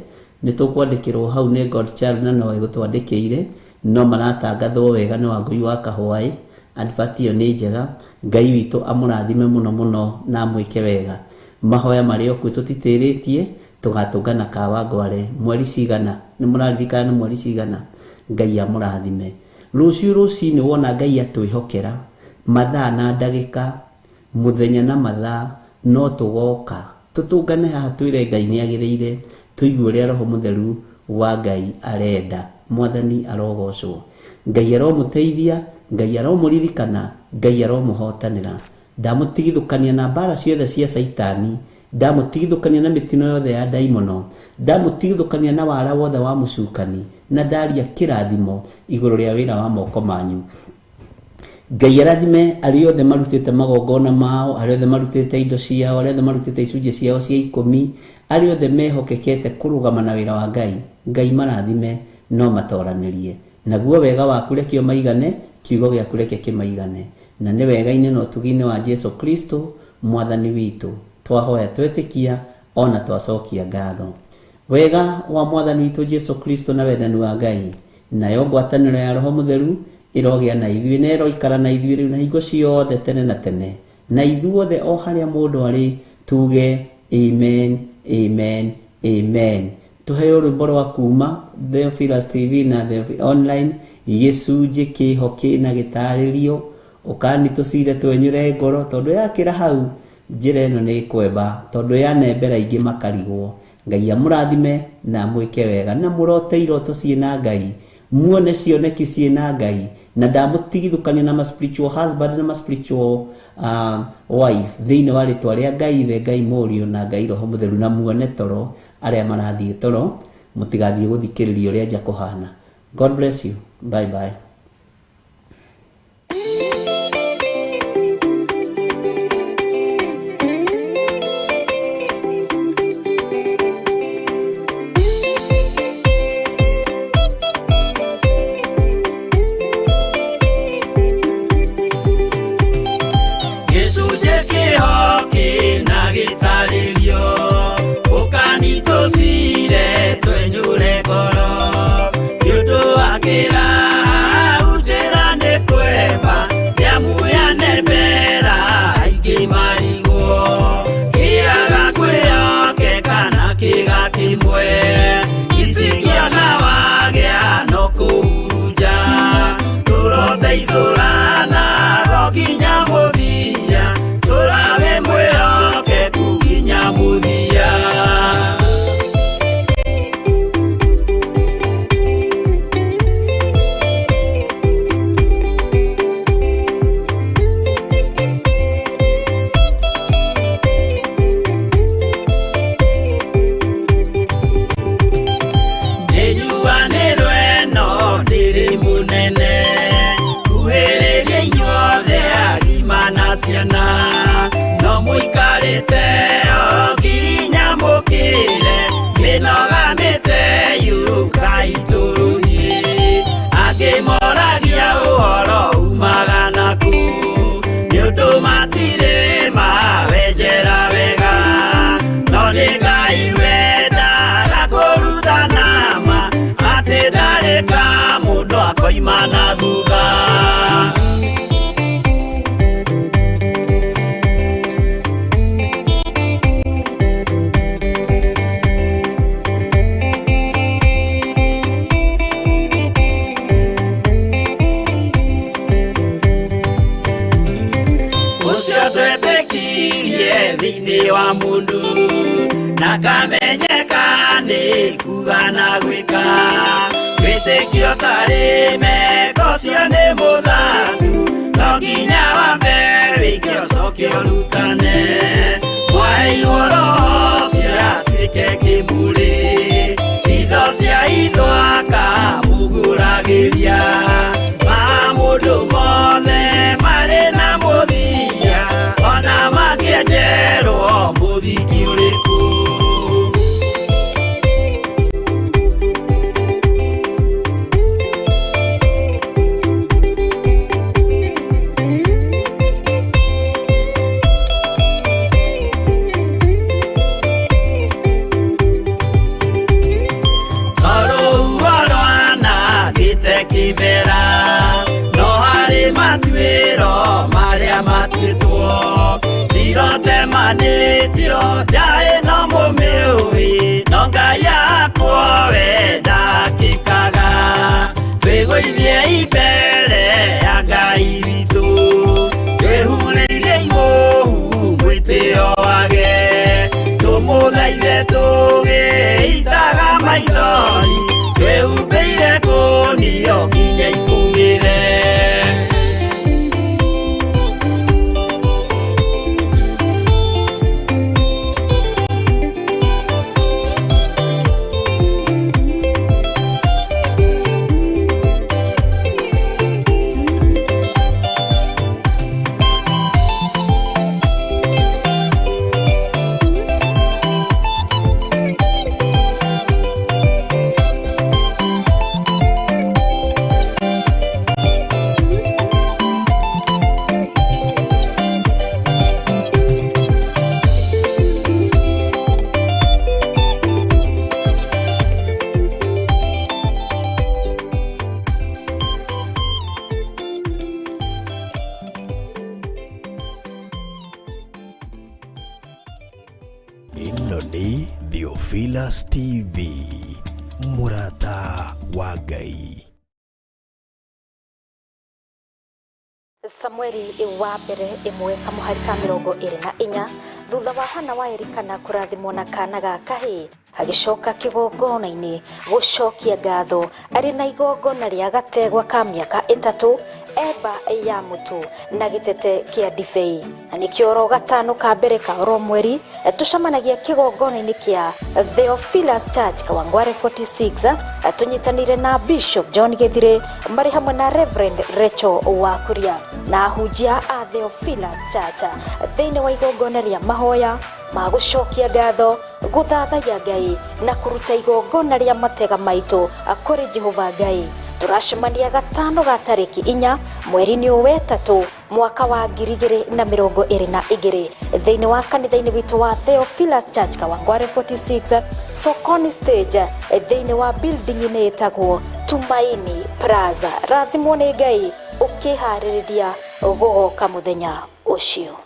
Nĩ tũkwandĩkĩrwo hau nĩ Godchild na no ĩgũtwandĩkĩire, no maratangathwo wega nĩ Wangũi wa Kahwaĩ. Advert ĩyo nĩ njega. Ngai witũ amũrathime mũno mũno na amwĩke wega. Mahoya marĩ o kuo tũtitĩrĩtie, tũgatũngana Kawangware mweri cigana, nĩ mũraririkana nĩ mweri cigana. Ngai amũrathime. Rũciũ rũcinĩ wona Ngai atwĩhokera mathaa na ndagĩka, mũthenya na mathaa, no tũgoka tũtũngane haha twĩre Ngai nĩ agĩrĩire, tũigue ũrĩa Roho Mũtheru wa Ngai arenda. Mwathani arogocwo. Ngai aromũteithia, Ngai aromũririkana, Ngai aromũhotanĩra. Ndamũtigithũkania na mbara ciothe cia Caitani, ndamũtigithũkania na mĩtino yothe ya ndaimono, ndamũtigithũkania na wara wothe wa mũcukani, na ndaria kĩrathimo igũrũ rĩa wĩra wa moko manyu. Ngai arathime arĩa othe marutĩte magongona mao, arĩa othe marutĩte indo ciao, arĩa othe marutĩte icunjĩ ciao cia ikũmi, arĩa othe mehokekete kũrũgama na wĩra wa Ngai. Ngai marathime no matoranĩrie. Naguo wega waku reke ũmaigane, kiugo gĩaku reke kĩmaigane. Na nĩ wega-inĩ na ũtugi-inĩ wa Jesu Kristo Mwathani witũ twahoya twetĩkia ona twacokia ngatho. Wega wa Mwathani witũ Jesu Kristo na wendani wa Ngai, nayo ngwatanĩro ya Roho Mũtheru ĩrogĩa na ithuĩ na ĩroikara na ithuĩ rĩu na hingo ciothe tene na tene. Na ithuothe o harĩa mũndũ arĩ tuge amen, amen, amen. Tuheo rwĩmbo rwa kuma Theophilus TV na The Online, gĩcunjĩ kĩho kĩna gĩtarĩrio, ũkani tũcire twenyũre ngoro, tondũ yakĩra hau njĩra ĩno nĩ ĩkwemba, tondũ yanembera ingĩ makarigwo. Ngai amũrathime na amwĩke wega, na mũrote iroto ciĩna Ngai, muone cioneki ciĩna Ngai, Na ndamũtigithũkania na ma spiritual husband na ma spiritual wife thĩinĩ wa rĩtwa rĩa Ngai Ithe, Ngai Mũriũ na Ngai Roho Mũtheru. Na muone toro arĩa marathiĩ toro, mũtigathiĩ gũthikĩrĩria ũrĩa nja kũhana. God bless you. Bye bye. Gĩcunjĩ kĩho kĩna gĩtarĩrio, ũkanitũcire twenyũre ngoro, nĩ ũndũ wa kĩraha njĩra nĩ kwemba, nĩamuyane mbera aingĩ marigwo, kĩaga kwĩhokeka na kĩga kĩmwe, icikĩona wagĩa no kũhurunja, tũroteithũrana ro nginya mũthia, tũrage mwĩhokeku nginya mũthia. Nĩnjuanĩrwo ĩno ndĩrĩ mũnene, kuhĩrĩria inyuothe agima na ciana, no mũikarĩte o nginya mũkĩre, mĩnoga mĩte yũkai tũrũthiĩ, angĩ moragia ũhoro umaga nakũ, nĩ ũndũ matirĩ mawenjera wega, no nĩ Ngai wendaga kũrutana ma, atĩ ndarĩ ka mũndũ akoima na thutha. Ũcio twetĩkirie thĩinĩ wa mũndũ, na kamenyeka nĩ kuga na gwĩka, wĩtĩkio tarĩ meko ũcio nĩ mũthaku, no nginya wambe wĩke ũcoke ũrutane, mwaheirwo roho ũcio atuĩke kĩmũrĩ, itho cia itho akamũgũragĩria, ma mũndũ mothe marĩ na mũthia, ona mangĩenjerwo mũthingi ũrĩkũ. Tondũ rwanangĩte kĩmera, no harĩ matuĩro marĩa matuĩtwo, cirotemanĩtio njaĩ no mũmĩũĩ, no Ngai akwo we ndakĩkaga, twĩgũithie mbere ya Ngai witũ, twĩhurĩrie imũhu mwĩtĩo wage, tũmũthaithe tũgĩitaga maithori, twĩhumbĩire kũnio nginya ikũmĩre. Ĩno nĩ Theophilus TV, mũrata wa Ngai. Samueli wa mbere ĩmwe kamũhari ka 24, thutha wa Hana wa Elikana kũrathimwo na kana ga kahĩĩ, agĩcoka kĩgongona-inĩ gũcokia ngatho arĩ na igongona rĩa gategwa ka mĩaka 3, eba ya mũtu na gĩtete kĩa ndibei. Na nĩkĩo oro gatano ka mbere ka oro mweri tũcemanagia kĩgongona-inĩ kĩa Theophilus Church Kawangware 46, tũnyitanĩire na Bishop John Gĩthire marĩ hamwe na Reverend Rachel Wakuria na ahunjia a Theophilus Church thĩinĩ wa igongona rĩa mahoya ma gũcokia ngatho, gũthathaiya Ngai na kũruta igongona rĩa matega maitũ kũrĩ Jehova Ngai. Tũracemania gatano ga tarĩki 4 mweri-inĩ ũyũ wetatũ mwaka wa 2022 thĩinĩ wa kanitha-inĩ witũ wa Theophilus Church Kawangware 46 Sokoni stage, thĩinĩ wa building-inĩ ĩtagwo Tumaini Plaza. Rathimwo nĩ Ngai ũkĩharĩrĩria gũgoka mũthenya ũcio.